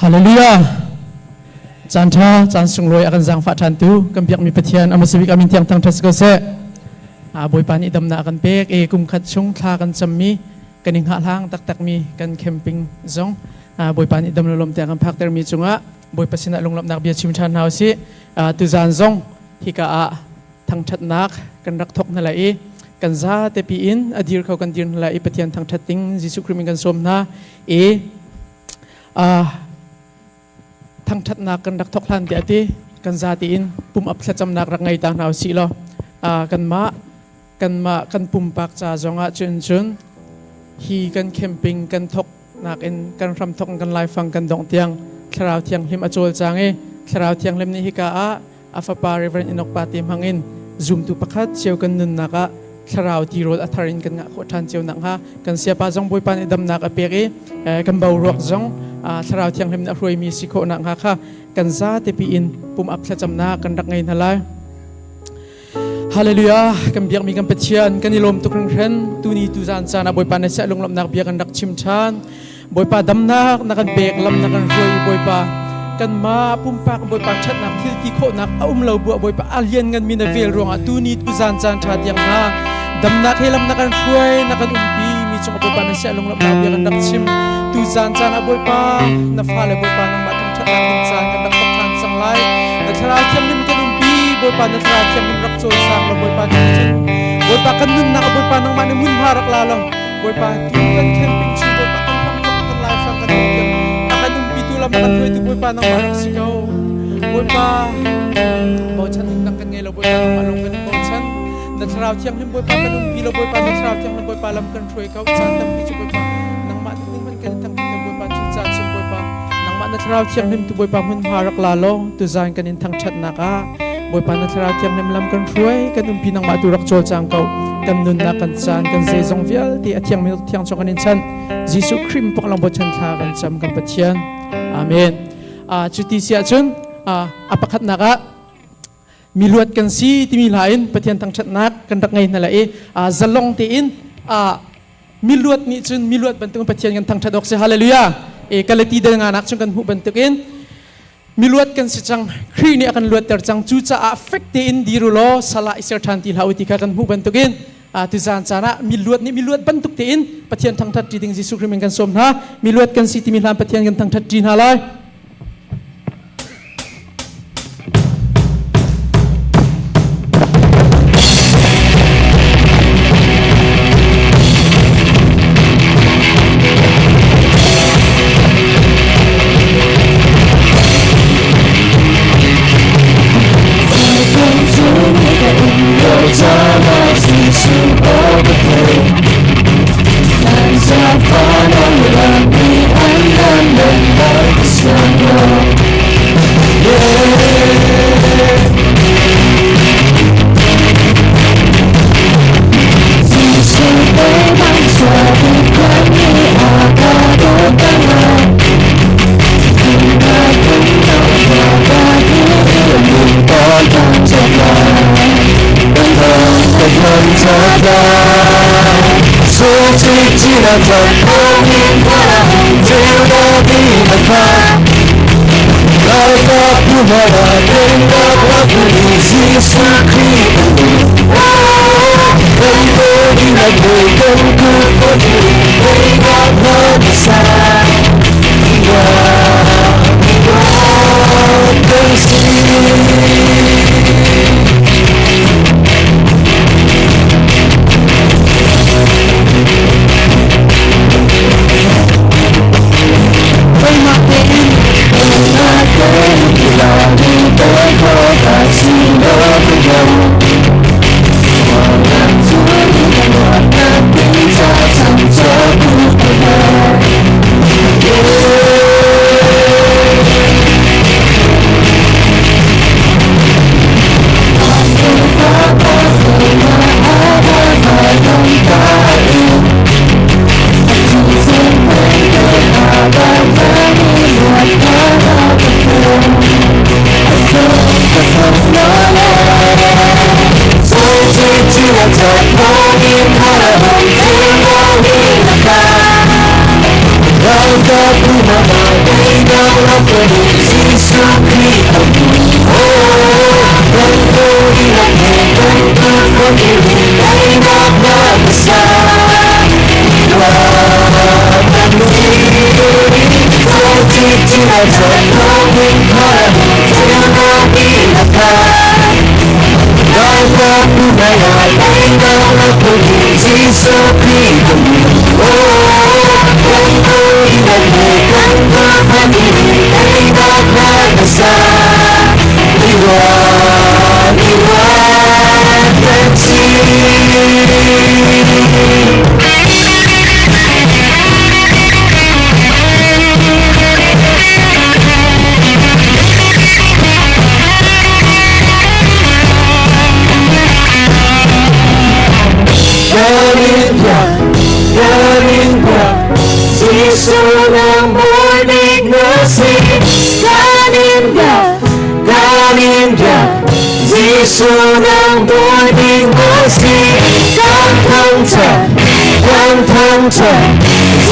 Hallelujah. Caan ṭha, caan sunglawi a kan zaangfah ṭhantu kan biakmi Pathian a hmasa bik amin thiang thangṭhat si ko seh. Bawipa nih damnak a kan pek i kum khat chung thla kan cammi kan i hngahhlang taktakmi kan camping zong Bawipa nih dam lawm tiang kan phaktermi cungah Bawipa sinah lunglawmhnak bia chim ṭhan hna usih. Tuzaan zong hika ah thangṭhatnak kan rak thawk hna lai i kan zate piin a dir kho kan dir hna lai i Pathian thangṭhat ding Jesuh Khrih min kan sawm hna i thangṭhatnak kan rak thawk hlan tiah ti kan zate in pum up thlacamnak rak ngei ta hna usih law kanmah kanmah kan pumpak ca zongah cun cun hi kan camping kan thawk nakin kan hram thawk kan laifang kan dongh tiang thlarau thianghlim a cawlcang i thlarau thianghlim nih hika ah a fapa Reverend Enoch pa te hmangin zumtu pakhat cio kan nunnak ah thlarau tirawl a thar in kan ngah khawh ṭhan cio nakhnga kan siapa zong Bawipa nih damnak a pek i kan boruak zong thlarau thianghlim nih a hruaimi si khawh nakhnga kha kan zate piin pum ap thlacamnak kan rak ngei hna lai. Hallelujah kan biakmi kan Pathian kan i lawm tuk hringhran tuni tuzan caan ah Bawipa na siah lunglawmhnak bia kan rak chim ṭhan Bawipa damnak na kan pek lam na kan hruai i Bawipa kanmah pumpak Bawipa ṭhatnak thil ti khawhnak a um lo buah Bawipa a lian nganmi na vel ruangah tuni tuzan caan ṭha tiang hna damnak he lam na kan hruai na kan umpi mi cung Bawipa na siah lunglawmhnak bia kan rak chim tuzan caan ah Bawipa na fale Bawipa nangmah thangṭhatnak ding caan kan rak thawk ṭhan cang lai na thlarau thianghlim kan umpi Bawipa na thlarau thianghlim rak cawlsang law Bawipa cun Bawipa kan nunnak ah Bawipa nangmah nih hmunhma rak la law Bawipa tu kan camping chung Bawipa kan ram kan laifang kan tiang a kan umpi tu lam a kan hruaitu Bawipa nangmah rak si ko Bawipa bochan ding dang kan ngei lo Bawipa nangmah lawng kan bochan na thlarau thianghlim Bawipa kan umpi lo Bawipa na thlarau thianghlim Bawipa lam kan hruai ko caan tampi cu Bawipa nangmah ning man kan thang Bawipa cu caan chung Bawipa nangmah na thlarau thianghlim tu Bawipa hmunhma rak la law tuzan kan in thangṭhatnak ah Bawipa na thlarau thianghlim lam kan hruai kan umpi nangmah tu rak cawlcang ko kan nunnak kan caan kan zeizong vialte a thiangmi thiang chung kan in chan Jesuh Khrih pok lang bochan thla kan cam kan Pathian amen cuti si ahcun a pakhatnak ah miluat kan si timi hla in Pathian thangṭhatnak kan rak ngei hna lai i zalong tein miluat nih cun miluat bantukin Pathian kan thangṭhat awk si hallelujah e Galati dal nga nak chung kan hmuh bantukin miluat kan si cang Khrih nih a kan luatter cang cucaah fek tein dir u law salah i ser ṭhan ti hlah u ti kha kan hmuh bantukin tuzaan caan ah miluat nih miluat bantuk tein Pathian thangṭhat ṭi ding Jesuh Khrih min kan sawm hna miluat kan si timi hlan Pathian kan thangṭhat ṭi hna lai. Jesuh Khrih kan min. Oh, kan Bawipa le kan Bawipa nih teinak hla na sa. Iwan, Iwan kan si. Kan in biak, kan in biak, Jesuh nang bawi bik na si. Kan in biak, kan in biak, Jesuh nang bawi bik na si. Kan thangṭhat, kan thangṭhat,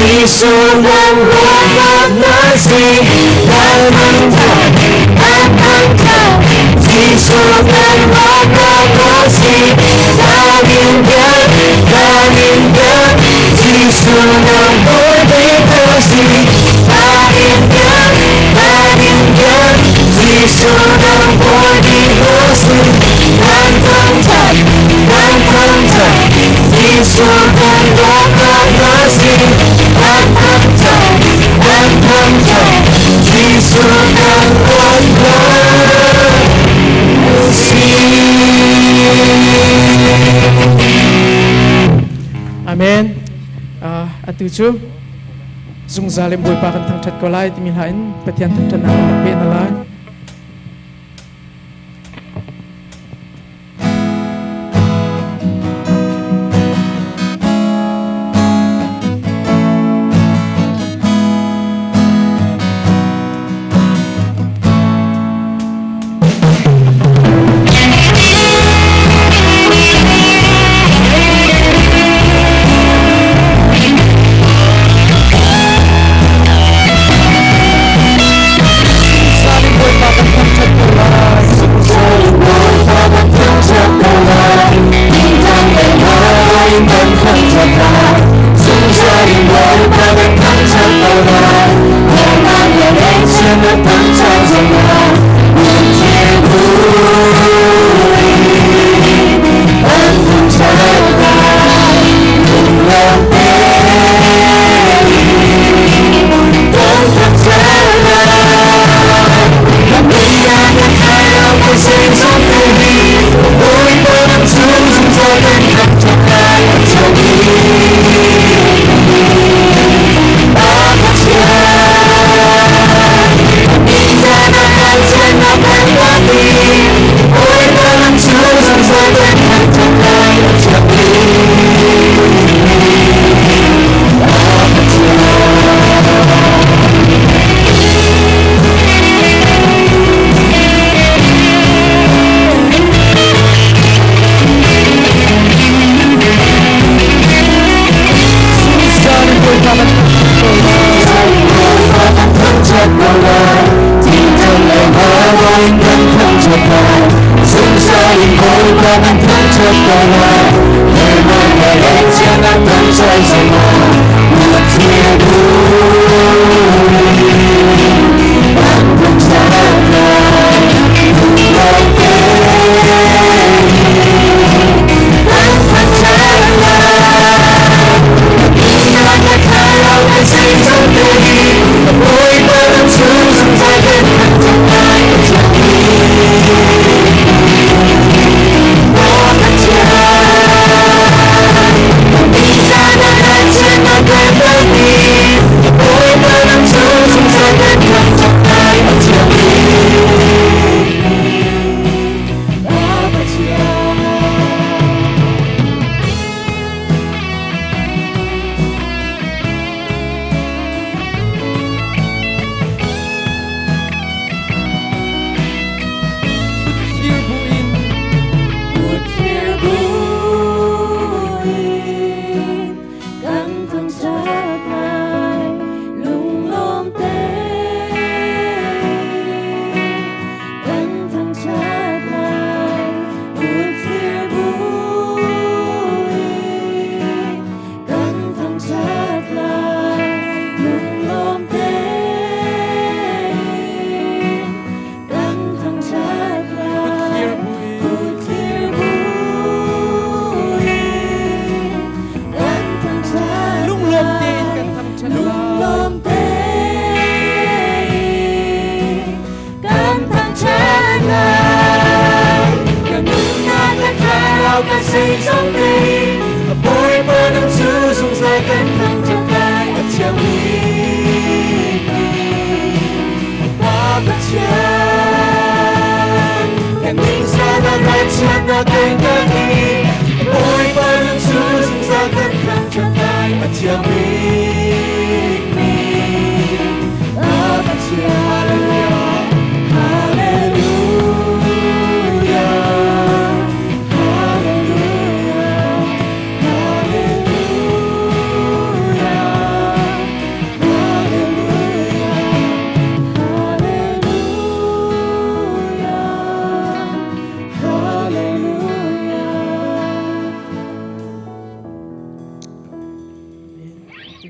Jesuh nang luatnak na si. Kan thangṭhat, kan thangṭhat, Jesuh nang luatnak na si. Kan in biak, kan in biak, Jesuh nang bawi bik na si. Kan in biak, kan in biak, Jesuh nang bawi bik na si. Kan thangṭhat, kan thangṭhat, Jesuh nang luatnak na si. Kan thangṭhat, kan thangṭhat, Jesuh nang luatnak na si. Amen. Atu cu zungzal in Bawipa kan thangṭhat ko lai timi hla in Pathian thangṭhatnak kan rak peh hna lai. Zungzal in Bawipa kan thangṭhat ko lai. Zungzal in Bawipa kan thangṭhat ko lai. Tingtang le hla in kan thangṭhat lai. Zungzal in Bawipa kan thangṭhat ko lai. Lawmnak le ngaihchiatnak thangṭhat zong lai. Lungthin in kan thangṭhat lai. Lunglawm tein kan thangṭhat lai. Kan nunnak kan thlarau kan zeizong te hi Bawipa lam chung zungzal kan thangṭhat lai. A ṭha bik.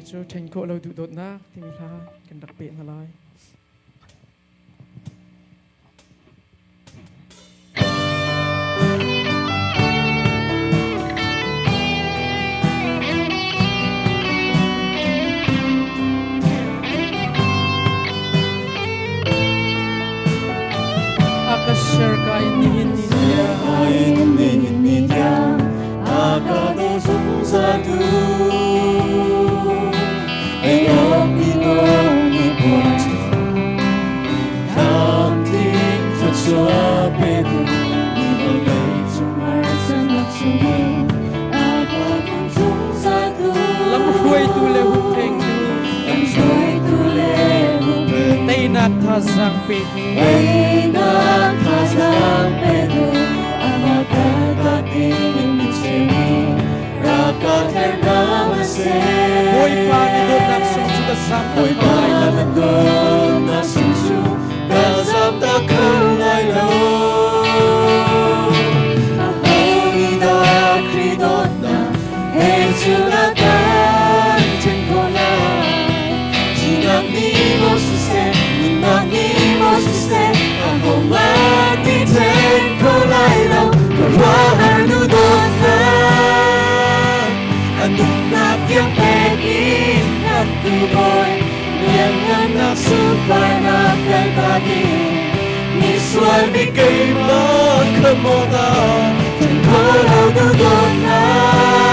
Hnu bik cu Ṭhen Khawh Lo Duhdawtnak timi hla kan rak peh hna lai. A ka ser ka in nihin ni tiang Nihin ni tiang a ka daw zungzal tu ei awk ni nawl ni puan tlamtling thluachuah petu ni vawlei cung harsannak chungin a ka dawt zungzal tu Lamhruaitu le hupphengtu lamhruaitu le hupphengtu teinak thazaang petu Einak thazaang petu amah kaltak ding in chimi raka thernak a si. Bawipa na dawtnak sung cu ka zam tak kho Bawipa lai lo. na dawtnak sung cu ka zam tak kho lai lo. Aho nih dah Khrih dawtnak he cu na kan ṭhen khawh lai? Thihnak nih maw siseh, nunnak nih maw siseh, ahohmanh nih ṭhen kho lai lo. Ka ruahar nu dawtnak, a nunnak tiang pek in kan tu Bawi, lianngannak sunparnak kai ta ding. Misual mi keimah kha maw dah ṭhen kho lo nu dawtnak,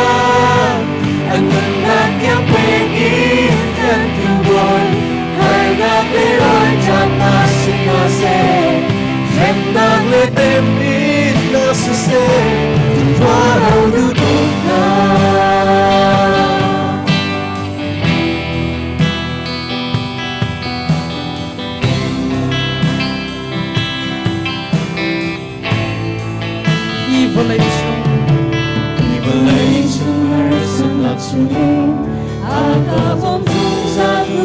a nunnak tiang pek in kan tu Bawi, harnak le ralṭamnak si hna seh, hremnak le temhinnak siseh, ṭhen lo nu dawtnak. Hi vawlei cung Hi vawlei cung harsatnak chungin a ka bawm zungzal tu.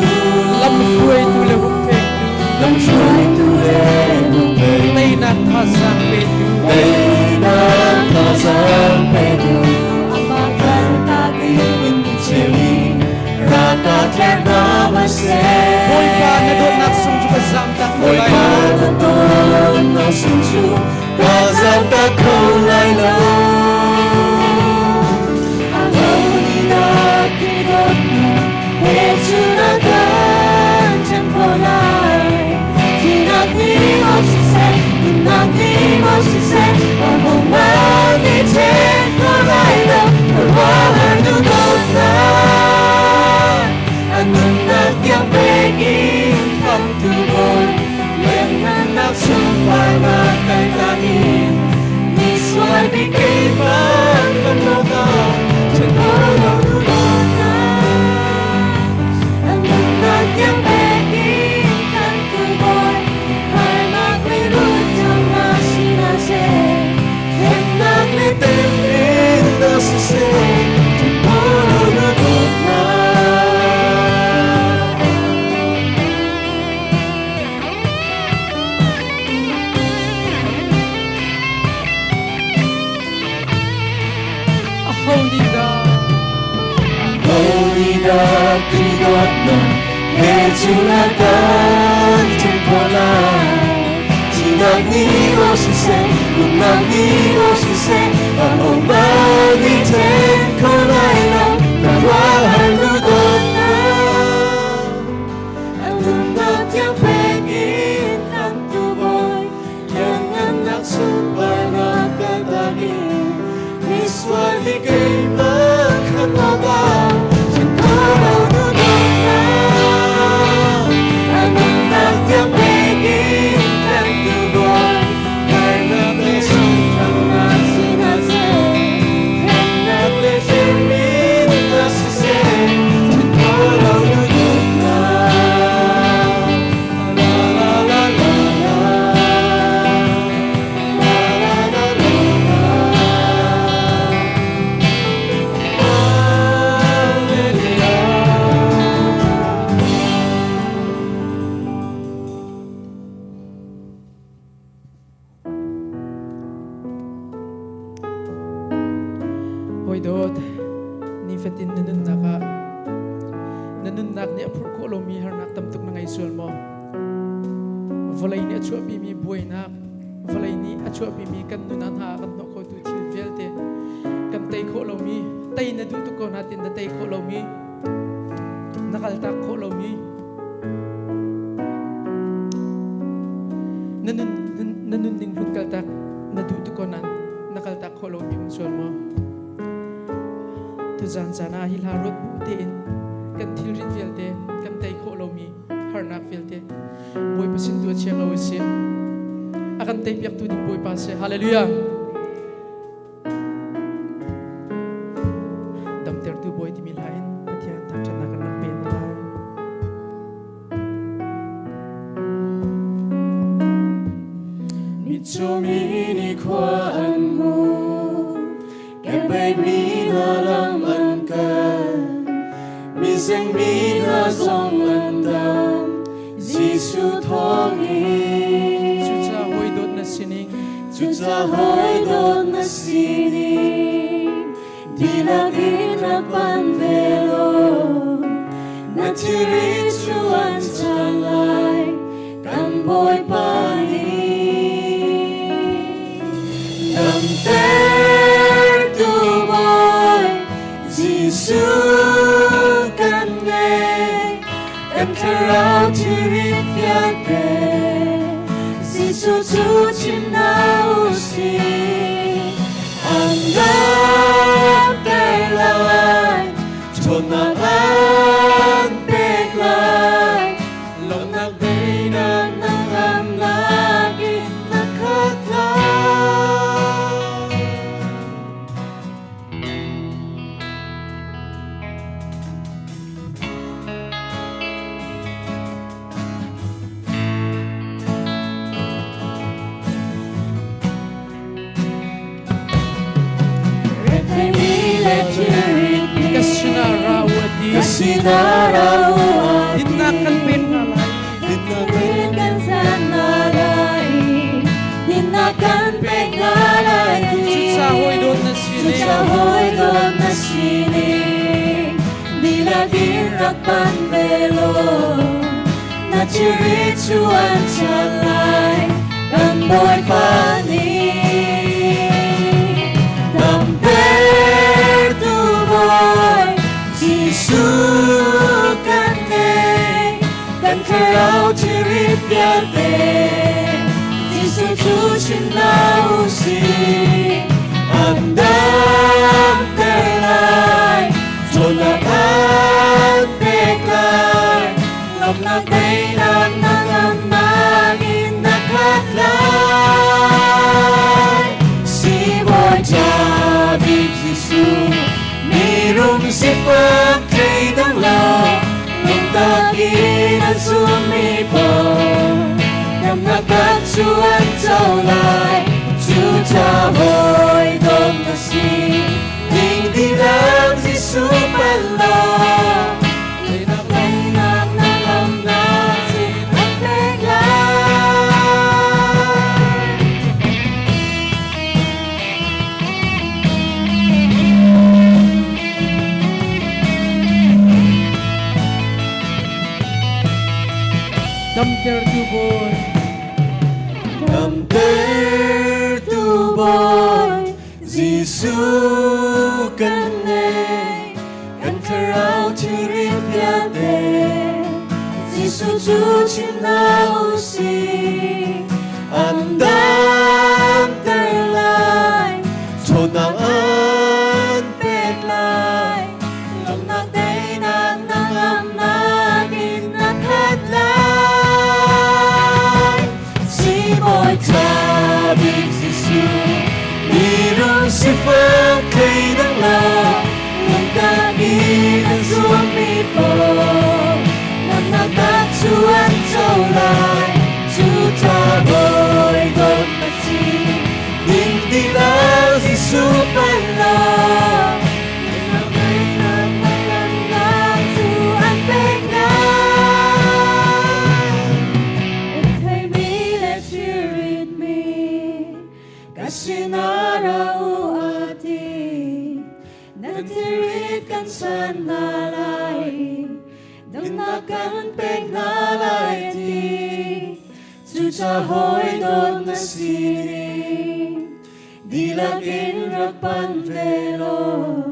Lamhruaitu le hupphengtu Lamhruaitu le hupphengtu teinak thazaang petu teinak thazaang petu amah kaltak in cheu i raka tlernak a seh. Bawipa na dawtnak sung cu ka zam tak kho lai Bawipa lo. na dawtnak sung cu ka zam tak kho lai lo. Aho nih dah Khrih dawtnak he cu na kan ṭhen khawh lai? Thihnak nih maw siseh, nunnak nih maw siseh, ahohmanh nih ṭhen kho lai lo. Ka ruahar nu dawtnak, a nunnak tiang pek in khamhtu Bawi, lianngannak sunparnak kai tlak in, misual mi keimah ka lawngah ṭhen kho lo nu dawtnak. A nunnak tiang pek in khamhtu Bawi, harnak le rulṭamnak si hna seh, hremnak le temhinnak siseh, ṭhen kho lo nu dawtnak. Aho nih dah Aho nih dah Khrih dawtnak he cu na kan ṭhen khawh lai? Thihnak nih maw siseh, nunnak nih maw siseh, ahohmanh nih ṭhen kho lai lo. Ka ruahar nu dawtnak, a nunnak tiang pek in khamhtu Bawi, lianngannak sunparnak kan tak in, misual hi keimah kha maw dah ṭhen kho lo nu dawtnak, a nunnak tiang pek in khamhtu Bawi, harnak le sunparnak si hna seh, hremnak le temhinnak siseh, ṭhen kho lo nu dawtnak. La la la la la. La la la la la. Hallelujah. Hawi dawt, nifatin na nunnak ah Na nunnak nih a phurh khawh lomi harnak tam tuk na ngei sual maw? Vawlei nih a chuahpimi buainak, vawlei nih a chuahpimi kan nun ah hna a kan hnawh khotu thil vialte kan tei khawh lomi, tei na duh tuk ko nain na tei khawh lomi, na kaltak khawh lomi, na nun na nunning hlun kaltak na duh tuk ko nain na kaltak khawh lomi um sual maw? Tuzan caan ah hi hla ruat bu tein kan thilrit vialte kan tei khawh lomi harnak vialte Bawipa sin tu a chiang lo si. A kan tei piaktu ding Bawipa si. Hallelujah. Damtertu Bawi timi hla in Pathian thangṭhatnak kan rak pe hna lai. Mitcaw nih khua an hmu, kebei mi hna lam an kal, mising mi hna zong an dam, Jesuh thawngin. Cucaah hawi dawt na sining, Cucaah hawi dawt na sining, dihlak in rak pan ve law, na thilri cu an cang lai, kan Bawipa nih. Damtertu Bawi Jesuh kan ngei, kan thlarau thilri vialte, Jesuh cu chim hna u sih. An damter lai, ṭhawnnak an pek lai, lawmhnak daihnak na ngamnak in na khat lai. Retheimi le thilritmi Ka sinah ra u a ti. Ka sinah ra u a ti. Dinnak kan pek hna lai. Dinnak kan chan hna lai. Dinnak kan pek hna lai ti. Cucaah hawi dawt na sining. Cucaah hawi dawt na sining. Dihlak in rak pan ve law. Na thilri cu an chan lai. Kan Bawipa nih. Damtertu Bawi Jesuh kan ngei. Kan thlarau thilri vialte. Jesuh cu chim hna u sih. An damter lai. Ṭhawnnak an pek lai. Lawmhnak daihnak na ngamnak in na khat lai. Sibawi ṭha bik Jesuh, mirum sifak thleidang lo, lungtak in an zummi paoh, damnak tak cu an co lai. Cucaah hawi dawt na si, ding dihlak Jesuh pan law, Teinak teinak na lamnak cu an pek lai. Damtertu Bawi. Damtertu Bawi Jesuh kan ngei, kan thlarau thilri vialte, Jesuh cu chim hna u sih. An damter lai, ṭhawnnak an pek lai, lawmhnak daihnak na ngamnak in na khat lai. Sibawi ṭha bik Jesuh, mirum sifak thleidang lo, lungtak in an zuammi paoh, nunnak tak cu an co lai. Cucaah bawi dawt na si, ding dihlak Jesuh pan law, nunnak daihnak na ngamnak cu an pek lai. Theimi le thilritmi ka sinah ra u a ti. Nan thilrit kan san hna lai. Damnak kan pek hna lai a ti. Cuca hawi dawt na sining dihlak in rak pan ve law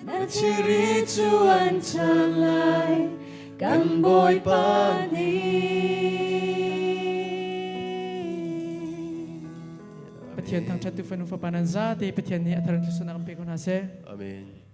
na thilri cu an chan lai kan Bawipa nih. Pathian thangṭhat tu fanu fapa nan zate Pathian nih a thar in thluachuahnak an pe ko hna seh. Amen.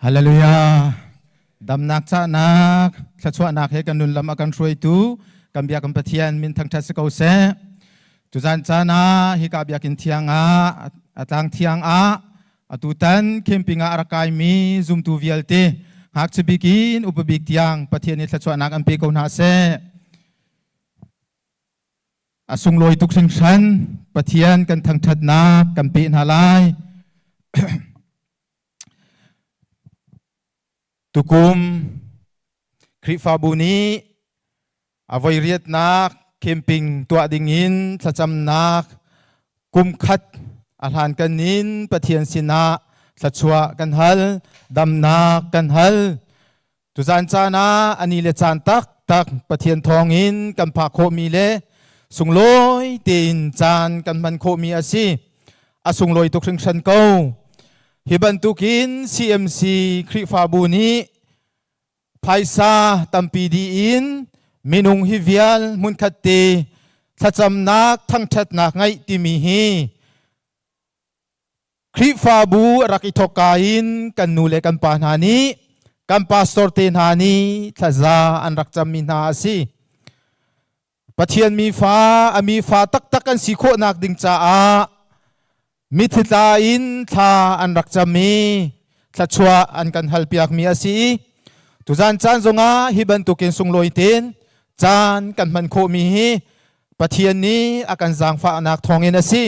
Hallelujah. Damnak cahnak, thluachuahnak he kan nun lam a kan hruaitu kan bia kan Pathian min thangṭhat si ko seh. Tuzan caan ah hika biakinn thiang ah a tlang thiang ah atutan camping ah a rak kaimi zumtu vialte ngakchia bik in upa bik tiang Pathian nih thluachuahnak an pe ko hna seh. A sunglawi tuk hringhran Pathian kan thangṭhatnak kan pe hna lai. Tukum Khrihfabu nih a voi riatnak camping tuah dingin thlacamnak kum khat a hlankan in Pathian sinah thluachuah kan hal, damnak kan hal. Tuzan caan ah ani le caan taktak Pathian thawngin kan phak khawhmi le sunglawi tein caan kan hman khawhmi a si. A sunglawi tuk hringhran ko. Hi bantukin CMC Khrihfabu nih phaisa tampi dih in minung hi vial hmunkhat te thlacamnak thangṭhatnak ngeih timi hi Khrihfabu rak i thawkka in kan nu le kan pa hna nih kan pastor te hna nih thlaza an rak cammi hna a si. Pathian mi fa a mi fa taktak kan si khawhnak ding caah mithi tla in thla an rak cam i thluachuah an kan halpiakmi a si i tuzan caan zongah hi bantukin sunglawi tein caan kan hman khawhmi hi Pathian nih a kan zaangfahnak thawngin a si.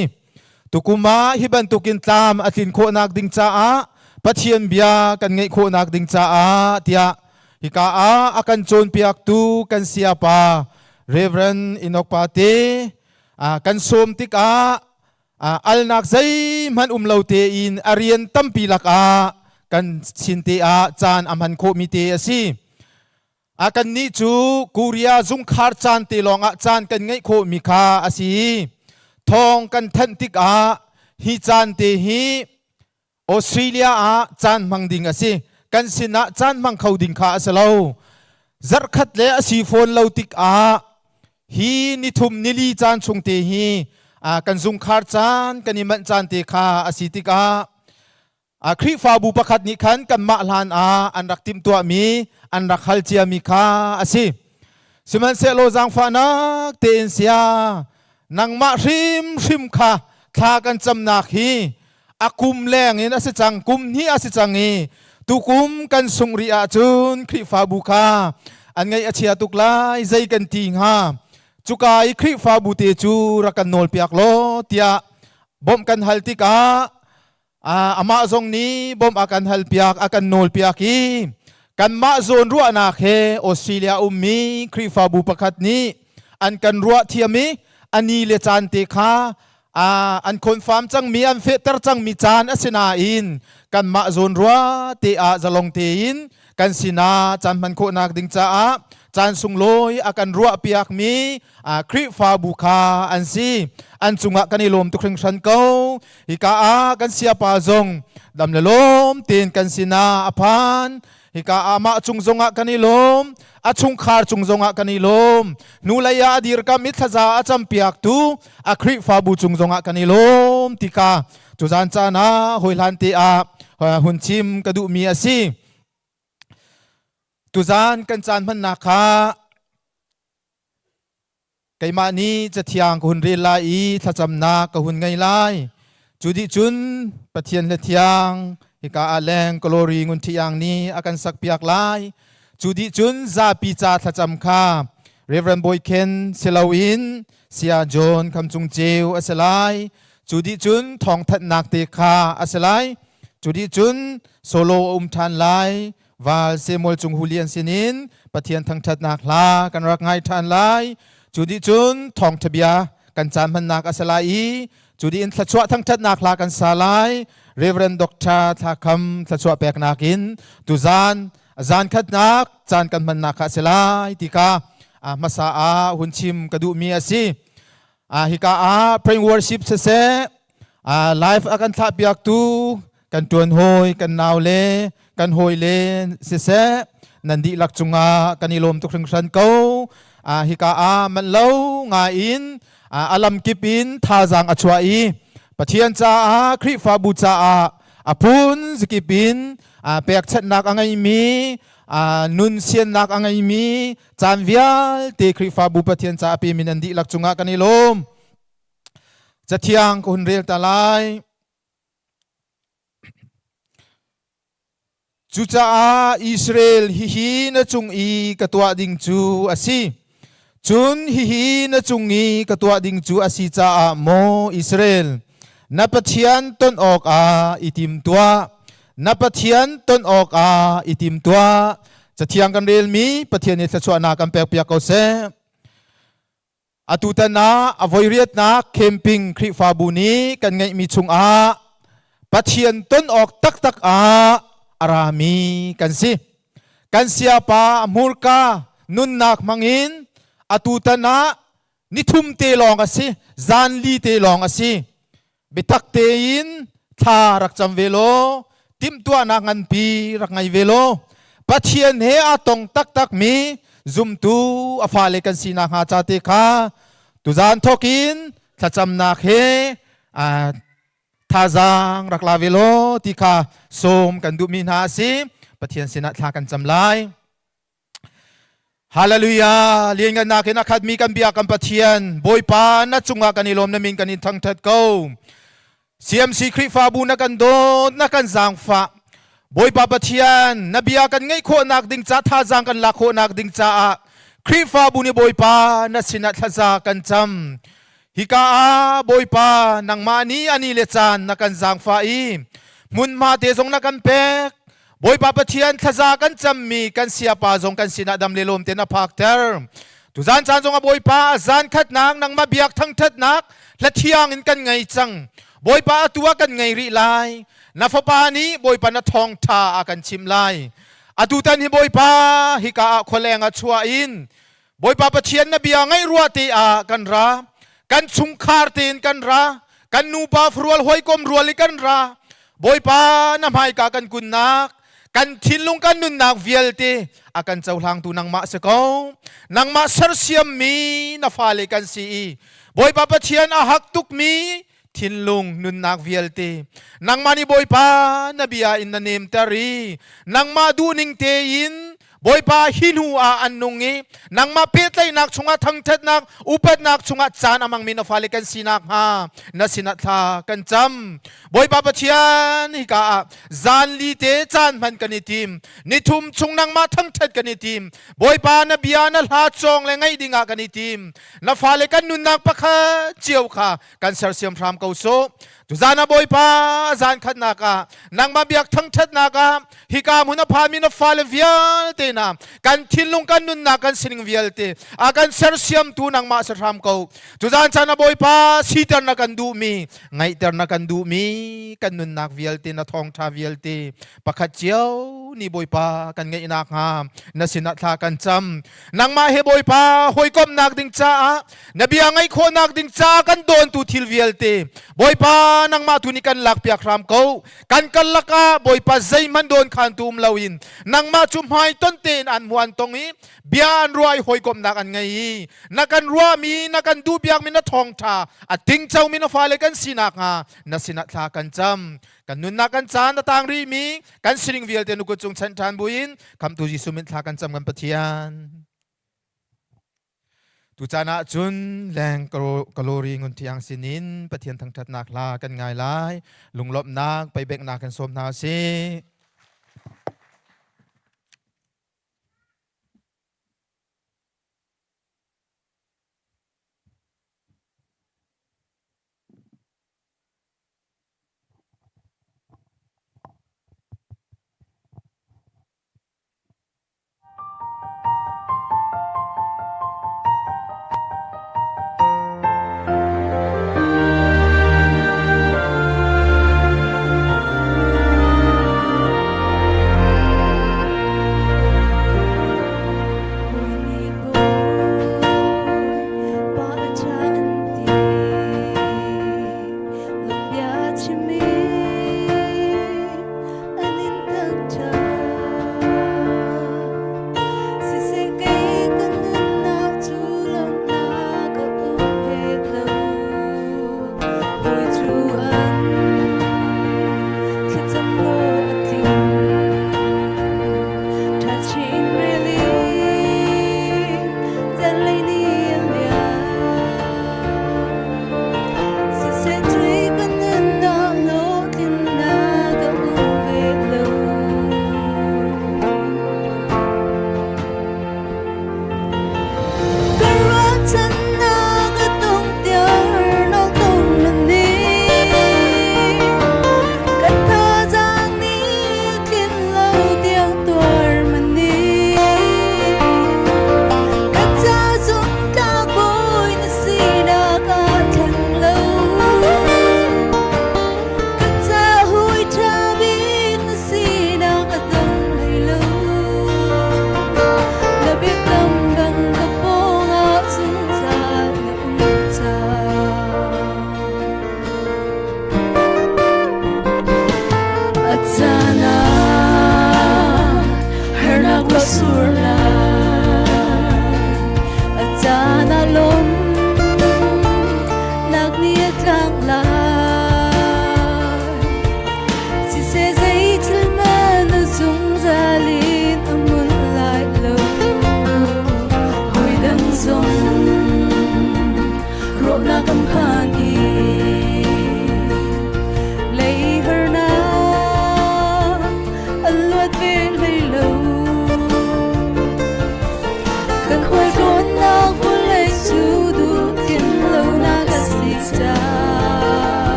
Tukum ah hi bantukin tlam a tlin khawhnak ding caah Pathian bia kan ngeih khawhnak ding caah tiah hika ah a kan cawnpiaktu kan sayapa Reverend Enoch Pate kan sawm tikah alnak zeihmanh um lo tein a rian tampi lakah kan chin te ah caan a hman khawhmi te a si. A kannih cu Korea zungkhar caan te lawngah caan kan ngeih khawhmi kha a si. Thawng kan thanh tikah hi caan te hi Australia ah caan hmang ding a si. Kan sinah caan hmang kho ding kha a si lo. Zarhkhat le a si fawn lo tikah hi nithum nili caan chung te hi kan zungkhar caan kan i manh caan te kha a si tikah Khrihfabu pakhat nih khan kanmah hlan ah an rak timhtuahmi an rak hal ciami kha a si. Sihmanhsehlaw zaangfahnak tein sia nangmah hrimhrim kha thla kan camnak hi a kum leng in a si cang kum hnih a si cang i tukum kan sungh rih ahcun Khrihfabu kha an ngaih a chia tuk lai zei kan ti hnga cuka i Khrihfabu te cu rak kan nawlpiak law tiah bawmh kan hal tikah amah zong nih bawmh a kan halpiak a kan nawlpiak i kanmah zawn ruahnak he Australia ummi Khrihfabu pakhat nih an kan ruah thiam i a ni le caan te kha an confirm cangmi an fehter cangmi caan a si nain kanmah zawn ruah te ah zalong tein kan sinah caan hman khawhnak ding caah caan sunglawi a kan ruahpiakmi Khrihfabu kha an si. An cungah kan i lawm tuk hringhran ko. Hika ah kan siapa zong dam le lawm tein kan sinah a phan. Hika amah cung zongah kan i lawm. A chungkhar cung zongah kan i lawm. Hnulei ah a dirkam i thlaza a campiaktu a Khrihfabu cung zongah kan i lawm tika tuzan caan ah hawihlan te ah hun chim ka duhmi a si. Tuzan kan caan hmannak kha Keimah nih Cathiang ka hun rel lai i thlacamnak ka hun ngei lai. Cu dih cun Pathian hla thiang hika ah leng glory ngun thiang nih a kan sakpiak lai. Cu dih cun zapi ca thlacam kha Reverend Bawi Khen si loin Saya John Kham Cung Ceu a si lai. Cu dih cun thawngthanhnak te kha a si lai. Cu dih cun solo a um ṭhan lai. Val Samuel Cung Hu Lian sinin Pathian thangṭhatnak hla kan rak ngai ṭhan lai. Cu dih cun thawngṭha bia kan caan hmannak a si lai i cu dih in thluachuah thangṭhatnak hla kan sa lai. Reverend Dr. Thla Kham thluachuah peknak in tuzan zan khatnak caan kan hmannak kha a si lai ti kha hmasa ah hun chim ka duhmi a si. Hika ah praying worship siseh live a kan thlahpiaktu kan ṭuan hawi kan nau le kan hawi le siseh nan dihlak cungah kan i lawm tuk hringhran ko. Hika ah manh lo ngai in a lamkip in thazaang a chuah i Pathian caah Khrihfabu caah a phun zikip in pekchanhnak a ngeimi, nun siannak a ngeimi caan vialte Khrihfabu Pathian caah a pemi nan dihlak cungah kan i lawm. Cathiang ka hun rel ta lai. Cucaah Israel, hihi na cung i ka tuah ding cu a si. Cun hihi na cung i ka tuah ding cu a si caah maw Israel, na Pathian ton awkah i tim tuah. Na Pathian ton awkah i tim tuah. Cathiang kan relmi Pathian nih thluachuahnak kan pekpiak ko seh. Atutan ah a voiriatnak camping Khrihfabu nih kan ngeihmi chungah Pathian ton awk taktak ah a rami kan si. Kan siapa hmurka nunnak hmangin atutan ah nithum te lawng a si, zan li te lawng a si. Biatak tein thla rak cam ve law, timhtuahnak nganpi rak ngei ve law, Pathian he aa tong taktakmi zumtu a fale kan si nakhnga ca te kha tuzaan thawkin thlacamnak he thazaang rak la ve law ti kha sawm kan duhmi hna a si. Pathian sinah thla kan cam lai. Hallelujah! Lianngannak in a khatmi kan bia kan Pathian, Bawipa na cungah kan i lawm na min kan in thangthat ko. CMC Khrihfabu na kan dawt, na kan zaangfah. Bawipa Pathian, na bia kan ngeih khawhnak ding ca thazaang kan lak khawhnak ding caah Khrihfabu nih Bawipa na sinah thlaza kan cam. Hika ah Bawipa nangmah nih ani le caan na kan zaangfah i hmunhma te zong na kan pek. Bawipa Pathian thlaza kan cammi kan siapa zong kan sinah dam le lawm tein a phakter. Tuzan caan zong a Bawipa zan khatnak nangmah biak thangthatnak hla thiang in kan ngei cang. Bawipa atu ah kan ngei rih lai. Na fapa nih Bawipa na thawngtha a kan chim lai. Atutan hi Bawipa hika ah khualeng ah chuah in Bawipa Pathian na bia ngaih ruah te ah kan ra. Kan chungkhar tein kan ra. Kan nupa rual hawikom rual i kan ra. Bawipa na hmaika kan kunnak, kan thinlung kan nunnak vialte a kan cohlangtu nangmah si ko. Nangmah sersiammi na fale kan si i Bawipa Pathian a hak tukmi thinlung nunnak vialte nangmah nih Bawipa na bia in na nemter i nangmah duhning tein Bawipa hi hnu ah an nung i nangmah pehtlaihnak chungah thangṭhatnak upatnak chungah caan a hmangmi na fale kan sinak hnga na sinah thla kan cam. Bawipa Pathian, hika ah zan li te caan hman kan i tim, nithum chung nangmah thangṭhat kan i tim. Bawipa na bia na hla cawng le ngaih dingah kan i tim. Na fale kan nunnak pakhat cio kha kan sersiam hram ko sawh. Tuzan ah Bawipa zan khatnak ah nangmah biak thangṭhatnak ah hika hmun a phami na fale vialte. hna kan thinlung kan nunnak kan sining vialte a kan sersiamtu nangmah si hram ko. Tuzan caan ah Bawipa siter na kan duhmi, ngaihter na kan duhmi kan nunnak vialte na thawngṭha vialte pakhat cio ni Bawipa kan ngeihnak hnga na sinah thla kan cam. Nangmah he Bawipa hawikomhnak ding caah na bia ngaih khawhnak ding caah kan dawntu thil vialte Bawipa nangmah tu nih kan lakpiak hram ko. Kan karlak ah Bawipa zeihmanh dawn khantu um loin nangmah cu hmaiton tein an hmu an tong i bia an ruah i hawikomhnak an ngei i na kan ruahmi na kan duhpiakmi na thawngṭha a tingcomi na fale kan sinak hnga na sinah thla kan cam. Kan nunnak kan caan a tang rihmi kan sining vialte nu kut cung chanh ṭhan buin khamtu Jesuh min thla kan cam kan Pathian. Tucaan ah cun leng kalori ngun thiang sinin Pathian thangṭhatnak hla kan ngai lai. Lunglawmhnak peibeknak kan sawm hna sih.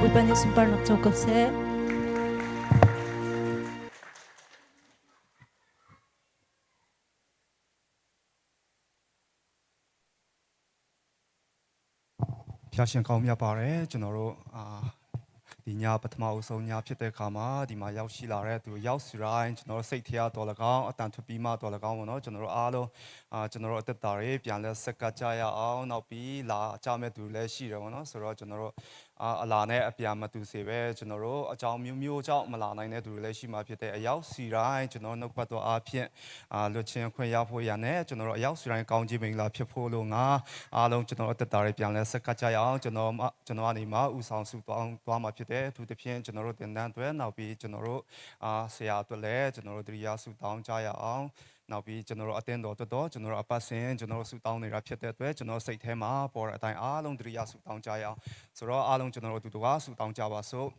Bawipa nih sunparnak co ko seh. ဖျားရှင်ကောင်းမြတ်ပါတယ်ကျွန်တော်တို့အာဒီညပထမအဆုံးညဖြစ်တဲ့အခါမှာဒီမှာရောက်ရှိလာတဲ့သူရောက်စီတိုင်းကျွန်တော်တို့စိတ်ထရတော်၎င်းအတန်ထွက်ပြီးမှတော်၎င်းပေါ့နော်ကျွန်တော်တို့အားလုံးအာကျွန်တော်တို့အသက်တာတွေပြန်လဲဆက်ကကြရအောင်နောက်ပြီးလာကြမဲ့သူလည်းရှိတယ်ပေါ့နော်ဆိုတော့ကျွန်တော်တို့အာအလာနဲ့အပြန်မတူစေပဲကျွန်တော်တို့အကြောင်းမျိုးမျိုးကြောင့်မလာနိုင်တဲ့သူတွေလည်းရှိမှာဖြစ်တဲ့အရောက်စီတိုင်းကျွန်တော်နှုတ်ပတ်တော်အားဖြင့်အာလွတ်ချင်းခွင့်ရဖို့ရတဲ့ကျွန်တော်တို့အရောက်စီတိုင်းကောင်းခြင်းမင်္ဂလာဖြစ်ဖို့လို့ငါအားလုံးကျွန်တော်အသက်တာတွေပြန်လဲဆက်ကကြရအောင်ကျွန်တော်ကျွန်တော်အနေမှာဥဆောင်စုတောင်းသွားမှာဖြစ်တယ်အထူးသဖြင့်ကျွန်တော်တို့တင်တန်းတွေနောက်ပြီးကျွန်တော်တို့အာဆရာအတွက်လည်းကျွန်တော်တို့တရိယာစုတောင်းကြရအောင်နောက်ပြီးကျွန်တော်တို့အတင်းတော်တော်ကျွန်တော်တို့အပတ်စဉ်ကျွန်တော်တို့ဆူတောင်းနေတာဖြစ်တဲ့အတွက်ကျွန်တော်စိတ်ထဲမှာပေါ်တဲ့အတိုင်းအားလုံးတရိယာဆူတောင်းကြရအောင်ဆိုတော့အားလုံးကျွန်တော်တို့အတူတူကဆူတောင်းကြပါစို့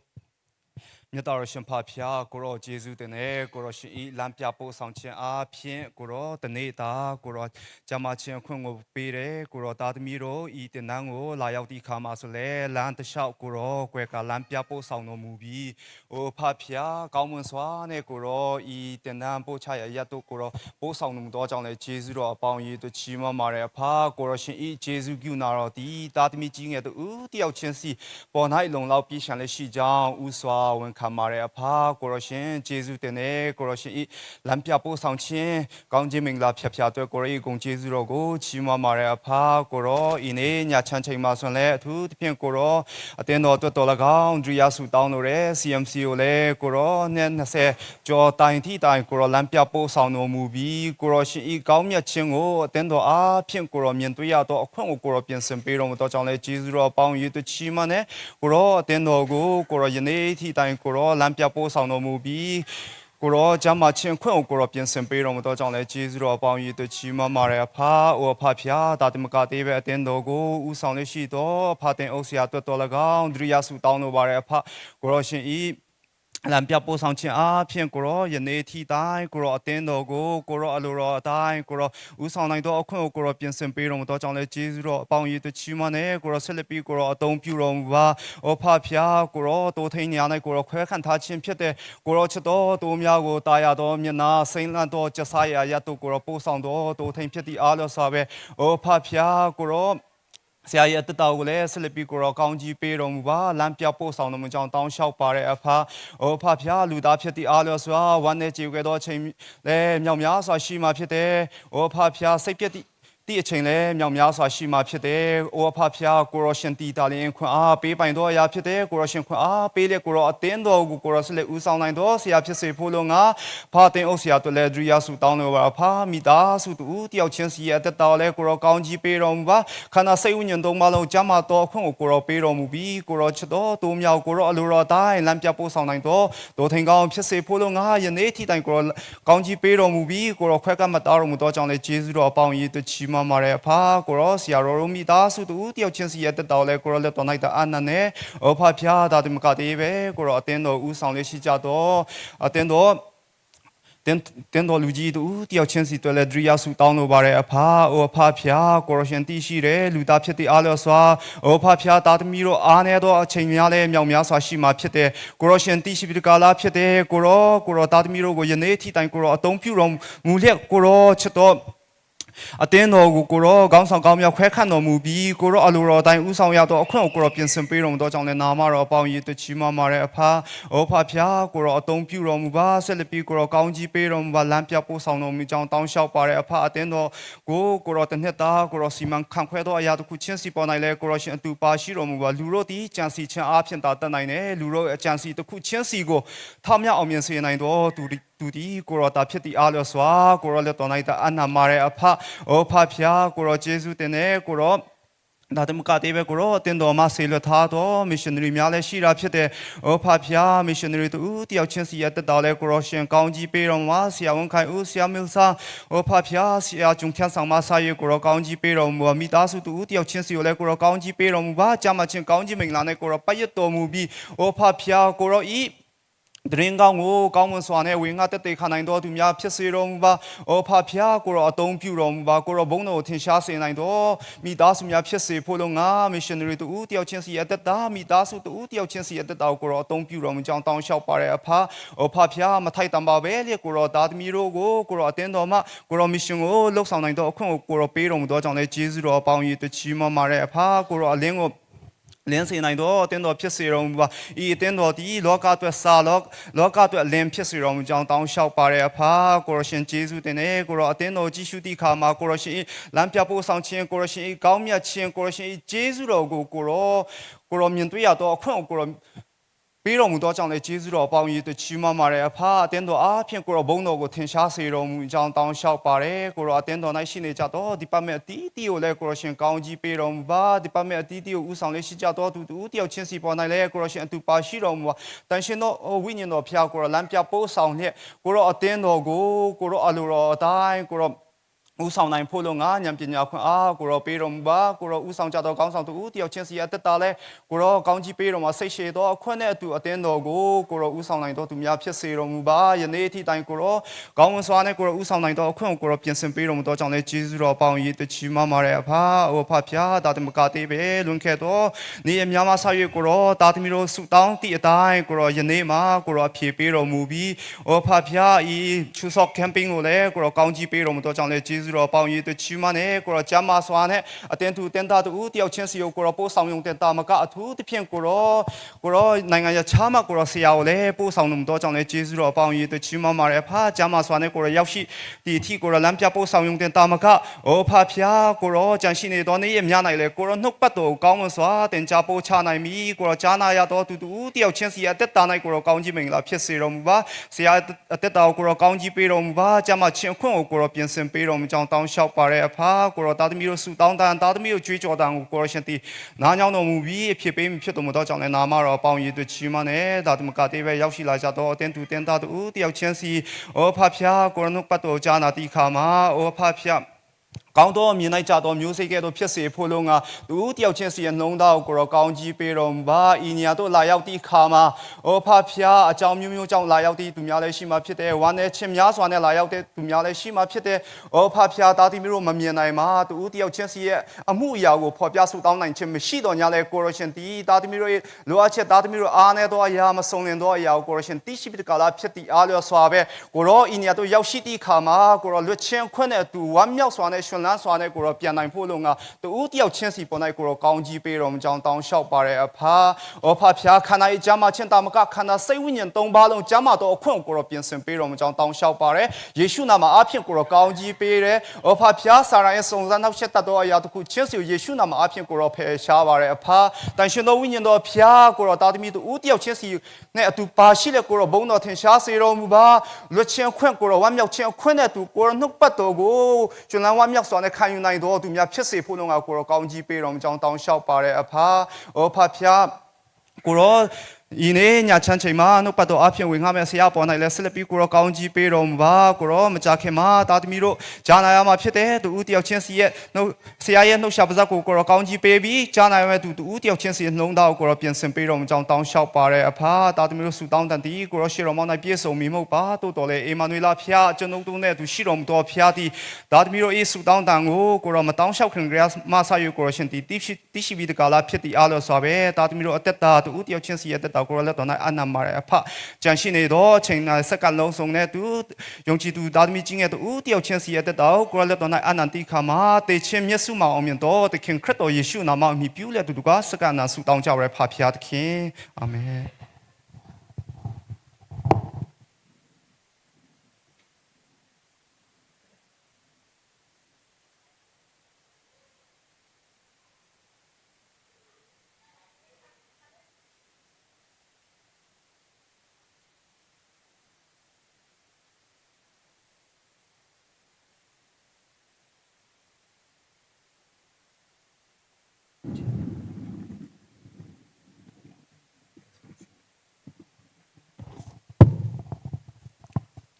မြတ်တော်ရှင်ဖဖျားကိုရောဂျေဇုတင်တဲ့ကိုရောရှင်ဤလမ်းပြပို့ဆောင်ခြင်းအားဖြင့်ကိုရောတနေ့တာကိုရောဂျမချင်းခွင့်ကိုပေးတယ်ကိုရောသားသမီးတို့ဤတင်တန်းကိုလာရောက်ဒီခါမှာဆိုလဲလမ်းတစ်လျှောက်ကိုရောကွယ်ကလမ်းပြပို့ဆောင်တော်မူပြီးအိုဖဖျားကောင်းမွန်စွာနဲ့ကိုရောဤတင်တန်းပို့ချရရတ်တို့ကိုရောပို့ဆောင်တော်မူသောကြောင့်လဲဂျေဇုတော်အပေါင်းဤတို့ချီးမွမ်းပါတယ်အဖကိုရောရှင်ဤဂျေဇုပြုနာတော်ဒီသားသမီးကြီးငယ်တို့ဦးတယောက်ချင်းစီပေါ်၌လုံလောက်ပြည့်ရှံလက်ရှိကြောင်းဥစွာဝန်ခံပါတယ်အဖကိုရောရှင်ဂျေဇုတင်တဲ့ကိုရောရှင်ဤလမ်းပြပို့ဆောင်ခြင်းကောင်းခြင်းမင်္ဂလာဖြတ်ဖြတ်အတွက်ကိုရောဤဂုဏ်ကျေးဇူးတော်ကိုချီးမွမ်းပါတယ်အဖကိုရောဤနေ့ညချမ်းချိန်မှာဆိုရင်လည်းအထူးသဖြင့်ကိုရောအသင်းတော်အတွက်တော်၎င်းဒရိယာစုတောင်းလို့တဲ့ CMC ကိုလည်းကိုရောနဲ့20ကျော်တိုင်ထိတိုင်ကိုရောလမ်းပြပို့ဆောင်တော်မူပြီးကိုရောရှင်ဤကောင်းမြတ်ခြင်းကိုအသင်းတော်အားဖြင့်ကိုရောမြင်တွေ့ရသောအခွင့်ကိုကိုရောပြင်ဆင်ပေးတော်မူသောကြောင့်လည်းကျေးဇူးတော်ပေါင်းရည်တချီးမွမ်းတဲ့ကိုရောအသင်းတော်ကိုကိုရောယနေ့ထိတိုင်ကိုရောလမ်းပြပို့ဆောင်တော်မူပြီးကိုရောကျမ်းမာခြင်းခွင့်ကိုကိုရောပြင်ဆင်ပေးတော်မူသောကြောင့်လည်းကျေးဇူးတော်အပေါင်းရည်တချီးမွမ်းပါတယ်အဖအိုအဖဖျားတာတမကသေးပဲအသင်းတော်ကိုဥဆောင်လေးရှိတော်အဖတင်အုပ်ဆရာတွတ်တော်၎င်းဒရိယဆုတောင်းတော်ပါတယ်အဖကိုရောရှင်ဤလမ်းပြပို့ဆောင်ခြင်းအားဖြင့်ကိုရောယနေ့ထိတိုင်းကိုရောအသင်းတော်ကိုကိုရောအလိုတော်အတိုင်းကိုရောဥဆောင်နိုင်သောအခွင့်ကိုကိုရောပြင်ဆင်ပေးတော်မူသောကြောင့်လည်းကျေးဇူးတော်အပေါင်းရည်တချီးမွမ်းနဲ့ကိုရောဆက်လက်ပြီးကိုရောအသုံးပြုတော်မူပါ။အိုဖဖျားကိုရောတိုးထိန်ညာ၌ကိုရောခွဲခန့်ထားခြင်းဖြစ်တဲ့ကိုရောချစ်တော်တိုးများကိုတာယာတော်မျက်နာစိမ့်လန့်တော်ကျဆာရာရတ်တို့ကိုရောပို့ဆောင်တော်တိုးထိန်ဖြစ်သည့်အားလျော်စွာပဲအိုဖဖျားကိုရောဆရာရဲ့အတတော်ကိုလည်းဆက်လက်ပြီးကိုရောကောင်းကြီးပေးတော်မူပါလမ်းပြပို့ဆောင်တော်မူကြောင်းတောင်းလျှောက်ပါတဲ့အဖအိုဖဖျားလူသားဖြစ်သည့်အားလျော်စွာဝမ်းနဲ့ကြေကွယ်သောအချိန်လဲမြောင်များစွာရှိမှဖြစ်တယ်အိုဖဖျားစိတ်ပြည့်သည့်တိအချိန်လဲမြောင်များစွာရှိမှဖြစ်တယ်။အိုအဖဖျားကိုရောရှင်တီတာလင်ခွန်အားပေးပိုင်တော်အရာဖြစ်တယ်။ကိုရောရှင်ခွန်အားပေးလေကိုရောအတင်းတော်ကိုကိုရောဆက်လက်ဦးဆောင်နိုင်တော်ဆရာဖြစ်စေဖို့လို့ငါဖာတင်အုပ်ဆရာတို့လည်းဒရိယာစုတောင်းလို့ပါဖာမိသားစုတူတယောက်ချင်းစီရဲ့အသက်တော်လဲကိုရောကောင်းကြီးပေးတော်မူပါခန္ဓာစိတ်ဝိညာဉ်သုံးပါလုံးကျမ်းမာတော်အခွင့်ကိုကိုရောပေးတော်မူပြီးကိုရောချစ်တော်တိုးမြောက်ကိုရောအလိုတော်တိုင်းလမ်းပြပို့ဆောင်နိုင်တော်တို့ထင်ကောင်းဖြစ်စေဖို့လို့ငါယနေ့ထိတိုင်ကိုရောကောင်းကြီးပေးတော်မူပြီးကိုရောခွဲကမတားတော်မူသောကြောင့်လဲကျေးဇူးတော်အပေါင်းရည်တချီးမွမ်းပါရဖာကိုရောဆရာတော်တို့မိသားစုတူတယောက်ချင်းစီရဲ့တက်တော်လဲကိုရောလက်တော်၌တအာနန်နဲ့ဩဖဖျားဒါတိမကတေးပဲကိုရောအတင်းတော်ဦးဆောင်လေးရှိကြတော်အတင်းတော် တင်းတင်းတော်လူကြီးတို့တယောက်ချင်းစီတွေ့လဲဒရိယာစုတောင်းလို့ပါတယ်အဖာအိုအဖဖျားကိုရရှင်တီရှိတယ်လူသားဖြစ်တဲ့အားလျော်စွာအိုဖဖျားသားသမီးတို့အားနေတော့အချိန်များလဲမြောင်များစွာရှိမှာဖြစ်တယ်ကိုရရှင်တီရှိပြီးကာလဖြစ်တယ်ကိုရောကိုရောသားသမီးတို့ကိုယနေ့ထိတိုင်ကိုရောအတုံးပြုတော်မူလျက်ကိုရောချစ်တော်အတင်းတော်ကိုကိုရောခေါင်းဆောင်ကောင်းမြောက်ခွဲခန့်တော်မူပြီးကိုရောအလိုတော်အတိုင်းဥဆောင်ရတော့အခွင့်ကိုကိုရောပြင်ဆင်ပေးတော်မူသောကြောင့်လည်းနာမတော်အပေါင်းရည်တချီးမွမ်းပါတဲ့အဖာဩဖဖျားကိုရောအတုံးပြုတော်မူပါဆက်လက်ပြီးကိုရောကောင်းကြီးပေးတော်မူပါလမ်းပြပို့ဆောင်တော်မူကြောင်းတောင်းလျှောက်ပါတဲ့အဖအတင်းတော်ကိုကိုရောတနှစ်သားကိုရောစီမံခန့်ခွဲတော်အရာတစ်ခုချင်းစီပေါ်နိုင်လဲကိုရောရှင်အတူပါရှိတော်မူပါလူတို့သည်ကြံစီချင်းအားဖြင့်သာတတ်နိုင်တယ်လူတို့အကြံစီတစ်ခုချင်းစီကိုထောက်မြောက်အောင်မြင်စေနိုင်တော်သူသူဒီကိုရောတာဖြစ်သည့်အားလျော်စွာကိုရောလက်တော်၌တာအနာမာတဲ့အဖဩဖဖျားကိုရောဂျေဇုတင်တဲ့ကိုရောဒါတမကတေးပဲကိုရောတင်တော်မှာဆေလွတ်ထားတော့မစ်ရှင်နရီများလည်းရှိတာဖြစ်တဲ့ဩဖဖျားမစ်ရှင်နရီတူတယောက်ချင်းစီရတက်တော်လဲကိုရောရှင်ကောင်းကြီးပေးတော်မှာဆရာဝန်ခိုင်ဦးဆရာမီလ်ဆာဩဖဖျားဆရာကျုံထန်းဆောင်မဆာယေကိုရောကောင်းကြီးပေးတော်မူပါမိသားစုတူတယောက်ချင်းစီကိုလည်းကိုရောကောင်းကြီးပေးတော်မူပါကြာမချင်းကောင်းကြီးမင်္ဂလာနဲ့ကိုရောပတ်ရတော်မူပြီးဩဖဖျားကိုရောဤ တရင်ကောင်းကိုကောင်းမွန်စွာနဲ့ဝင်ငါတက်တေခါနိုင်တော်သူများဖြစ်စေတော်မူပါ။အိုဖဖျားကိုရောအတုံးပြုတော်မူပါ။ကိုရောဘုန်းတော်ကိုထင်ရှားစေနိုင်တော်မိသားစုများဖြစ်စေဖို့လုံငါမစ်ရှင်နရီတူတယောက်ချင်းစီအသက်တာမိသားစုတူတယောက်ချင်းစီအသက်တာကိုရောအတုံးပြုတော်မူကြောင်းတောင်းလျှောက်ပါတဲ့အဖ။အိုဖဖျားမထိုက်တန်ပါပဲလေကိုရောသားသမီးတို့ကိုကိုရောအတင်းတော်မှကိုရောမစ်ရှင်ကိုလှုပ်ဆောင်နိုင်တော်အခွင့်ကိုကိုရောပေးတော်မူသောကြောင့်လေကျေးဇူးတော်အပေါင်းဤတချီးမမာတဲ့အဖကိုရောအလင်းကို လင်းစေနိုင်တော်အတင်းတော်ဖြစ်စေတော်မူပါဤအတင်းတော်ဒီလောကအတွက်စာလောလောကအတွက်လင်းဖြစ်စေတော်မူကြောင်းတောင်းလျှောက်ပါရအဖာကိုရရှင်ဂျေဇုတင်နေကိုရောအတင်းတော်ကြည်ရှုတိခါမှာကိုရရှင်လမ်းပြပို့ဆောင်ခြင်းကိုရရှင်ကောင်းမြတ်ခြင်းကိုရရှင်ဂျေဇုတော်ကိုကိုရောကိုရောမြင်တွေ့ရတော့အခွင့်ကိုရော ပေးတော်မူသောကြောင့်လည်းကျေးဇူးတော်အပေါင်းဤတချီးမွမ်းပါတယ်အဖအတင်းတော်အားဖြင့်ကိုရောဘုန်းတော်ကိုထင်ရှားစေတော်မူကြောင်းတောင်းလျှောက်ပါတယ်ကိုရောအတင်းတော်၌ရှိနေကြတော့ဒီပတ်မဲ့အတီးတီကိုလည်းကိုရောရှင်ကောင်းကြီးပေးတော်မူပါဒီပတ်မဲ့အတီးတီကိုဥဆောင်လေးရှိကြတော့သူတူတယောက်ချင်းစီပေါ်၌လည်းကိုရောရှင်အတူပါရှိတော်မူပါတန်ရှင်တော်ဝိညာဉ်တော်ဖျားကိုရောလမ်းပြပို့ဆောင်လျက်ကိုရောအတင်းတော်ကိုကိုရောအလိုတော်အတိုင်းကိုရော ဦးဆောင်နိုင်ဖို့လို့ငါဉာဏ်ပညာခွင့်အားကိုရောပေးတော်မူပါကိုရောဦးဆောင်ကြသောကောင်းဆောင်သူတယောက်ချင်းစီအသက်တာလဲကိုရောကောင်းကြီးပေးတော်မှာစိတ်ရှည်သောအခွင့်နဲ့အတူအသင်းတော်ကိုကိုရောဦးဆောင်နိုင်သောသူများဖြစ်စေတော်မူပါယနေ့အထိတိုင်ကိုရောကောင်းဝန်စွာနဲ့ကိုရောဦးဆောင်နိုင်သောအခွင့်ကိုကိုရောပြင်ဆင်ပေးတော်မူသောကြောင့်လဲကျေးဇူးတော်ပေါင်းရည်တချီမမာတဲ့အဖအိုဖဖျားတာတမကသေးပဲလွန်ခဲ့သောနေအများမဆ၍ကိုရောတာသမီတို့ဆုတောင်းသည့်အတိုင်းကိုရောယနေ့မှာကိုရောဖြေပေးတော်မူပြီးအိုဖဖျားဤချူဆော့ကမ်ပင်းကိုလည်းကိုရောကောင်းကြီးပေးတော်မူသောကြောင့်လဲကျေးဇူးတော်ပေါင်းရည်တချီမနဲ့ကိုရောကျမ်းမာစွာနဲ့အတင်းသူတင်းသားတူတယောက်ချင်းစီကိုကိုရောပို့ဆောင်ယုံတင်တာမကအထူးသဖြင့်ကိုရောကိုရောနိုင်ငံရခြားမှာကိုရောဆရာကိုလည်းပို့ဆောင်တော်မူသောကြောင့်လဲကျေးဇူးတော်ပေါင်းရည်တချီမမာရဖာကျမ်းမာစွာနဲ့ကိုရောရောက်ရှိဒီအထိကိုရောလမ်းပြပို့ဆောင်ယုံတင်တာမကအိုဖာဖျားကိုရောကြံရှိနေတော်နေ့ရမြနိုင်လေကိုရောနှုတ်ပတ်တော်ကောင်းမွန်စွာတင်ကြပို့ချနိုင်မည်ကိုရောကြားနာရတော်သူတူတယောက်ချင်းစီအသက်တာ၌ကိုရောကောင်းကြီးမင်္ဂလာဖြစ်စေတော်မူပါဆရာအသက်တာကိုရောကောင်းကြီးပေးတော်မူပါကျမ်းမာခြင်းအခွင့်ကိုကိုရောပြင်ဆင်ပေးတော်မူကြောင်းတောင်းလျှောက်ပါတဲ့အဖာကိုရောတာသမီးတို့ဆုတောင်းတန်တာသမီးတို့ကြွေးကြော်တန်ကိုကိုရောရှင်တီနားညောင်းတော်မူပြီးအဖြစ်ပေးမိဖြစ်တော်မူသောကြောင့်လည်းနာမတော်ပေါင်းရည်တို့ချီးမွမ်းနဲ့ဒါတမကတေးပဲရောက်ရှိလာကြတော့အတင်းသူတင်းသားတူတယောက်ချင်းစီအိုဖဖျားကိုရောနှုတ်ပတ်တော်ကြားနာတိခါမှာအိုဖဖျား ကောင်းသောမြင်နိုင်ကြသောမျိုးစိတ်ကဲ့သို့ဖြစ်စေဖို့လုံးကသူတယောက်ချင်းစီရဲ့နှုံးသားကိုကိုရောကောင်းကြီးပေးတော်မူပါဤနေရာတို့လာရောက်သည့်ခါမှာအိုဖဖျားအကြောင်းမျိုးမျိုးကြောင့်လာရောက်သည့်သူများလည်းရှိမှဖြစ်တယ်ဝမ်းနဲ့ချင်းများစွာနဲ့လာရောက်တဲ့သူများလည်းရှိမှဖြစ်တယ်အိုဖဖျားသားသမီးတို့မမြင်နိုင်မှာသူတယောက်ချင်းစီရဲ့အမှုအရာကိုဖော်ပြဆုတောင်းနိုင်ခြင်းမရှိတော့ညာလဲကိုရောရှင်တီသားသမီးတို့ရဲ့လိုအပ်ချက်သားသမီးတို့အားနေသောအရာမစုံလင်သောအရာကိုကိုရောရှင်တိရှိပြီးတကားလားဖြစ်သည့်အားလျော်စွာပဲကိုရောဤနေရာတို့ရောက်ရှိသည့်ခါမှာကိုရောလွတ်ချင်းခွင့်နဲ့အတူဝမ်းမြောက်စွာနဲ့ရှင်လန်းစွာနဲ့ကိုရောပြန်နိုင်ဖို့လုံငါတူတယောက်ချင်းစီပေါ်၌ကိုရောကောင်းကြီးပေးတော်မူကြောင်းတောင်းလျှောက်ပါရအဖာဩဖဖျားခန္ဓာ၏ကျမ်းမာခြင်းတာမကခန္ဓာစိတ်ဝိညာဉ်သုံးပါးလုံးကျမ်းမာသောအခွင့်ကိုရောပြင်ဆင်ပေးတော်မူကြောင်းတောင်းလျှောက်ပါရယေရှုနာမအားဖြင့်ကိုရောကောင်းကြီးပေးတယ်ဩဖဖျားစာရန်ရဲ့စုံစမ်းနောက်ဆက်တတ်သောအရာတစ်ခုချင်းစီကိုယေရှုနာမအားဖြင့်ကိုရောဖယ်ရှားပါရအဖာတန်ရှင်သောဝိညာဉ်တော်ဖျားကိုရောတာသမီတူတယောက်ချင်းစီနဲ့အတူပါရှိတဲ့ကိုရောဘုန်းတော်ထင်ရှားစေတော်မူပါလွတ်ချင်းခွင့်ကိုရောဝမ်းမြောက်ခြင်းအခွင့်နဲ့အတူကိုရောနှုတ်ပတ်တော်ကိုကျွမ်းလန်းဝမ်းမြောက်စွာနဲ့ခံယူနိုင်တော်သူများဖြစ်စေဖို့လုံငါကိုရောကောင်းကြီးပေးတော်မူကြောင်းတောင်းလျှောက်ပါရအဖာဩဖဖျားကိုရောဤနေ့ညချမ်းချိန်မှာနှုတ်ပတ်တော်အဖျင်ဝင်ငါမယ်ဆရာပေါ်၌လဲဆက်လက်ပြီးကိုရောကောင်းကြီးပေးတော်မူပါကိုရောမကြခင်မှာတာသမီတို့ဂျာနာရမှာဖြစ်တဲ့သူဦးတယောက်ချင်းစီရဲ့နှုတ်ဆရာရဲ့နှုတ်ရှာပါဇက်ကိုကိုရောကောင်းကြီးပေးပြီးဂျာနာရမယ့်သူသူဦးတယောက်ချင်းစီရဲ့နှလုံးသားကိုကိုရောပြင်ဆင်ပေးတော်မူကြောင်းတောင်းလျှောက်ပါရအဖာတာသမီတို့ဆုတောင်းတန်တီကိုရောရှေတော်မောင်း၌ပြည့်စုံမိမှုပါတို့တော်လေအေမာနွေလာဖျားကျွန်ုပ်တို့နဲ့သူရှိတော်မူတော်ဖျားသည်တာသမီတို့အေးဆုတောင်းတန်ကိုကိုရောမတောင်းလျှောက်ခင်ကြမဆာယူကိုရောရှင်တီတိရှိတိရှိပြီးတကားလားဖြစ်သည်အားလို့ဆိုပဲတာသမီတို့အသက်တာသူဦးတယောက်ချင်းစီရဲ့အသက်တာကိုရောလက်တော်၌အနံမာရအဖကြံရှိနေတော့ချိန်နာစက္ကန့်လုံးစုံနဲ့သူယုံကြည်သူတာသမီကြီးငယ်သူဦးတယောက်ချင်းစီရဲ့အသက်တာကိုရောလက်တော်၌အနန္တိခါမှာတေချင်းမျက်စုမအောင်မြင်တော်သခင်ခရစ်တော်ယေရှုနာမအမိပြုလက်သူတို့ကစက္ကန့်နာဆုတောင်းကြရဖဖျားသခင်အာမင်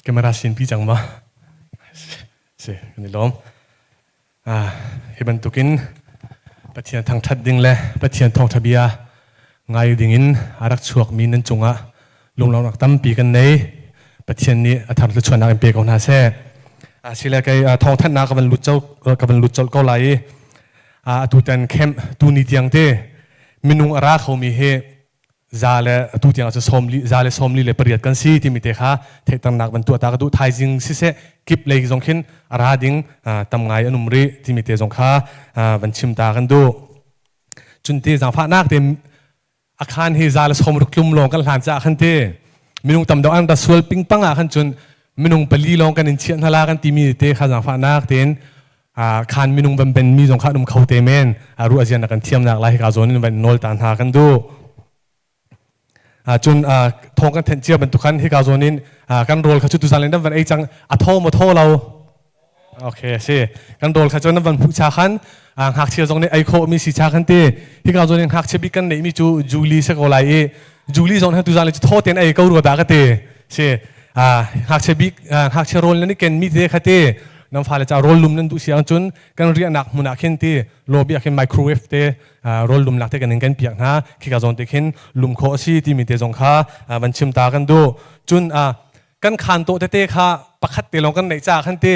Camera sin pi cang ma si kan i lawm ah hi bantukin Pathian thangthat ding le Pathian thawngtha bia ngai ding in a rak chuak mi nan cungah Lunglawmhnak tampi kan nei. Pathian nih a thar thluachuahnak in pe ko hna seh. Asile kei thawngthanhnak ka van lut ka van lut colh ko lai i atu tan camp tu ni tiang te minung a ra khomi hi za le atu tiang cu sawmli za le sawmli le pariat kan si timi te kha theihternak van tuah ta ka duh. Thaizing siseh kip lei zong khin a ra ding tam ngai an um rih timi te zong kha van chim ta kan duh. Cun te zaangfahnak te a khan hi za le sawm ruk tlum lawng kan hlan caah khan te minung tam deuh an ra sual pingpang ah khan cun minung pali lawng kan in chiah hna la kan timi te kha zaangfahnak tein khan minung van ben mi zong kha an um kho te men ruah zian kan thiamnak lai ka zawn in van nawl ta hna kan duh. Cun thawng kan thenh cia bantuk khan hika zawn in kan rawl kha cu tuzan len van ei cang a tho maw tho lo? Okay, si kan rawl kha cu nan van hmuh cha khan ngakchia zong nih ei khawh mi si cha khan ti hika zawn in ngakchia bik kan neih mi cu Julie se ko lai i Julie zong han tuzan le cu tho ten ei ko rua da ka ti si. Ngakchia bik ngakchia rawl nan i ken mi te kha ti nan fale ca rawl lum nan duh si ahcun kan riahnak hmun ah khin ti lobby ah khin microwave te rawl lumnak te kan in kan piak hna khika zawn te khin lum khawh a si timi te zong kha van chim ta kan duh. Cun kan khan to tete kha pakhat te lawng kan neih ca khan ti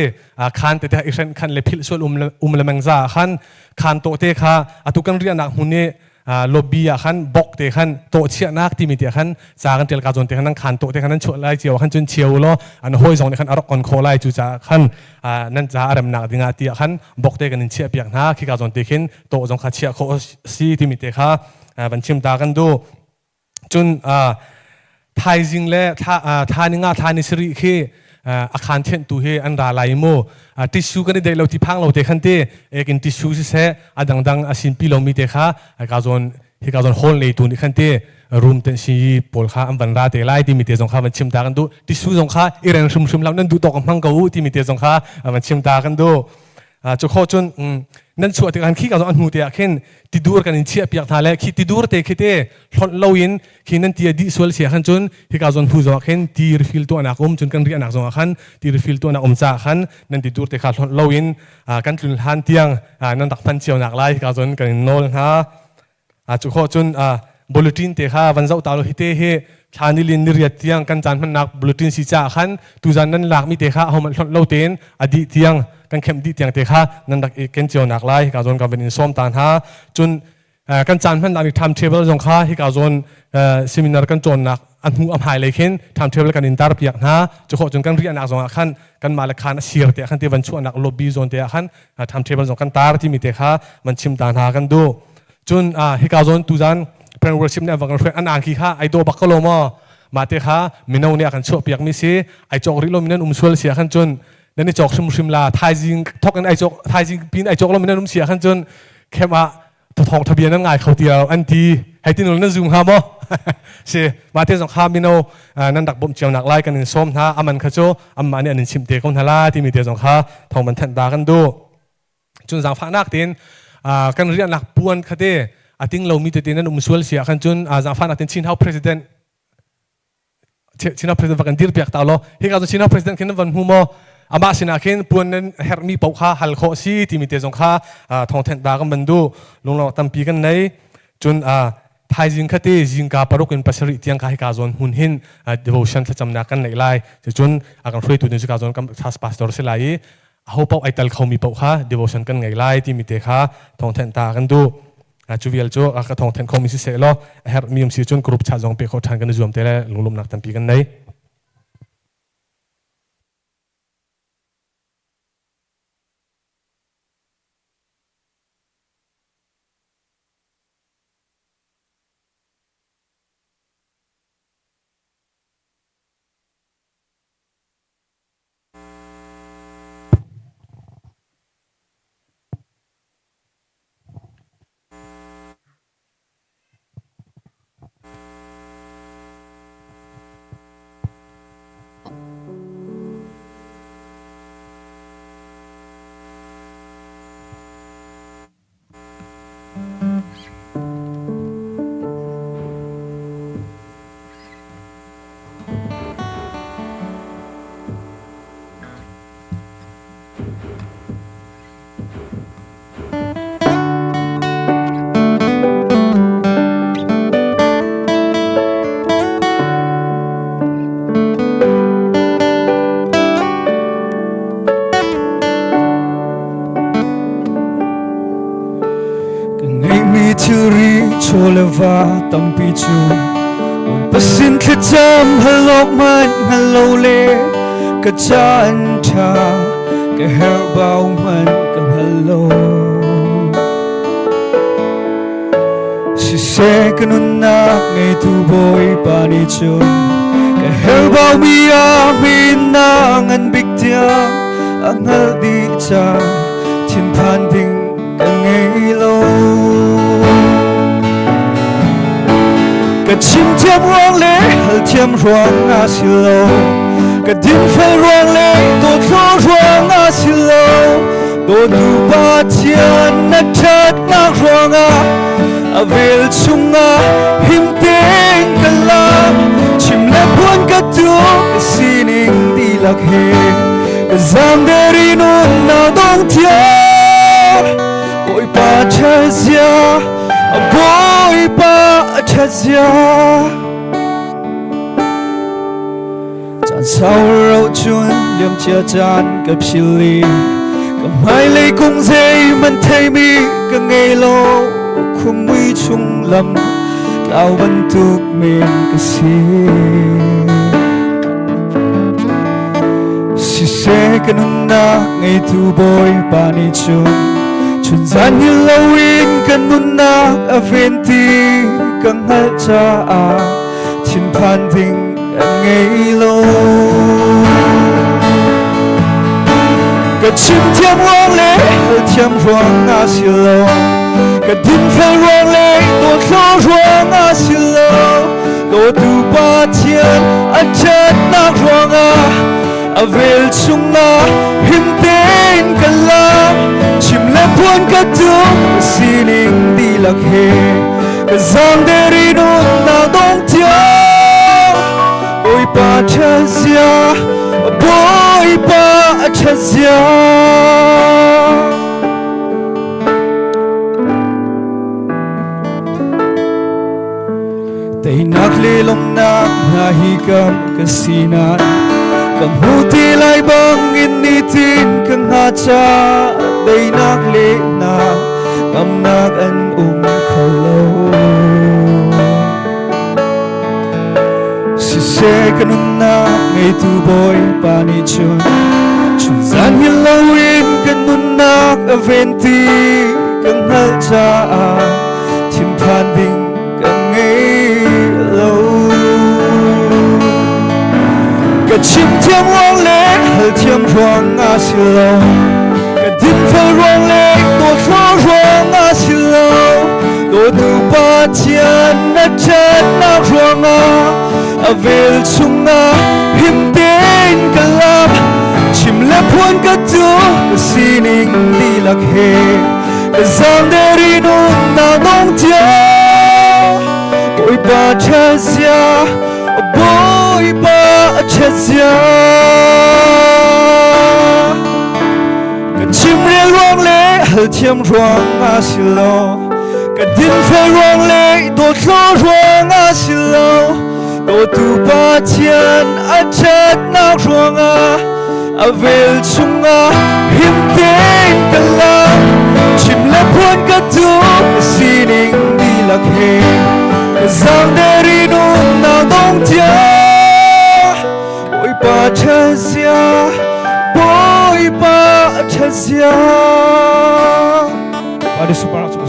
khan tete i hren khan le philh sual um le meng za khan khan to te kha atu kan riahnak hmun i lobby ah khan bok te khan to chiahnak timi te khan ca kan tel ka zawn te khan nan khan to te khan nan chuah lai cio khan cun chiao lo an hoi zong nih khan arok kon kho lai cu ca khan nan ca aremnak dingah ti khan bok te kan in chiah piak hna khika zawn te khin to zong kha chiah khawh si timi te kha van chim ta kan du. Cun thaizing le thla ni nga thla ni sarih khi a khan thenh tu hi an ra lai mu tissue kan i deih lo ti phang lo te khan te ekin tissue siseh a dangdang a sin pi lomi te kha ka zawn hi ka zawn hall nei tu nih khan te room ten si pawl kha an van ra te lai timi te zong kha van chim ta kan duh. Tissue zong kha i ren hrim hrim lo nan duh tawk hmang ko u timi te zong kha van chim ta kan duh. Cu kho cun nan chuah tikah khi ka an hnu te ah khin tidur kan in chiah piak hna le khi tidur te khi te hlonh lo in khi nan ti a dih sual sia khan cun hika zawn hnu zong ah khin ti refill tuahnak um cun kan riahnak zong ah khan ti refill tuahnak um caah khan nan tidur te kha hlonh lo in kan tlun hlan tiang nan rak hman cio nak lai hika zawn kan in nawl hna. Cu khawh cun bulletin te kha van zoh ta lo hi te hi thla ni lin ni riat tiang kan caan hmannak bulletin si caah khan tuzan nan lakmi te kha ahohmanh hlonh lo tein a dih tiang kan khem dih tiang te kha nan rak i ken cio nak lai hika zawn ka van in sawm ta hna. Cun kan caan hmannak ni timetable zong kha hika zawn seminar kan cawnnak a hnu a hmai lei khin timetable kan in tar piak hna. Cu khawh cun kan riahnak zong ah khan kan mah le khan a sir te ah khan te van chuahnak lobby zawn te ah khan timetable zong kan tar timi te kha van chim ta hna kan duh. Cun hika zawn tuzan parent worship nih an van kan hruai an angki kha ai dawh bak ko lo maw? Mah te kha mino nih a kan chuah piak mi si ai cawk rih lo mi nan um sual si ah khan cun nan i cawk hrimhrim la thaizing thok in ai cawk thaizing pin ai cawk lo mi nan um si ah khan cun khem ah thawng thabia nan ngai kho ti lo an ti hei tin nan zum hnga maw? Si mah te zong kha mino nan rak bawmh cio nak lai kan in sawm hna aman kha cu amma nih an in chimh te ko hna la timi te zong kha thawng man thanh ta kan duh. Cun zaangfahnak tein kan riahnak puan kha te a ting lomi tete nan um sual si ah khan cun zaangfahnak tein Chin House President Chin House President va kan dir piak ta law hika cu Chin House President khin nan van hmu maw? Amah sinah khin puan nan herhmi paoh kha hal khawh si timi te zong kha thawngthenh ta kan van duh. Lunglawmh tampi kan nei. Cun thaizing kha te zingka 6 in 7 tiang kha hika zawn hmun hin devotion thlacamnak kan neih lai. Cucun a kan hruaitu ding cu ka zawn kan pastor si lai i aho paoh ai tal khomi paoh kha devotion kan ngei lai timi te kha thawngthenh ta kan duh. Cu vial cu ka thawngthenh khomi si seh law a herhmi um si cun group chat zong pe kho ṭhan kan i zuam te le lunglawmhnak tampi kan nei. tampi cu Bawipa sin thlacam hal awk hmanh hngal lo le ka caan ṭha ka herhbau hmanh ka hngal lo. Siseh ka nunnak ngeitu Bawipa nih cun ka herhbaumi ah min a ngan bik tiang a hngalh dih ca thinphan ding ka ngei lo. Ka chim thiam ruang le hal thiam ruang a si lo. Ka dinfel ruang le dawtlo ruang a si lo. Dawtu Pathian na ṭhatnak ruangah a vel chungah him tein ka lam. Chim le phuan ka tu ka sining dihlak he ka zaangder i nunnak dong thiam. Bawipa ṭhatzia, Bawipa ṭhatzia. Caan sau rauh cun liamcia caan ka phil i ka hmailei kung zeihmanh theimi ka ngei lo khumui chung lam tlau bantuk men ka si. Siseh ka nunnak ngeitu Bawipa nih cun chunzan ni loin ka nunnak a ven ti ka hngalh caah thinphan ding an ngei lo. Ka chim thiam ruang le hal thiam ruang ah si lo ka dinfel ruang le dawtlo ruang ah si lo dawtu Pathian a ṭhatnak ruangah a vel chungah him tein ka lam chim le phuan ka tum sining dihlak he ka zaangder i nunnak dong tiang Bawipa ṭhatzia Bawipa ṭhatzia. Teinak le lawmhnak hna hi kam ka si nain ka hmu ti lai bangin nitin ka hnga ca teinak le hna ngamnak an um kho lo. Siseh ka nunnak ngeitu Bawipa nih cun chunzan hi loin ka nunnak a ven ti ka hngalh caah thinphan ding ka ngei lo. Ka chim thiam ruang le hal thiam ruang ah si lo ka dinfel ruang le dawtlo ruang ah si lo dawtu Pathian na ṭhatnak ruangah a vel chungah him tein ka lap chim le phuan ka tu ka sining dihlak he ka zaangder i nunnak nung tiang Bawipa ṭhatzia Bawipa ṭhatzia Ka chimrel ruang le hal thiam ruang ah si lo ka dinfel ruang le dawtlo ruang ah si lo dawtu Pathian a ṭhatnak ruangah a vel chungah him tein ka lam chim le phuan ka tu ka sining dihlak he ka zaangder i nunnak dong tiang Bawipa ṭhatzia Bawipa ṭhatzia Pada super cukup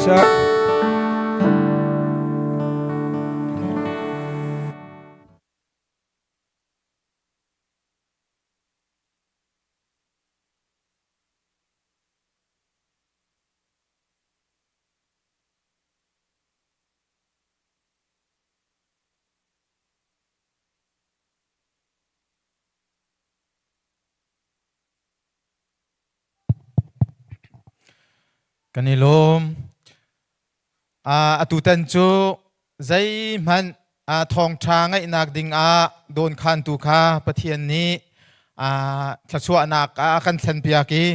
Kan i lawm. Atutan cu zeihmanh thawngṭha ngaihnak dingah dawnkhantu kha Pathian nih thluachuahnak a kan thlenpiak i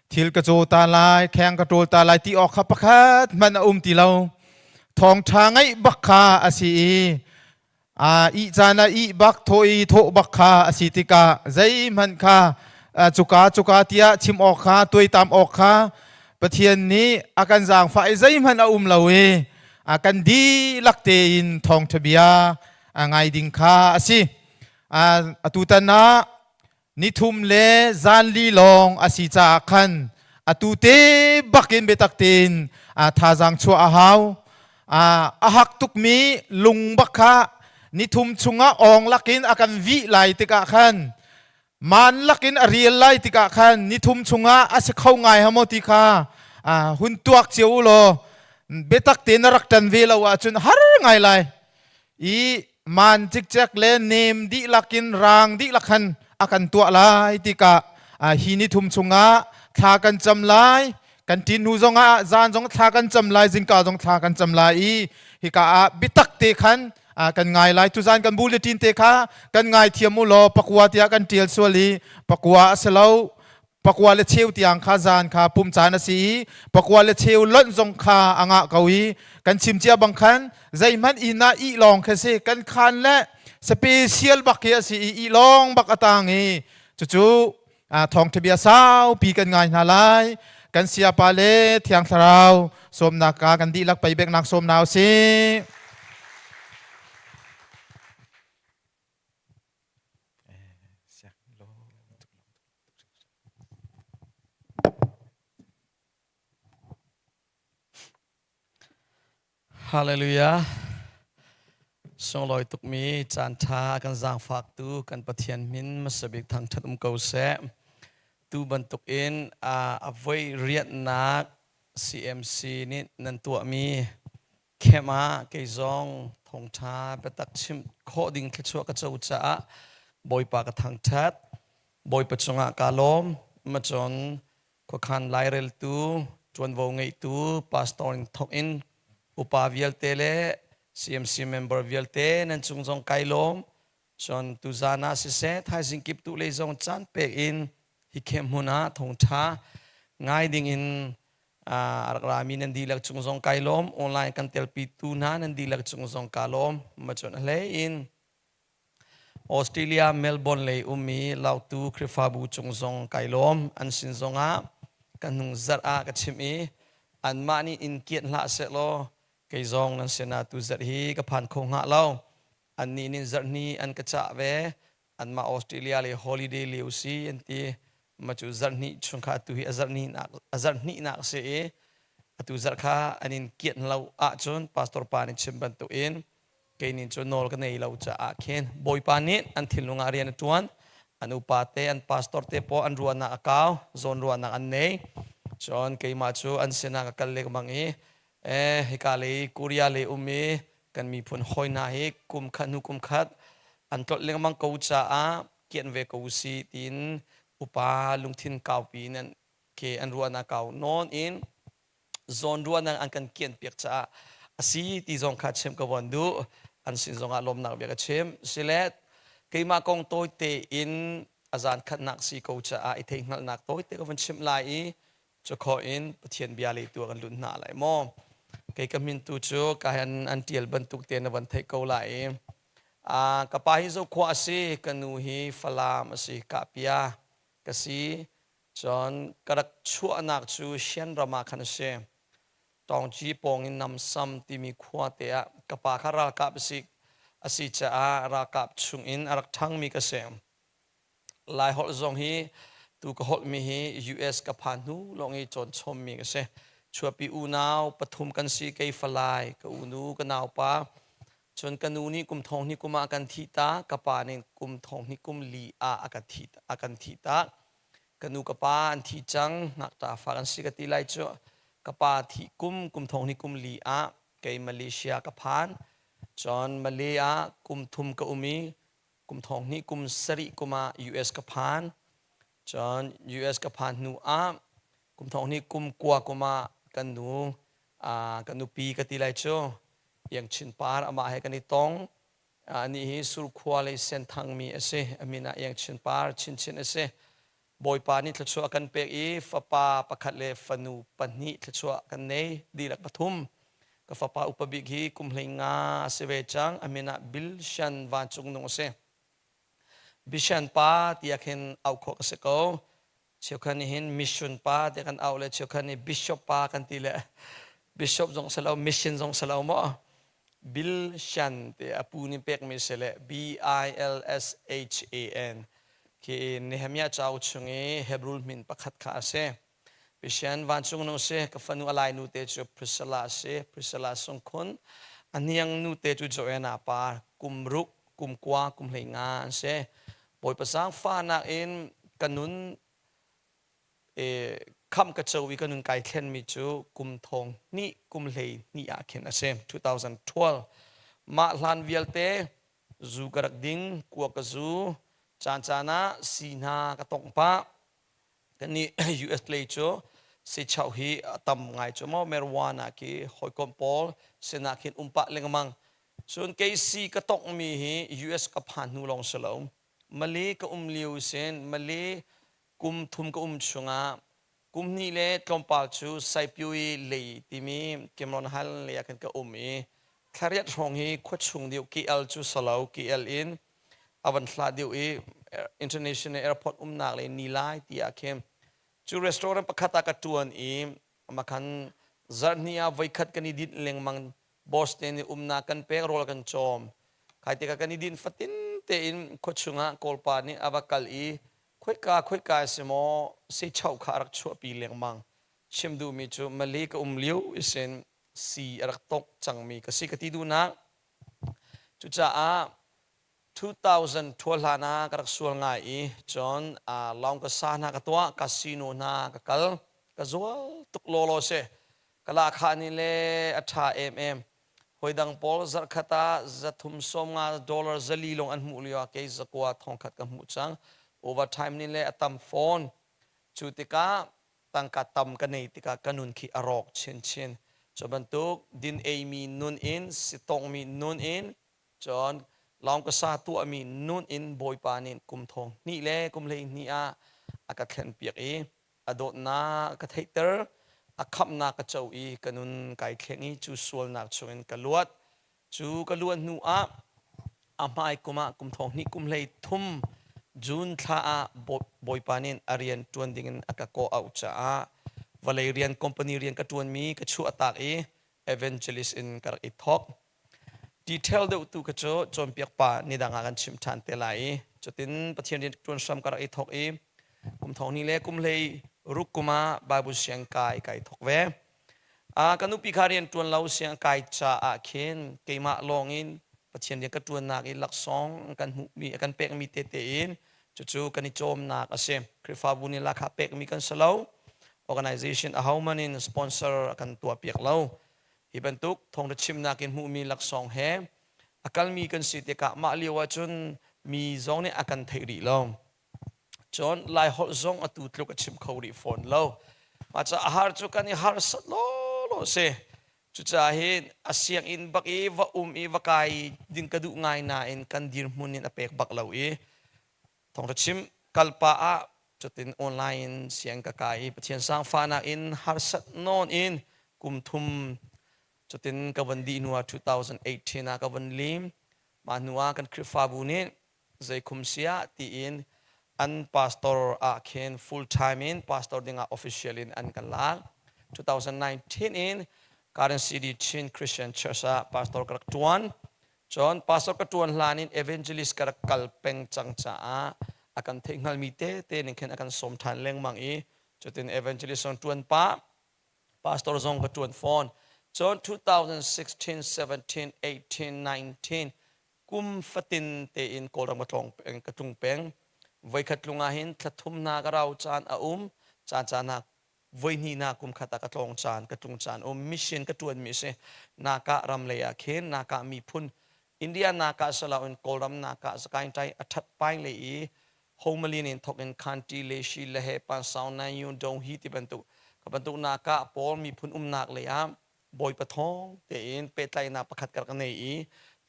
thil ka caw ta lai, kheng ka ṭawl ta lai ti awk kha pakhat hmanh a um ti lo. Thawngṭha ngaih bak kha a si i ih caan ah ih bak thawh i thawh bak kha a si tikah zeihmanh kha cuka cuka tiah chim awk kha tuaitam awk kha Pathian nih a kan zaangfah i zeihmanh a um lo i. Kan dihlak tein thawngṭha bia ngai ding kha a si. Atutan ah nithum le zanli lawng a si caah khan atu te bakin biatak tein thazaang chuah a hau. A hak tukmi lung bak kha nithum chungah awng lakin a kan vih lai tikah khan Man lakin a rial lai tikah khan nithum chungah a si kho ngai hamaw ti kha hun tuak cio u law biatak tein na rak ṭan ve lo ahcun har ngai lai. I man cikcek le nem dihlak in rang dihlak khan a kan tuah lai tikah hi nithum chungah thla kan cam lai. Kan ṭin hnu zongah zan zong thla kan cam lai, zingka zong thla kan cam lai i hika ah biatak te khan kan ngai lai. Tuzan kan bulletin te kha kan ngai thiam u law pakua tiah kan tial sual i pakua a si lo, pakua le cheu tiang kha zan kha pum caan a si i pakua le cheu lonh zong kha a ngah ko i kan chim cia bang khan zeihmanh inn ah ih lawng kha si kan khan le special bak hi a si i ih lawng bak a tang i cucu thawngṭha bia saupi kan ngai hna lai. Kan siapa le Thiang Thlarau sawmnak ka kan dihlak pei beknak sawm hna usih. Hallelujah. Sunglawi tukmi caan ṭha kan zaangfaktu kan Pathian min hmasabik thangṭhat um ko seh. Tu bantukin a voi rianhnak CMC nih nan tuahmi camp ah kei zong thawngṭha biatak chim khawh ding thluachuah ka co caah Bawipa ka thangṭhat. Bawipa cungah kaa lawm. Macun khuakhan laireltu, ṭuanvo ngeitu, pastor in thawk in upa vialte le CMC member vialte nan cung zong kai lawm. Cun tuzaan ah siseh, thaizing kip tu lei zong caan pek in hi khem hmun ah thawngṭha ngai ding in a rak rami nan dihlak cung zong kai lawm. Online kan telpi tu hna nan dihlak cung zong ka lawm. Ma cun a hlei in Australia Melbourne lei ummi Lautu Khrihfabu cung zong kai lawm. An sin zongah ka hnung zarh ah ka chimh i anmah nih in kianh hlah sehlaw kei zong nan sinah tu zarh hi ka phan kho hnga lo. Annih nih zarh hnih an ka cah ve. Anmah Australia lei holiday lio si an ti. Ma cu zarh hnih chung kha atu hi a zarh hnihnak a zarh hnihnak a si i atu zarh kha an in kianh lo ahcun pastor pa nih chim bantukin kei nih cu nawl ka nei lo caah khin Bawipa nih an thinlung ah rian a ṭuan. An upa te, an pastor te pawl an ruahnak a kau, zawn ruahnak an nei. Cun keimah cu an sinah ka kal lengmang i hika lei Korea lei um i kan miphun hawi hna hi kum khat hnu kum khat an tlolh lengmang ko caah kianh ve ko usih tiin upa lungthin kaupi in an ke an ruahnak kau nawn in zawnruahnak an kan kianpiak caah a si ti zong kha chim ka von duh. An sin zongah lawmnak bia ka chim. Sile keimah kong tawite in a zan khatnak si ko caah i theihhngalhnak tawite ka von chimh lai i cukhawh in Pathian bia lei tu kan lut hna lai maw. Kei ka min tu cu ka han an tial bantuk te na von theih ko lai i ka pa hi Zokhua a si, ka nu hi Falam a si, Kahpia ka si. Cun ka rak chuahnak cu Shan ram ah khan a si. Tawngci pawng in Namsam timi khua te ah ka pa kha ralkap a si caah ralkap chung in a rak ṭhangmi ka si. Lai holh zong hi tu ka holhmi hi US ka phan hnu lawng i cawn chommi ka si. Chuapi unau pathum kan si, kei falai, ka unu, ka naupa. Cun ka nu nih kum thong hnih kum ah a kan thih ta, ka pa nih kum thong hnih kum li ah a kan thih ta. Ka nu ka pa an thi cang, ngakṭah fa kan si ka ti lai cu. Ka pa thih kum kum thong hnih kum li ah kei Malaysia ka phan. Cun Malay ah kum thum ka um i kum thong hnih kum sarih kum ah US ka phan. Cun US ka phan hnu ah kum thong hnih kum kua kum ah kan nu ka nupi ka ti lai cu Iang Chin Par amah he kan i tong. Anih hi Surkhua lei Senthangmi a si. A min ah Iang Chin Par chinchin a si. Bawipa nih thluachuah a kan pek i fapa pakhat le fanu pahnih thluachuah kan nei. Dihlak pathum. Ka fapa upa bik hi kum 15 a si ve cang. A min ah Bill Shan Vancung Nung a si. Bishan pa tiah khin auh khawh ka si ko. Cheukhat nih hin mission pa tiah kan auh le cheukhat nih bishop pa kan ti le. Bishop zong si lo, mission zong si lo maw? Bill Shan te a pu nih pekmi si le B I L S H A N khi Nehemiah cauk chung i Hebrew min pakhat kha a si. Pathian vancung nung si ka fanu a lai nu te cu Priscilla a si. Priscilla sungkhun a hniang nu te cu Joanna pa kum ruk kum kua kum hlei nga an si. Bawipa zaangfahnak in ka nun khamh ka co i ka nun kai thlenmi cu kum thong hnih kum hlei hnih ah khin a si 2012 mah hlan vialte zu ka rak ding kua ka zu caan caan ah si hna ka tongh pah kannih US lei cu sichau hi a tam ngai cu maw marijuana khi hawikom pawl sinah khin um pah lengmang cun kei si ka tonghmi hi US ka phan hnu lawng si lo Mali ka um lio sin Mali kum thum ka um chungah kum hnih le tlawmpal cu Saipyui lei timi Cameron Highland lei ah khan ka um i thlariat hrawng hi khuachung deuh KL cu salo KL in a van hla deuh i international airport umnak le ni lai ti ah khin cu restaurant pakhat ah ka tuan i makhan zarhni ah voikhat kan i dinh lengmang boss te nih umnak kan pek rawl kan cawm khai tikah kan i din fatin tein khuachung ah kawlpa nih a va kal i khoika khoika si maw seichau kha a rak chuahpi lengmang chim duhmi cu Malay ka um lio isin si a rak tok cangmi ka si ka ti duhnak cucaah 2000 ṭhual hlan ah ka rak sual ngai i cun lawng ka sa hna ka tuah casino hna ka kal ka zual tuk lawlaw si ka lahkhah nih le a ṭha emem hoi dang pawl zarhkhat ah zathum sawm nga dollar zali lawng an hmuh lio ah kei zakua thongkhat ka hmuh cang overtime nih le a tam fawn cu tikah tangka tam ka nei tikah ka nun khi a rawk chinchin cu bantuk din eimi nun in sitongmi nun in Cun lawngkasa tuahmi nun in Bawipa nih kum thong hnih le kum 12 ah a ka thlenpiak i a dawtnak a ka theihter, a khamhnak ka co i ka nun kai thleng i cu sualnak chungin ka luat. Cu ka luat hnu ah a hmai kum ah kum thong hnih kum 13 June thla ah Bawipa nih a rian ṭuan dingin a ka kawh auh caah vawlei rian company rian ka ṭuanmi ka chuah tak i evangelist in ka rak i thawk. Detail deuh tu kha cu cawnpiak pa nidang ah kan chim ṭhan te lai i cutin Pathian rian ṭuan hram ka rak i thawk i kum thong ni le kum hlei ruk kum ah Bible siang kai kai thawk ve. Ka nupi kha rian ṭuan lo siang kai caah khin keimah lawng in Pathian rian ka ṭuannak i laksawng kan hmuhmi kan pekmi tete in cucu kan i cawmnak a si. Khrihfabu nih lakha pekmi kan si lo. Organization ahohmanh in sponsor a kan tuahpiak lo. Hi bantuk thawngṭha chimnak in hmuhmi laksawng he a kalmi kan si tikah mah lio ahcun mi zong nih a kan theih rih lo. Cun Laiholh zong atu tluk a chim kho rih fawn lo. Mah caah a har cu kan i harsat lawlaw si. Cucaah hin a sianginn bak i va um i va kai ding ka duh ngai nain kan dirhmun in a pek bak lo i Thawngṭha chim kalpa ah cutin online in siang ka kai i Pathian sangfahnak in harsat nawn in kum thum cutin ka van dih hnu ah 2018 ah ka van lim. Mah hnu ah kan Khrihfabu nih zeikhum siah tiin an pastor ah khin full time in pastor dingah official in an kan lak. 2019 in Garden City Chin Christian Church ah pastor ka rak ṭuan. Cun pastor ka ṭuan hlan in evangelist ka rak kal peng cang caah a kan theihhngalmi tete ning khin a kan sawm ṭhan lengmang i cutin evangelist zong ṭuan pah pastor zong ka ṭuan fawn. Cun 2016, 17, 18, 19 kum fatin tein Kawlram ka tlawng peng, ka tlung peng. Voikhat tlung ah hin thla thum hna ka rau caan a um, caan caan ah voihnihnak kum khat ah ka tlawng caan ka tlung caan um mission ka ṭuanmi a si naka ram lei ah khin naka miphun India naka saloin Kawlram naka Sakaing tai a ṭhat paing lei i Homalin in thok in Khanti Leshi Lehe Pansau Nanyun Donghi ti bantuk ka bantuk naka pawl miphun umnak lei ah Bawipa thawng tein pehtlaihnak pakhat ka rak nei i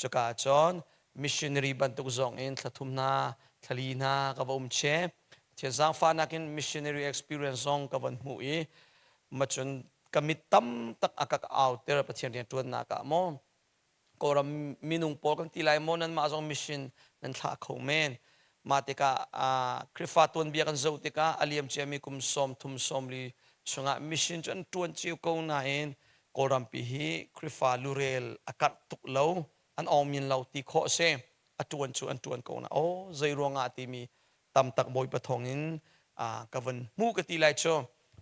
cuka cun missionary bantuk zong in thla thum hna thlali hna ka va um che Pathian zaangfahnak in missionary experience zong ka van hmuh i macun ka mit tam tak a ka auter Pathian rian ṭuannak ah maw Kawlram minung pawl kan ti lai maw nanmah zong mission nan thlah kho men mah tikah Khrihfa tuanbia kan zoh tikah a liam ciami kum sawm thum sawm li chungah mission cu an ṭuan cio ko nain Kawlrampi hi Khrihfa lurel a karh tuk lo, an awngmin lo ti khawh a si. A ṭuan cu an ṭuan ko na. Aw, zei ruangah timi tam tak Bawipa thawngin ka vun hmu ka ti lai cu.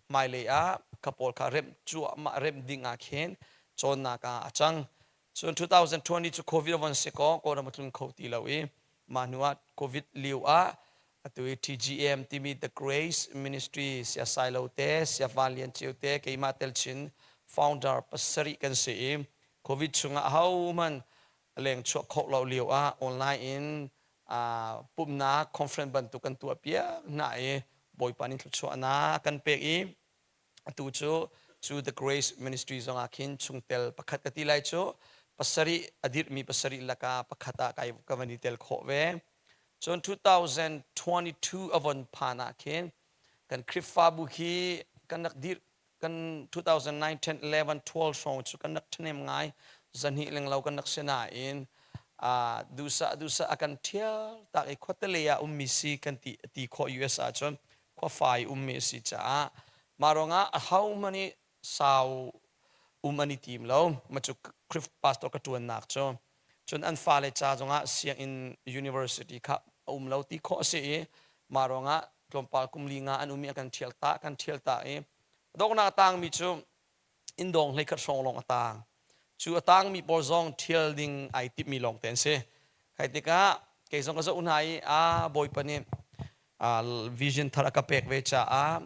Hmailei ah ka pawl kha remh cuahmah remh ding ah khin cawnnak ah a cang. Cun 2020 cu COVID a von si kaw Kawlram a tlun kho ti lo i mah hnu ah COVID lio ah atu i TGM timi The Grace Ministry Sia Sailo te Sia Van Lian Ceu te keimah tel chin founder pasarih kan si i COVID chungah ahohmanh leng chuah khawh lo lio ah online in pumhnak conference bantuk kan tuah piak hna i Bawipa nih thluachuahnak kan pek i atu cu cu The Grace Ministry zongah khin chungtel pakhat ka ti lai cu pasarih a dirhmi pasarih lakah pakhat ah kai ka van i tel khawh ve. Cun 2022 a von phan ah khin kan Khrihfabu khi kan rak dirh kan 2009 10 11 12 hrawng cu kan rak ṭhahnem ngai zahnih lenglo kan rak si nain duhsah duhsah a kan ṭhial tak i khuatele ah ummi si kan ti ti khawh US ahcun khuafai ummi a si caah mah ruangah ahohmanh nih sau um an i tim lo. Mah cu Khrih pastor ka ṭuannak cu. Cun an fale ca zongah sianginn university kha a um lo ti khawh a si i mah ruangah tlawmpal kum li nga an um i a kan ṭhial ta kan ṭhial ta i donghnak a tangmi cu inndawng hleikhat hrawng lawng a tang. Cu a tangmi pawl zong ṭhial ding ai timhmi lawng te an si. Kai tikah kei zong ka zoh hna i a Bawipa nih vision thar a ka pek ve caah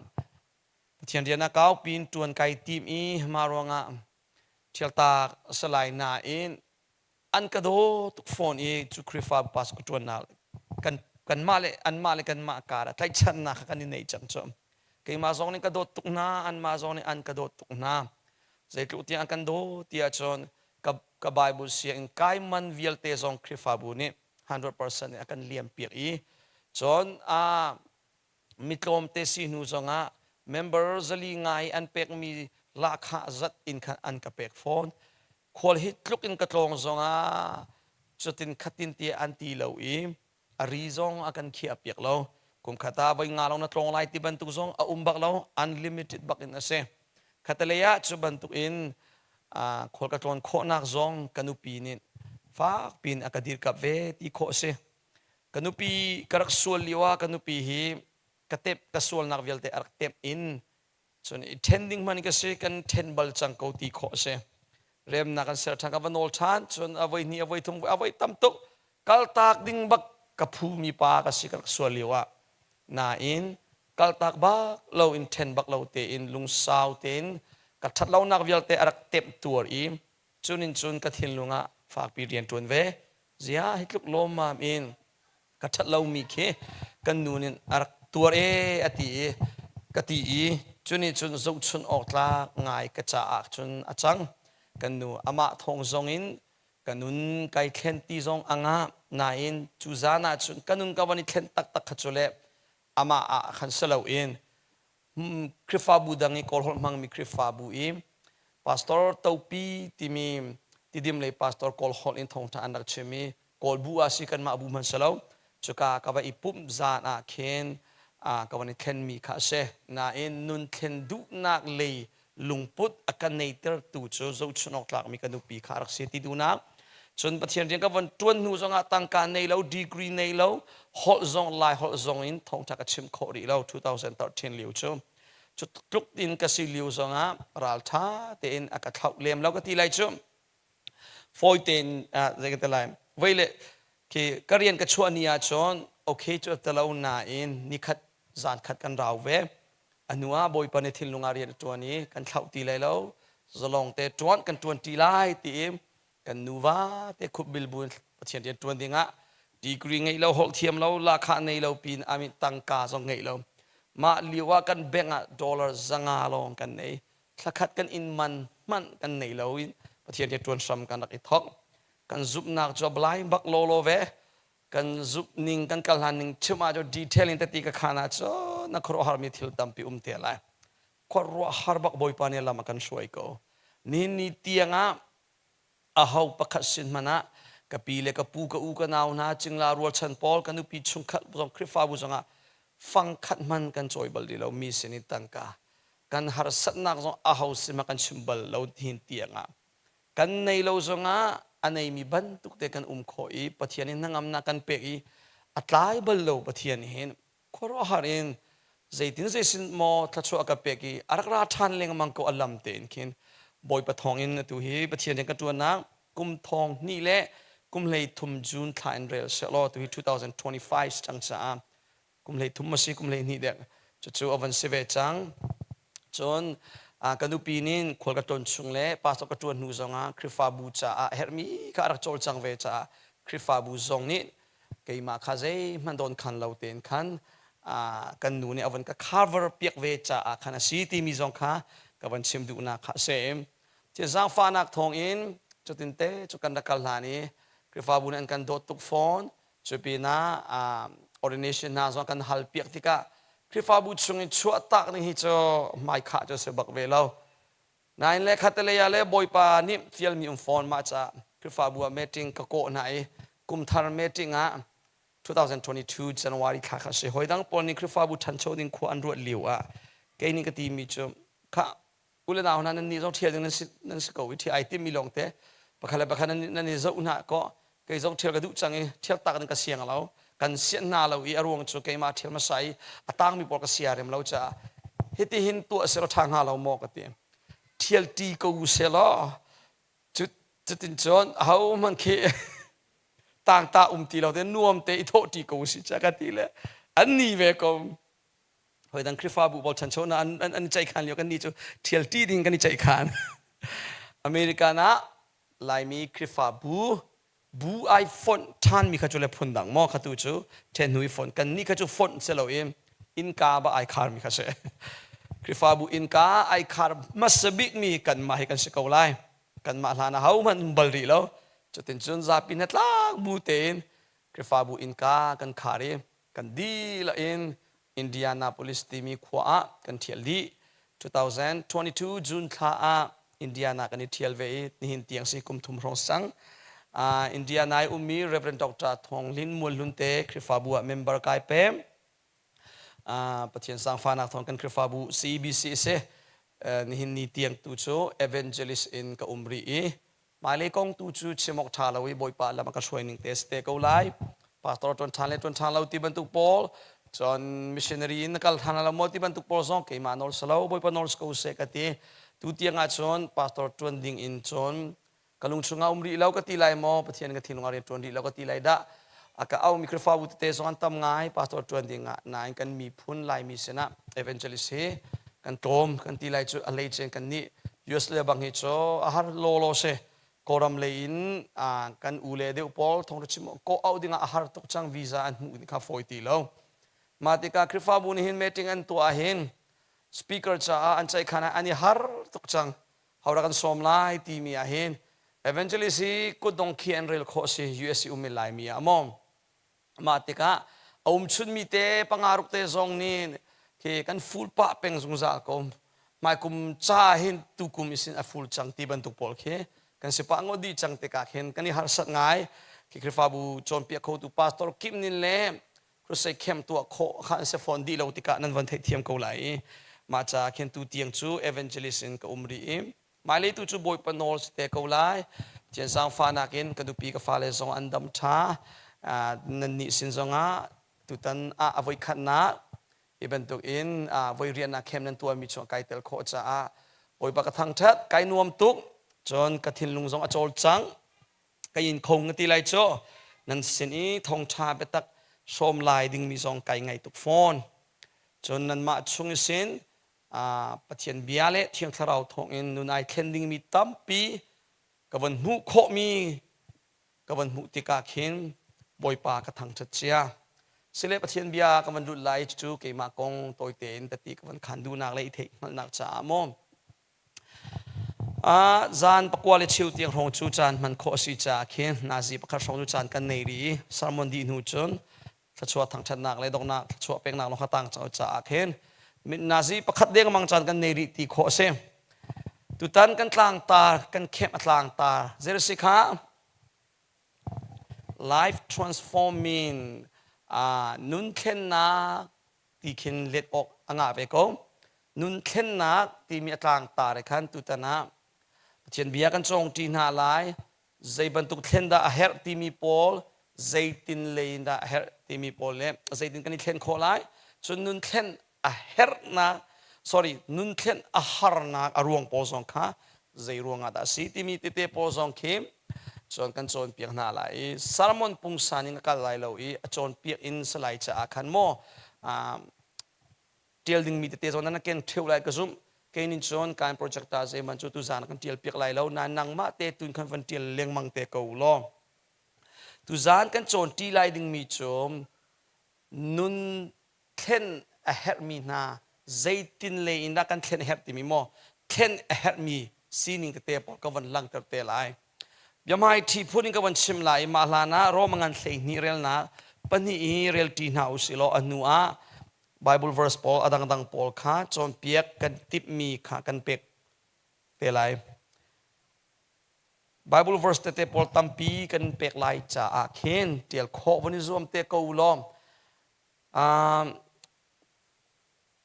Pathian rian a kau pin ṭuan kai tim i mah ruangah ṭhialtak a si lai nain an ka daw tuk fawn i cu Khrihfa pastor ka ṭuannak kan kanmah le anmah le kanmah kar ah tlaihchannak kha kan i neih cang cu. Keimah zong nih ka dawt tuk hna, anmah zong nih an ka dawt tuk hna. Zeitluk tiang an kan daw ti ahcun ka, ka Bible sianginn kai man vialte zong Khrihfabu nih 100% in a kan liam piak i cun mi tlawmte si hnu zongah member zali ngai an pekmi lahkhah zat in khan an ka pek fawn. Khual hi tluk in ka tlawng zongah cutin khatin tiah an ti lo i a ri zong a kan khiah piak lo. Kum khat ah voi nga lawng na tlawng lai ti bantuk zong a um bak lo, unlimited bak in a si. Khatalei ah cu bantuk in khual ka tlawn khawhnak zong ka nupi nih fak piin a ka dirkap ve ti khawh a si. Ka nupi ka rak sual lio ah ka nupi hi ka tep ka sualnak vialte a rak tep in cun i ṭhen ding hmanh ka si kan ṭhen bal cang ko ti khawh a si. Remnak kan ser ṭhan ka va nawl ṭhan cun a voi hnih a voi thum a voi tam tuk kaltak ding bak ka phumi pa ka si ka rak sual lio ah nain kaltak bak lo in ṭhen bak lo tein lungsau tein ka ṭhat lonak vialte a rak temh tuar i cunin cun ka thinlung ah fakpi rian ṭuan ve zia hi tluk lawmmam in ka ṭhat lomi khi kan nu nih a rak tuar e a ti i ka ti i cunih cun zohchun awk tlak ngai ka caah cun a cang kan nu amah thawng zong in ka nun kai thlen ti zong a ngah nain cu zan ah cun ka nun ka van i thlen taktak kha cu le amah ah khan si loin Khrihfabu dang i Kawlholh hmangmi Khrihfabu i Pastor Topi timi Tidim lei pastor Kawlholh in thawngṭha an rak chim i Kawlbu ah si kanmah bu hmanh si lo cuka ka va i pumh zan ah khin ka van i thlenmi kha a si. Nain nun thlen duhnak lei lungput a ka neitertu cu zohchun awk tlakmi ka nupi kha a rak si ti duhnak. Cun Pathian rian ka von ṭuan hnu zongah tangka nei lo, degree nei lo, holh zong Lai holh zong in thawngṭha ka chim khawh rih lo 2013 lio cu. Cu tluk in ka si lio zongah ralṭha tein a ka thlauh lem lo ka ti lai cu. Fawi tein zei ka ti lai. Voi le khi ka rian ka chuah ni ahcun okay cu ti lo nain nikhat zan khat kan rau ve. A hnu ah Bawipa nih thinlung ah rian a ṭuan i kan thlauh ti lai lo, zalong te ṭuan kan ṭuan ṭi lai ti i kan nuva te khupbil bu in Pathian rian ṭuan dingah degree ngeih lo, holh thiam lo, lahkhah nei lo pin amin tangka zong ngeih lo. Mah lio ah kan bank ah dollar 500 lawng kan nei. Thlakhat kan inn man hmanh kan nei lo in Pathian rian ṭuan hram kan rak i thawk. Kan zumhnak cu a blai bak lawlaw ve. Kan zumh ning kan kal hlan ning chim ah cu detail in tati ka khan ah cun na khuaruahharmi thil tampi um te lai. Khuaruahhar bak Bawipa nih lam a kan hruai ko. Nihin ni tiang ah aho pakhat sin hmanh ah ka pi le ka pu ka u ka nau hna cingla rualchan pawl ka nupi chungkhat zong Khrihfabu zongah fang khat hman kan cawi bal rih lo mi sin in tangka. Kan harsatnak zong aho sin hmanh kan chim bal lo hin tiangah. Kan nei lo zongah a neimi bantuk te kan um khawh i Pathian in hnangamnak kan pek i a tlai bal lo Pathian hin khuaruahhar in zeitin zeisin maw thluachuah ka pek i a rak ra ṭhan lengmang ko a lam tein khin Bawipa thawngin atu hi Pathian rian ka ṭuannak kum thong hnih le kum hlei thum June thla in rel sehlaw tu hi 2025 cang caah kum hlei thum a si kum hlei hnih dek cucu a van si ve cang. Cun ka nupi nin khual ka tlawn chung le pastor ka ṭuan hnu zongah Khrihfabu caah herhmi kha a rak cawlcang ve caah Khrihfabu zong nih keimah kha zeihmanh dawn khan lo tein khan kan nu nih a von ka cover piak ve caah khan a si timi zong kha ka von chim duhnak kha a si. Thil zaangfahnak thawngin cutin te cu kan rak kal hlan i Khrihfabu nih an kan dawt tuk fawn. Cu pinah ordination hna zong kan hal piak tikah Khrihfabu chung in chuah tak ning hi cu hmaikhah cu a si bak ve lo. Nain le khatalei ah le Bawipa nih fialmi um fawn mah caah Khrihfabu ah meeting ka kawh hna i kumthar meeting ah 2022 January thla kha si. Hawi dang pawl nih Khrihfabu ṭhancho ding khua an ruat lio ah kei nih ka timi cu kha u le nau hna nan nih zong ṭhial ding nan si, nan si ko i ṭhial ai timmi lawng te pakhat le pakhat nan, nan i zoh hna kaw kei zong ṭhial ka duh cang i ṭhial tak in ka siang lo kan sianh hna lo i a ruang cu keimah ṭhial hmasa i a tangmi pawl ka sia rem lo caah hitihin tuah selaw ṭha hnga lo maw ka ti ṭhial ṭi ko selaw cutin cun ahohmanh khi tangta um ti lo te nuam te i thawh ṭi ko si ca ka ti le an ni ve ko. Hawi dang Khrihfabu pawl chanchawhnak an an, an ceihkhan lio kan nih cu ṭhial ṭi ding kan i ceihkhan. American ah Laimi Khrihfabu bu ai fonh ṭhanmi kha cu le phun dang maw kha tu cu ṭhen hnu i fonh kan nih kha cu fonh si lo in innka ba ai kharmi kha si. Khrihfabu innka ai khar hmasa bikmi kanmah hi kan si ko lai. Kanmah hlan ah hohmanh um bal rih lo. Cutin cun zapi hnatlak bu tein Khrihfabu innka kan khar i kan dihlak in Indianapolis timi khua ah kan ṭhial dih. 2022 June thla ah Indiana kan i ṭhial ve i nihin tiang si kum thum hrawng sang. Indiana i ummi Reverend Dr. Thawng Lin Mualhlun te Khrihfabu ah member kai pe. Pathian sangfanak thawng kan Khrihfabu CBC si. Nihin ni tiang tu cu evangelist in ka um rih i Hmailei kong tu cu chim awk ṭha lo i Bawipa lam a ka hruai ning te a si te ko lai. Pastor ṭuan ṭhan le ṭuan ṭhan lo ti bantuk pawl, cun missionary in na kal ṭhan lo maw ti bantuk pawl zong keimah nawl si lo, Bawipa nawl si ko seh ka ti. Tu tiang ah cun pastor ṭuan ding in cun ka lung chungah um rih lo ka ti lai maw, Pathian ka thinlung ah rian ṭuan rih lo ka ti lai dah. A ka aumi Khrihfabu tete zong an tam ngai pastor ṭuan ding ah nain kan miphun Laimi sinah evangelist hi kan tlawm kan ti lai cu a hleice kan nih US le bang hi cu a har lawlaw si Kawlram lei in kan u le deuh pawl thawngṭha chim ko auh dingah a har tuk cang visa an hmuh kha fawi ti lo mah tikah Khrihfabu nih hin meeting an tuah hin speaker caah an ceihkhan ah an i har tuk cang hodah kan sawm lai timi ah hin evangelist hi kutdong khi an rel khawh si US i um i Laimi ah maw Mah tikah a um chunmi te panga ruk te zong nih khi kan ful pah peng zungzal ko. Hmaikum ca hin tukum isin a ful cang ti bantuk pawl khi kan si pah ngawt dih cang tikah khin kan i harsat ngai. Khi Khrihfabu cawnpiak khotu pastor Kim nin le crusade camp tuah khawh kha an si fawn dih lo tikah nan von theihthiam ko lai i mah caah khin tu tiang cu evangelist in ka um rih i Hmailei tu cu Bawipa nawl si te ko lai. Pathian zaangfahnak in ka nupi ka fale zong an dam ṭha. Nannih sin zongah tutan ah a voikhatnak hi bantuk in voi riannak khem nan tuahmi chung kai tel khawh caah Bawipa ka thangṭhat, kai nuam tuk. Cun ka thinlung zong a cawlcang. Ka in kho nga ti lai cu nan sin i thawngṭha biatak hrawm lai dingmi zong kai ngai tuk fawn. Cun nanmah chung i sin Pathian bia le Thiang Thlarau thawngin nun ai thlen dingmi tampi ka von hmuh khawhmi ka von hmuh tikah khin Bawipa ka thangṭhat cia. Sile Pathian bia ka van lut lai cucu keimah kong tawite in tati ka van khan duhnak le i theih hngalhnak caah maw zan pakua le cheu tiang hrawng cu caan hman khawh a si caah khin nazi pakhat hrawng cu caan kan nei rih i sermon dih hnu cun thluachuah thangṭhatnak le donghnak thluachuah peknak lawng kha tang cang caah khin nazi pakhat dengmang caan kan nei rih ti khawh a si. Tutan kan tlangtar kan khem a tlangtar zeirasi kha life transforming nun thlennak ti khin let awk a ngah ve ko. Nun thlennak timi a tlangtar i khan tutan ah Pathian bia kan cawng ṭi hna lai. Zei bantuk thlen dah a herh timi pawl, zeitin lei in dah a herh timi pawl le zeitin kan i thlen khawh lai. Cun nun thlen a herhnak, sorry, nun thlen a harnak a ruang pawl zong kha zei ruangah dah a si timi tete pawl zong khi cun kan cawnpiak hna lai i sermon pungsan in a kal lai lo i a cawnpiak in salai caah khan maw ṭial dingmi tete zong nan ken ṭheu lai ka zumh. Kei nin cun kan project ta zeiman cu tuzan kan ṭial piak lai lo nain nangmah te tun khan van ṭial lengmang te ko law. Tuzan kan cawn ṭi lai dingmi cu nun thlen a herhmi hna zeitin le in dah kan thlen a herh timi maw thlen a herhmi sining tete pawl ka van langhter te lai. Biahmai ṭhi phun in ka van chim lai i mah hlan ah Rome ngan 12 relnak pahnih i rel ṭi hna usih law a hnu ah Bible verse pawl a dangdang pawl kha cawnpiak kan timhmi kha kan pek te lai. Bible verse tete pawl tampi kan pek lai caah khin ṭial khawh van i zuam te ko u law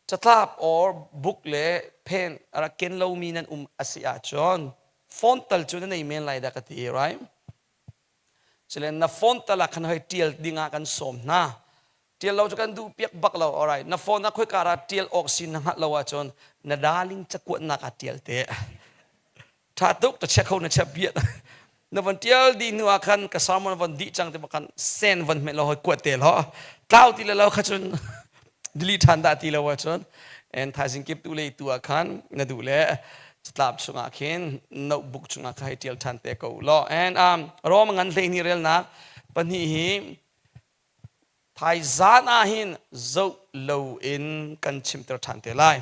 catlap or book le pen a rak ken lomi nan um a si ahcun phone tal cu na nei men lai dah ka ti right? Culen na phone tal ah khan hoi ṭial ding ah kan sawm hna. Ṭial lo cu kan duh piak bak lo. Alright, na phone ah khoika ah ṭial awk si na hngalh lo ahcun na darling cakuatnak ah ṭial te. Ṭha tuk ta chia kho na chia piat. Na von ṭial dih hnu ah khan ka sermon von dih cang ti khan send von hmet lo hoi kuat te lo. Tlau ti le lo kha cun delete ṭhan dah ti lo ahcun and thaizing kip tu le tu ah khan na duh le catlap chungah khin notebook chungah kha hei ṭial ṭhan te ko law. And Rom ngan 12 relnak pahnih hi thaizan ah hin zoh loin kan chimter ṭhan te lai.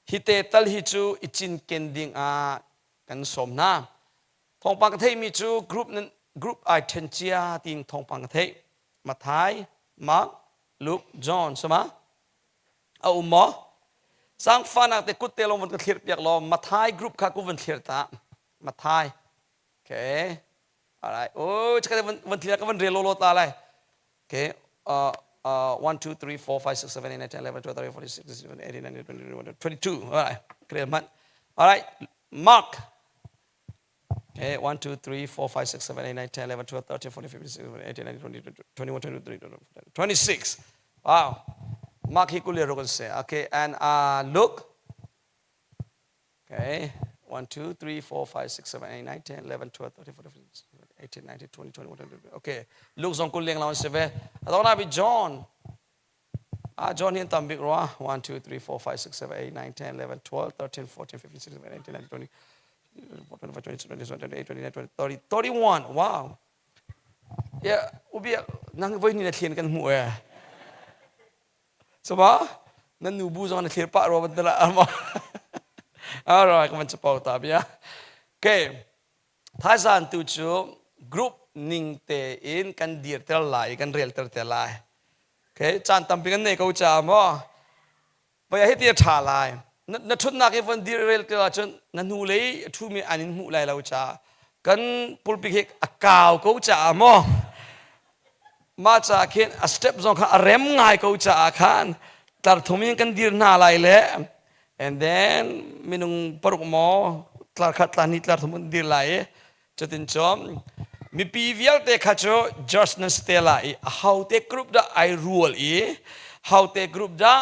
Hi te tal hi cu i cinken ding ah kan sawm hna. Thawngpang ka theihmi cu group nan group ai ṭhen cia tiin thawngpang ka theih. Mathai, Mark, Luke, John sama a um maw? Sangfanak te kut te lawng van ka thlir piak law Mathai group kha ku van thlir ta. Mathai. Okay. Alright. Oh, cakap van van thlir ka van rel lo ta lai. Okay. 1 2 3 4 5 6 7 8 9 10 11 12 13 14 16 17 18 19 20 21 22. Alright. Clear man. Alright. Mark. Okay, 1, 2, 3, 4, 5, 6, 7, 8, 9, 10, 11, 12, 13, 14, 15, 16, 17, 18, 19, 20, 21, 22, 23, 26. Wow. Mark hi kulir kan si. Okay, and Luke. Okay, 1, 2, 3, 4, 5, 6, 7, 8, 9, 10, 11, 12, 13, 14, 15, 16, 18, 19, 20, 21, 22. Okay, Luke zong kul leng lawn si ve. Adong bi John. Ah, John hi an tam bik rua. 1, 2, 3, 4, 5, 6, 7, 8, 9, 10, 11, 12, 13, 14, 15, 16, 17, 18, 19, 20, 25, 26, 27, 28, 29, 20, 30, 31. Wow. Yeah, ubiak nang voi ni na thlen kan hmu eh. Sama nan nu bu zong na thlir pah rua ban tala ama. Alright, kan chapau ta bia. Okay. Thaizan tu cu group ning tein kan dirter lai i kan relter te lai. Okay, caan tampi kan nei ko ca maw? Vai hi ti a ṭha lai. Na ṭhutnak i von dir rel te ahcun na hnu lei a ṭhumi an in hmuh lai lo ca. Kan pulpit hi a kau ko caah maw? Mah caah khin a step zong kha a rem ngai ko caah khan tlar thum in kan dir hna lai le and then minung paruk maw tlar khat tlar hnih tlar thum an dir lai i cutin cun mipi vialte kha cu judge nan si te lai i a hote group dah ai rual i hote group dah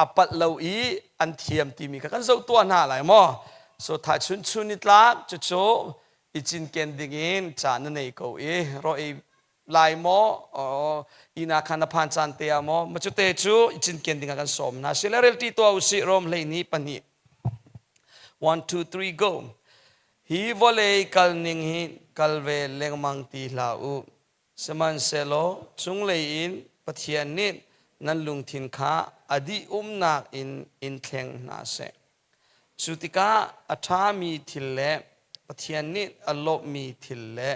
a palh lo i an thiam timi kha kan zoh tuah hna lai maw so tha chun chun ni tlak cucu i cinken dingin ca na nei ko i ro ei lai maw ina khan na phan caan te ah maw macute cu i cinken dingah kan sawm hna sile relti tuah usih Rom 12 1 2 3 go hi vawlei kal ning hi kal ve lengmang ti hlah u sihmanhsehlaw cunglei in Pathian nih nan lungthin kha a dih umnak in in thleng hna seh Cu tikah a ṭhami thil le Pathian nih a lawmhmi thil le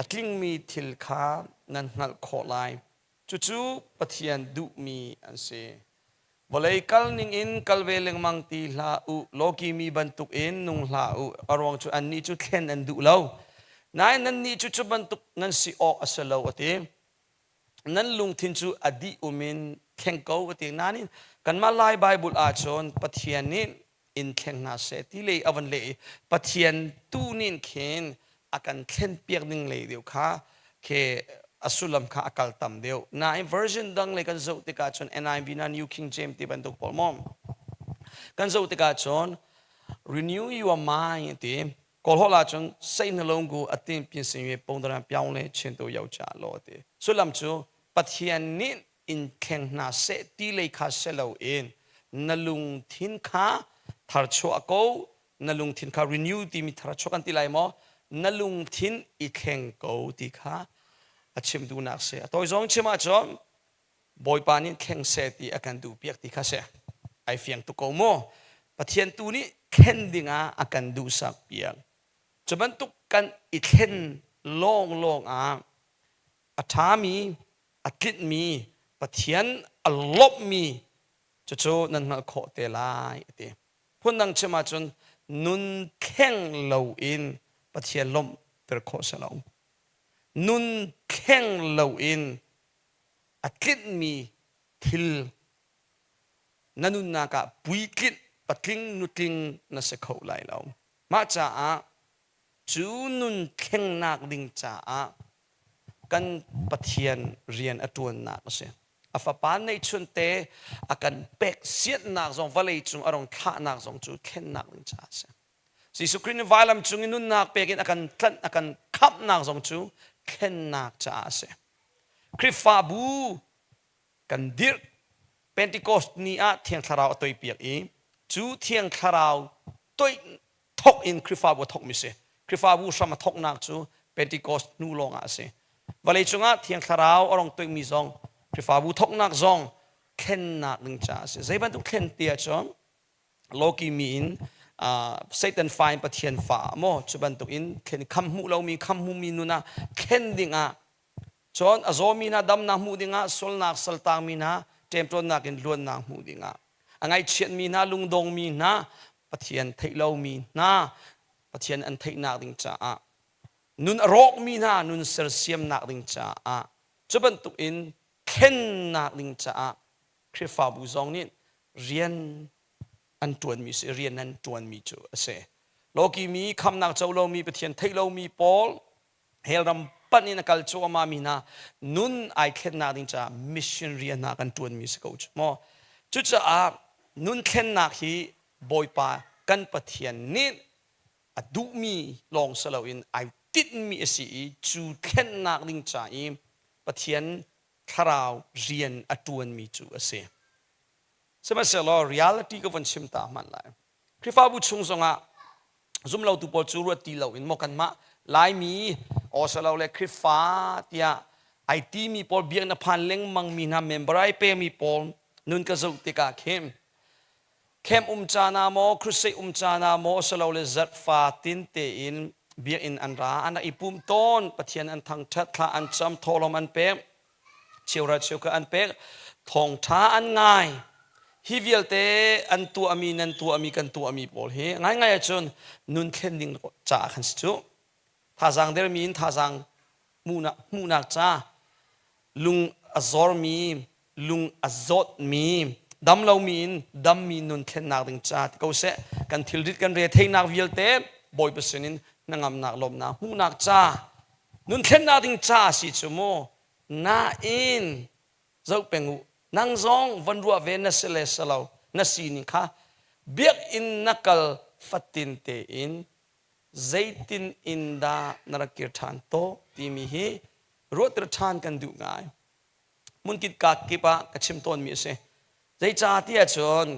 a tlingmi thil kha nan hngalh khawh lai. Cucu Pathian duhmi an si. Vawlei kal ningin kal ve lengmang ti hlah u, lawkimi bantukin nung hlah u, a ruang cu annih cu thlen an duh lo. Nain nannih cu cu bantuk nan si awk a si lo, a ti. Nan lungthin cu a dih um in thleng ko, a ti. Nain Kanmah Lai Bible ahcun Pathian nih in thleng hna seh ti lei a van leh i Pathian tu nih khin a kan thlen piak ding lei deuh kha khi a sullam kha a kal tam deuh. Nain version dang lei kan zoh tikah cun NIV na New King James ti bantuk pawl maw kan zoh tikah cun renew your mind ti Kawl holh ahcun seihnalung a tin pin sin yue pongdaran piaung le chin tu yo cha lo ti. Sullam cu Pathian nih in thleng hna seh ti lei kha si loin na lungthin kha tharchuah ko na lungthin kha renew timi tharchuah kan ti lai maw na lungthin i thleng ko ti kha a chim duhnak si a tawi zong chim ahcun Bawipa nih thleng seh ti a kan duh piak ti kha si ai fiang tuk ko mu Pathian tu nih thlen dingah a kan duhsak piak cu bantuk kan i thlen lawnglawng ah a ṭhami a tlinhmi Pathian a lawmhmi cucu nan hngalh khawh te lai a ti. Phundang chim ahcun nun thleng loin Pathian lawmhter khawh si lo. Nun thleng loin a tlinhmi thil na nunnak ah puitlinh patling nutling na si kho lai lo. Mah caah cu nun thlengnak ding caah kan Pathian rian a ṭuannak a si. A fapa neihchun te a kan pek siannak zong vawlei cung a rong thlahnak zong cu thlennak ding caah a si. Jesuh Khrih nih vailam cung i nunnak pek in a kan tlanh a kan khamhnak zong cu thlennak caah a si. Khrihfabu kan dirh Pentecost ni ah Thiang Thlarau a toipiak i cu Thiang Thlarau toih thok in Khrihfabu a thokmi si. Khrihfabu hram a thoknak cu Pentecost hnu lawng ah a si. Vawlei cungah Thiang Thlarau a rong toihmi zong Khrihfabu thoknak zong thlennak ding caah a si. Zei bantuk thlen ti ahcun Loki mi in Satan fa in Pathian fa maw cu bantuk in thlen kham hmuh lomi kham hmumi nun ah thlen ding ah cun a zawmi hna damnak hmuh dingah sualnak saltangmi hna ṭemṭawnnak in luatnak hmuh dingah a ngaihchiatmi hna lungdongmi hna Pathian theih lomi hna Pathian an theihnak ding caah nun a rawkmi hna nun sersiamnak ding caah cu bantuk in thlennak ding caah Khrihfabu zong nih rian an ṭuanmi si rian an ṭuanmi cu a si. Lawki mi khamnak co lomi Pathian theih lomi pawl hell ram panh in a kal cuahmah mi hna nun ai thlennak ding caah mission rian hna kan ṭuanmi si ko cu maw cucaah nun thlennak hi Bawipa kan Pathian nih a duhmi lawng si loin ai tinhmi a si i cu thlennak ding ca i Pathian thlarau rian a ṭuanmi cu a si. Sihmanhsehlaw reality ka von chim ta hmanh lai. Khrihfabu chung zongah zumlotu pawl cu ruat ti loin maw kanmah Laimi aw le Khrihfa tiah ai timi pawl biakna phan lengmang mi hna member ai pemi pawl nun ka zoh tikah khin camp um caan ah maw crusade um caan ah maw le zarhfa tin tein biakinn an ra an rak i pum tawn Pathian an thangṭhat thla an cam thawhlawm an pek cheuhra cheukhat an pek thawngṭha an ngai hi vialte an tuahmi nan tuahmi kan tuahmi pawl hi ngaingai ahcun nun thlen ding caah khan si cu thazaang dermi in thazaang hmuhnak hmuhnak ca lung a zormi lung a zawtmi dam lomi in dammi nun thlennak ding ca ti ko seh kan thilrit kan re theihnak vialte Bawipa sinin hnangamnak lawmnak hmuhnak ca nun thlennak ding ca si cu mu nain zoh peng u nang zong van ruah ve na si le si lo na sining kha biakinn na kal fatin tein zeitin in dah na rak kir ṭhan to timi hi ruahter ṭhan kan duh ngai hmunkip ka kip ah ka chim tawnmi a si zeicah ti ahcun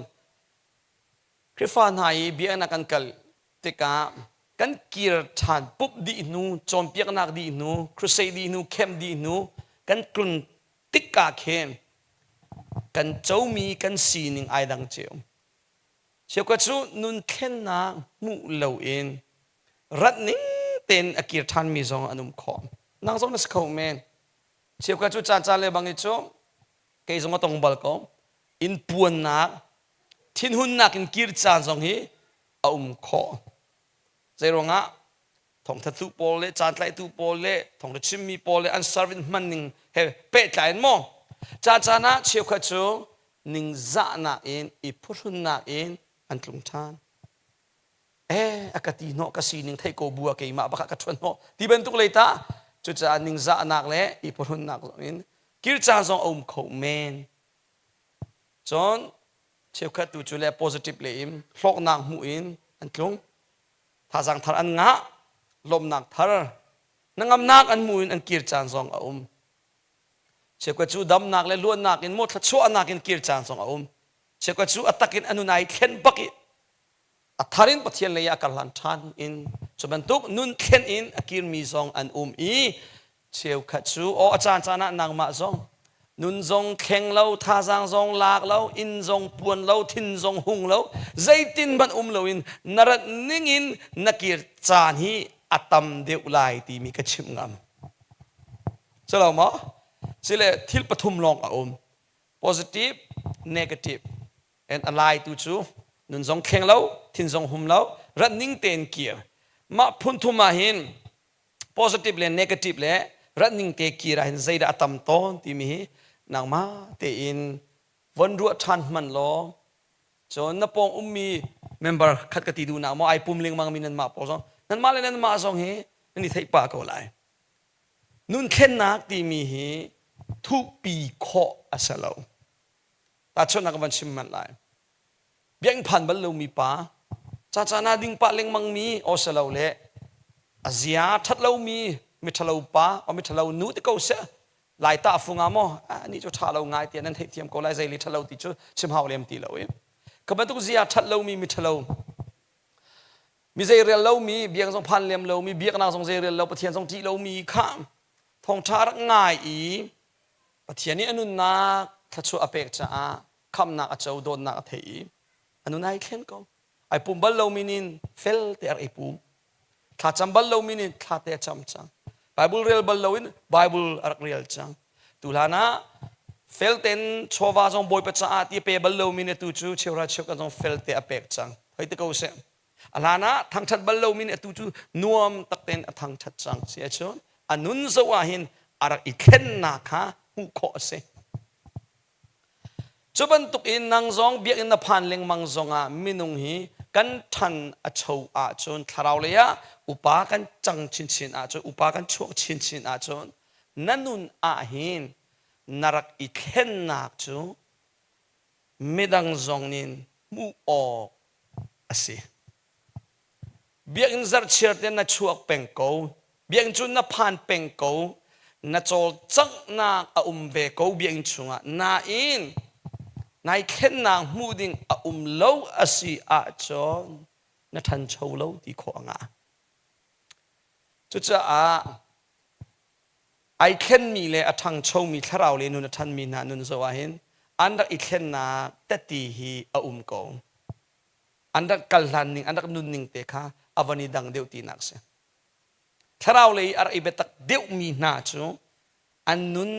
Khrihfa hna i biakinn ah kan kal tikah kan kir ṭhan pup dih hnu, cawnpiaknak dih hnu, crusade dih hnu, camp dih hnu kan tlun tik ah khin kan comi kan sining ai dang cio. Cheukhat cu nun thlennak hmuh loin rat ning tein a kir ṭhanmi zong an um khawh. Nang zong na si kho men. Cheukhat cu caan caan le bang i cu kei zong a tong bal ko. Inn puannak thinhunnak in kir caan zong hi a um khawh. Zeiruangah thawngthattu pawl le caantlaihtu pawl le thawngtha chimmi pawl le an service hman ning he pehtlai in maw caan caan ah cheukhat cu ningzahnak in i phuhrunnak in an tlung ṭhan. Eh, a ka ti hnawh ka sining theih ko bu ah keimah bak ah ka ṭhuan hnawh ti bantuk lei ta. Cucaah ningzahnak le i phuhrunnak zong in kir caan zong a um kho men. Cun cheukhat tu cu le positive lei in hlawknak hmuh in an tlung. Thazaang thar an ngah, lawmhnak thar, hnangamnak an hmuh in an kir caan zong a um. Cheukhat cu damnak le luatnak in maw thluachuahnak in kir caan zong a um. Cheukhat cu a tak in a nun ai thlen bak i a thar in Pathian lei ah a karhlan ṭhan in cu bantuk nun thlen in a kirmi zong an um i cheukhat cu aw a caan caan ah nangmah zong nun zong thleng lo thazaang zong lak lo inn zong puan lo thin zong hung lo zeitin hmanh um loin na rat ning in na kir caan hi a tam deuh lai timi ka chimh ngam. Calo maw? Sile thil pathum lawng a um. Positive, negative. And a lai tu cu nun zong thleng lo, thin zong hum lo, rat ning tein kir. Mah phun thum ah hin positive le negative le rat ning te kir ah hin zeidah a tam tawn timi hi nangmah tein von ruah ṭhan hman law cun na pawng ummi member khat ka ti duhnak maw ai pum lengmang mi nanmah pawl zong nanmah le nanmah zong hi nan i theih pah ko lai. Nun thlennak timi hi thuhpi khawh a si lo. Tahchunhnak ka van chim hmanh lai. Biakinn phan bal lomi pa, ca caan ah ding pah lengmang mi aw si lo le a zia ṭhat lomi miṭhalo pa o miṭhalo nu ti ko seh lai ta fung ah maw ani cu ṭha lo ngai tiah nan theihthiam ko lai zei le ṭhalo ti cu chim hau lem ti lo i ka bantuk zia ṭhat lomi miṭhalo mi zei rel lomi biak zong phan lem lomi biaknak zong zei rel lo Pathian zong ṭih lomi kha thawngṭha rak ngai i Pathian nih a nunnak thluachuah a pek caah khamnak a co dawtnak a thei i a nun ai thlen ko ai pum bal lomi nin fel te a rak i pum thla cam bal lomi nin thla te a cam cang Bible rel bal loin Bible a rak rel cang tu hlan ah fel ten chawva zong Bawipa caah ti a pe bal lomi nih tu cu cheuhra cheukhat zong fel te a pek cang hoi te ko seh A hlan ah thangṭhat bal lomi nih atu cu nuam tak tein a thangṭhat cang si ahcun a nun zoh ah hin a rak i thlennak kha hmuh khawh a si. Cu bantuk in nang zong biakinn na phan lengmang zongah minung hi kan ṭhan a cho ahcun thlarau lei ah upa kan cang chinchin ahcun upa kan chuak chinchin ahcun na nun ah hin na rak i thlennak cu midang zong nih hmuh awk a si. Biakinn zarhchiar te na chuak peng ko. Biakinn cu na phan peng ko. Na cawlcanghnak a um ve ko biakinn chungah. Nain nai thlennak hmuh ding a um lo a si ahcun na ṭhancho lo ti khawh a ngah. Cucaah ai thlenmi le a ṭhangchomi thlarau le nun a ṭhanmi hna nun zoh ahhin an rak i thlennak teti hi a um ko. An rak kal hlan ning, an rak nunning te kha a van i dang deuh tinak a si. Thlarau lei a rak i biatak deuhmi hna cu an nun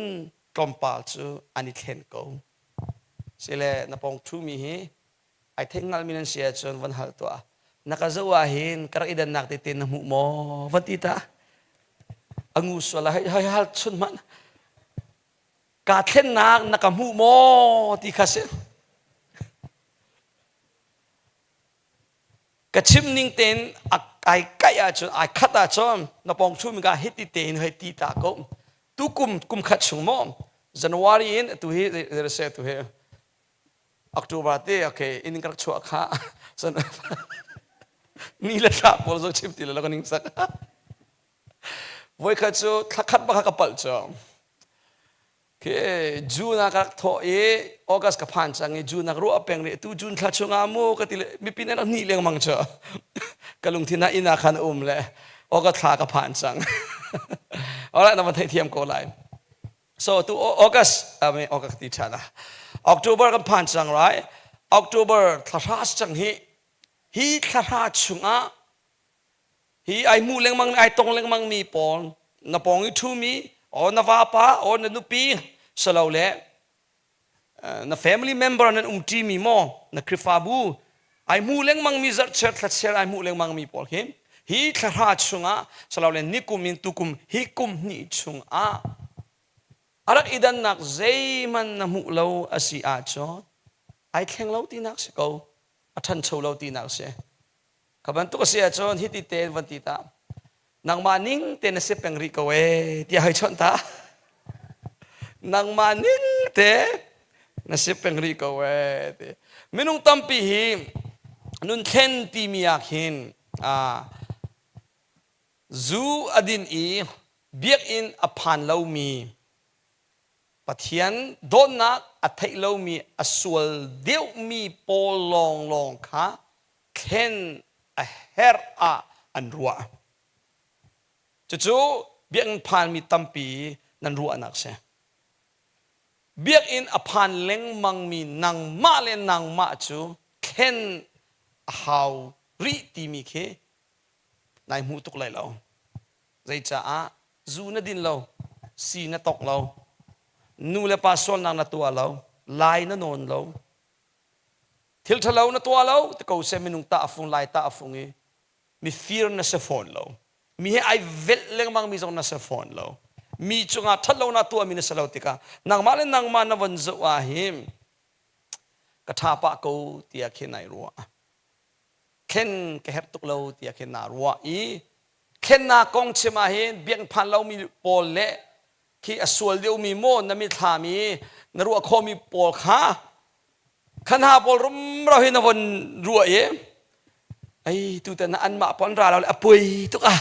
tlawmpal cu an i thlen ko. Sile na pawng ṭhumi hi ai theih hngalmi nan si ahcun van hal tuah. Na ka zoh ah hin ka rak i dannak tete na hmuh maw? Van ti ta. A ngu sual ah hei hal chun hmanh. Kaa thlennak na ka hmuh maw ti kha si. Ka chim ning tein ai kaih ahcun ai khat ahcun na pawng chumi ka hiti tein hei ti ta ko. Tu kum kum khat chung maw January in atu hi zei tu hi October te okay in ka rak chuah kha san ni le thla pawl zong chim ti lo ka ning sak voikhat cu thla khat bak ka palh cu khi June ah ka rak thawh i August ka phan cang i June ah ka ruah peng rih tu June thla chungah mu ka ti le mipi nih rak hnih lengmang cu ka lungthin ah inn ah khan um le August thla ka phan cang alright na van theithiam ko lai So tu August I mean August ti ṭhan ah October kan phan cang right October thla hra cang hi hi thla hra chungah hi ai hmu lengmang ai tong lengmang mi pawl na pawng i ṭhumi o na vapa o na nupi salo le na family member nan um ṭi mi maw na Khrihfabu ai hmu lengmang mi zarhchiar thlachiar ai hmu lengmang mi pawl khi hi thla hra chungah salo le nikum in tukum hi kum hnih chungah a rak i dannak zeihmanh na hmuh lo a si ahcun. Ai thleng lo tinak si ko. A ṭhancho lo tinak si. Kha bantuk a si ahcun hiti tein van ti ta. Nangmah ning te na si peng rih ko ee tiah hei chawnh ta. Nangmah ning te na si peng rih ko ee ti. Minung tampi hi nun thlen timi ah khin zu a din i biakinn a phan lomi Pathian dawtnak a theih lomi a sual deuhmi pawl lawnglawng kha thlen a herh ah an ruah. Cucu biakinn phanmi tampi nan ruahnak si. Biakinn a phan lengmangmi nangmah le nangmah cu thlen a hau rih timi khi nai hmu tuk lai lo. Zeicaah zu na din lo, si na tok lo, nu le pa sualnak na tuah lo, lai na nawn lo, thil ṭhalo na tuah lo ti ko seh minung tah a fung lai tah a fung i mifir na si fawn lo mi he ai velh lengmang mi zong na si fawn lo mi cungah ṭhatlonak tuahmi na si lo tikah nangmah le nangmah na von zoh ah hin ka ṭha pah ko tiah khin ai ruah thlen ka herh tuk lo tiah khin naa ruah i thlennak kong chim ah hin biakinn phan lomi pawl le khi a sual deuhmi maw na mithlam i na ruah khawhmi pawl kha khan ha pawl rumro hi na von ruah i ei tutan ah anmah pawl an ra lo le a pui tuk ah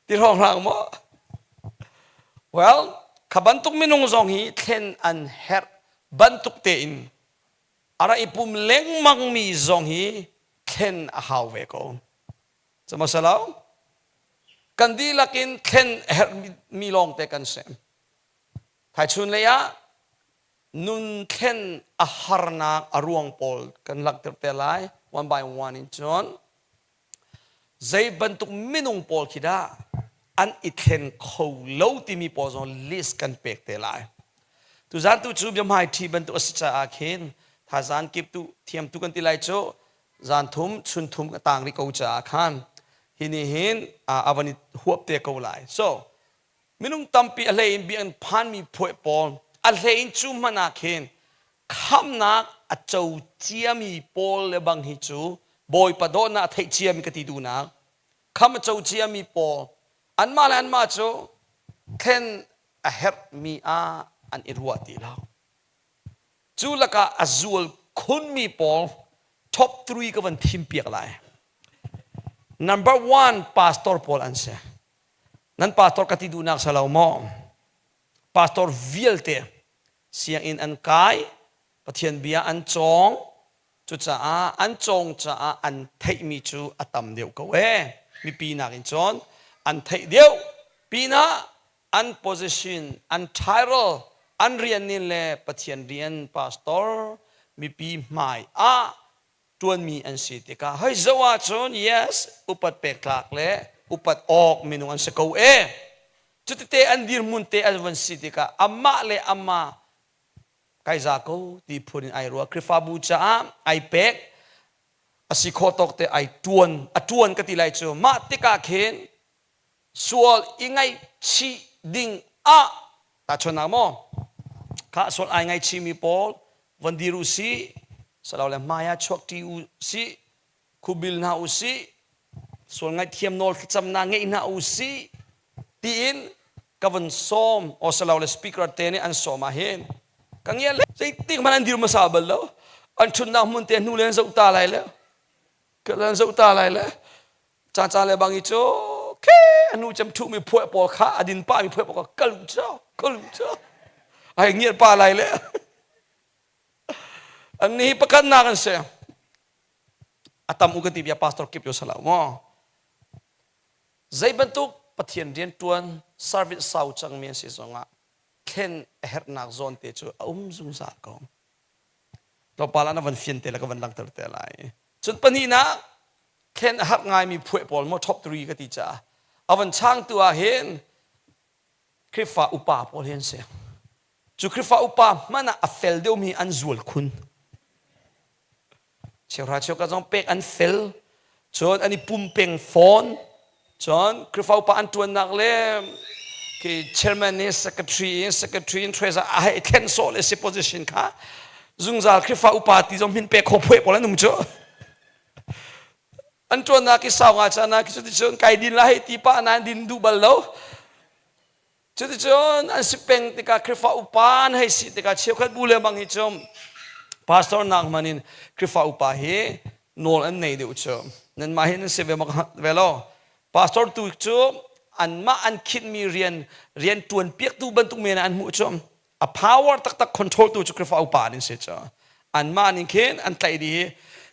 ti hrawng hlang maw well kha bantuk minung zong hi thlen an herh bantuk tein a ra i pum lengmangmi zong hi thlen a hau ve ko Sihmanhsehlaw kan dihlak in thlen a herhmi lawngte kan si. Thaichun lei ah nun thlen a harnak a ruang pawl kan langhter te lai one by one in cun zei bantuk minung pawl khi dah an i thlen kho lo timi pawl zong list kan pek te lai. Tuzan tu cu biahmai ṭhi bantuk a si caah khin thazan kip tu thiam tu kan ti lai cu zan thum chun thum ka tang rih ko caah khan hi nih hin a van i huap te ko lai so minung tampi a hlei in biakinn phanmi phuai pawl a hlei in cu hmanh ah khin khamnak a co ciami pawl le bang hi cu bawipa dawtnak a theih ciami ka ti duhnak kham a co ciami pawl anmah le anmah cu thlen a herhmi ah an i ruah ti lo Cu lakah a zual khunmi pawl top 3 ka van thim piak lai. Number one, pastor pawl an si. Nan pastor ka ti duhnak sa lo maw? Pastor vialte sianginn an kai, Pathian bia an cawng, cucaah an cawng caah an theihmi cu a tam deuh ko ee. Mipi nakin cun an theih deuh. Pinah an position, an title, an rian nin le Pathian rian pastor mipi hmai ah ṭuanmi an si tikah hei zoh ahcun yes upat pek tlak le upat awk minung an si ko e cutite an dirhmun te an van si tikah amah le amah kai za ko ti phun in ai ruah Khrihfabu caah ai pek a si khawh tawk te ai ṭuan a ṭuan ka ti lai cu mah tikah khin sual i ngaihchih ding ah tahchunhnak maw kha sual ai ngaihchihmi pawl von dir u sih salole hmai ah chuak ṭi u sih khubil hna u sih sual ngaihthiam nawl thlacamnak ngeih hna u sih tiin ka von sawm o salole speaker te nih an sawm ah hin ka ngia le zeitik hmanh an dir hmasa bal lo an ṭhutnak hmun te hnu le an zoh ta lai le an zoh ta lai le Caca le bang i cu ke anu cem thu mi phuai pawl kha a din pa mi phuai pawl kha kalu cho kalu cho ai ngiat pa lai le an ni pakhat nak an si a tam u ka ti bia pastor kip yo sala mo zei bantuk pathian rian tuan service sau cang mi an si zongah thlen a herhnak zawn te cu a um zungzal ko tlawmpal ah na van fian te le ka van langhter te lai cun pahnihnak thlen a harh ngaimi phuai pawl maw top 3 ka ti caah a van changtu ah hin Khrihfa upa pawl hi an si cu Khrihfa upa hmanh ah a fel deuhmi an zual khun cheuhra cheuka zong pek an fel cun an i pum peng fawn cun Khrihfa upa an ṭuannak le khi chairman nih secretary in secretary in treasurer a hei thlen sawh le si position kha. Zungzal Khrihfa upa ti zong min pek kho phuai pawl an um cu. An ṭuannak i sau nga caan ah cuticun kai din lai ti pah nain din duh bal lo. Cuticun an si peng tikah Khrihfa upa an hei si tikah cheukhat bu le bang hi cu pastor nak hman in Khrihfa upa hi nawl an nei deuh cu. Nanmah hi nan si ve ve lo. Pastor tu cu anmah an khinhmi rian rian ṭuan piaktu bantuk men ah an hmuh cu. A power taktak control tu cu Khrihfa upa an si cu. Anmah ning khin an tlaih dih i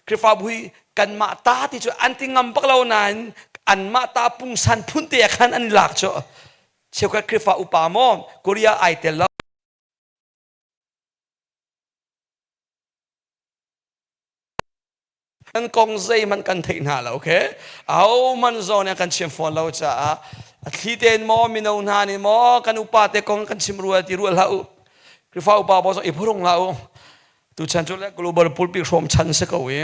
Khrihfabu hi kanmah ta ti cu an ti ngam bak lo nain anmah ta pungsan phun te ah khan an lak cu. Cheukhat Khrihfa upa maw Korea ai tel lo. Kan kong zeihmanh kan theih hna lo, okay? Ahohmanh zawn nih kan chim fawn lo caah a thli tein maw mino hna nih maw kan upa te kong kan chim rua ti ruah hlah u. Khrihfa upa pawl zong i phurung hlah u. Tuchan cu le global pulpit hrawm chan si ko i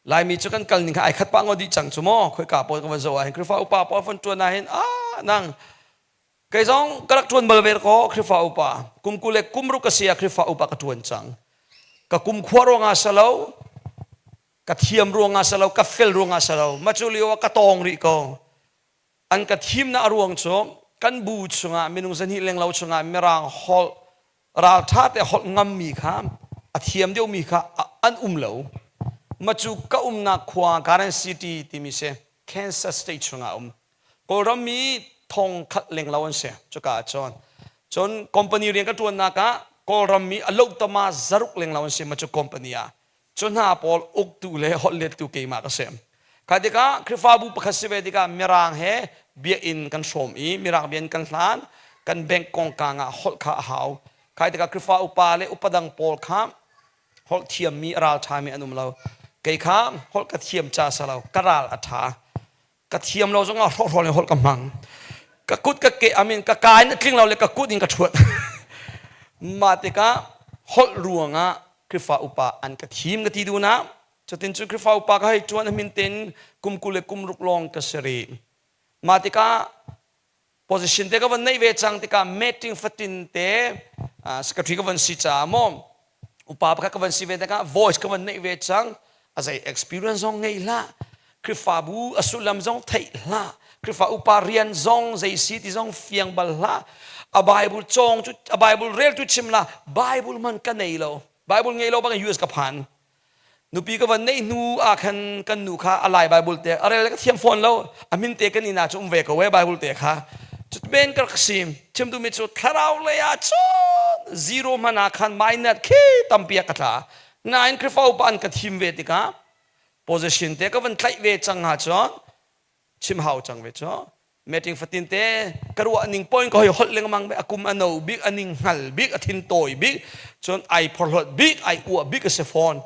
Laimi cu kan kal ning kha ai khat pah ngo dih cang cu maw khoika pawl kan van zoh ah hin Khrihfa upa pawl van ṭuan ah hin ah nang kei zong ka rak ṭuan bal ve ko Khrihfa upa kum 20 le kum ruk ka si ah Khrihfa upa ka ṭuan cang ka kum khua ruangah salo ka thiam ruangah salo ka fel ruangah salo ma cu lio ah ka tawng rih ko an ka thimnak a ruang cu kan bu chungah minung zahnih lenglo chungah mirang holh ralṭha te holh ngammi kha a thiam deuhmi kha an um lo ma cu ka umnak khua Garden City timi si Kansas State chungah um Kawlram mi thong khat lenglo an si cuka ah cun cun company rian ka ṭuannak ah Kawlram mi a lohtama zaruk lenglo an si ma cu company ah cu hna pawl uktu le holhlettu keimah ka si. Kha tikah Khrihfabu pakhat si ve tikah Mirang he biakinn kan hrawm i Mirang biakinn kan hlan kan bank kongka ah holh kha a hau. Kha tikah Khrihfa upa le upa dang pawl kha holh thiammi a ral ṭhami an um lo. Kei kha holh ka thiam ca sa lo ka ral a ṭha. Ka thiam lo zongah hrawhhrawl in holh ka hmang. Ka kut ka ke amin ka ka in a tling lo le ka kut in ka ṭhuat. Mah tikah holh ruangah Khrihfa upa an ka thim ka ti duhnak. Cutin cu Khrihfa upa ka hei ṭuan a min tein kum 20 le kum ruk lawng ka si rih. Mah tikah position te ka van neih ve cang tikah meeting fatin te secretary ka van si caah maw upa pakhat ka van si ve tikah voice ka van neih ve cang a zei experience zong ngei hlah Khrihfabu a sullam zong theih hlah Khrihfa upa rian zong zei si ti zong fiang bal hlah a Bible cawng cu a Bible rel tu chim la Bible man ka nei lo Bible ngei lo bang US ka phan Nupi ka van neih hnu ah khan kan nu kha a Lai Bible te a rel ka thiam fawn lo a min te kan inn ah cu um ve ko e Bible te kha cut men ka rak sim chim duhmi cu thlarau lei ah cun zero hman ah khan minus khi tampi ah ka tla nain Khrihfa upa an ka thim ve tikah position te ka van tlaih ve cang ha cun chim hau cang ve cu meeting fatin te ka ruah ning point ka hoi holh lengmang be akum ano bik aning hngal bik a thin tawi bik cun ai phorhlawt bik ai uah bik a si fawn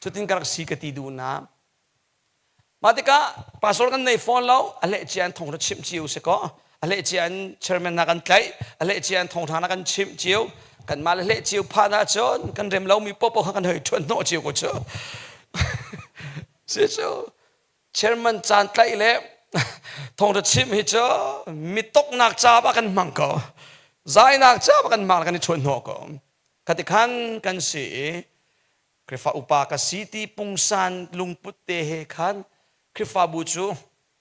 cutin ka rak si ka ti duh na mah tikah pastor kan nei fawn lo a leh cia in thong ra chimh cio si ko a leh cia in chairman na kan tlaih a leh cia in thong na kan chimh cio kan mah le leh cio pha na cun kan rem lo mi popo kha kan hoi thuan hnawh cio ko cu si cu Chairman caan tlaih le thawngṭha chim hi cu mi toknak ca ah kan hmang ko. Zainak ca ah kan hmang kan i chuan hnawh ko. Khati khan kan si i Khrihfa upa ka si ti pungsan lungput te he khan Khrihfabu cu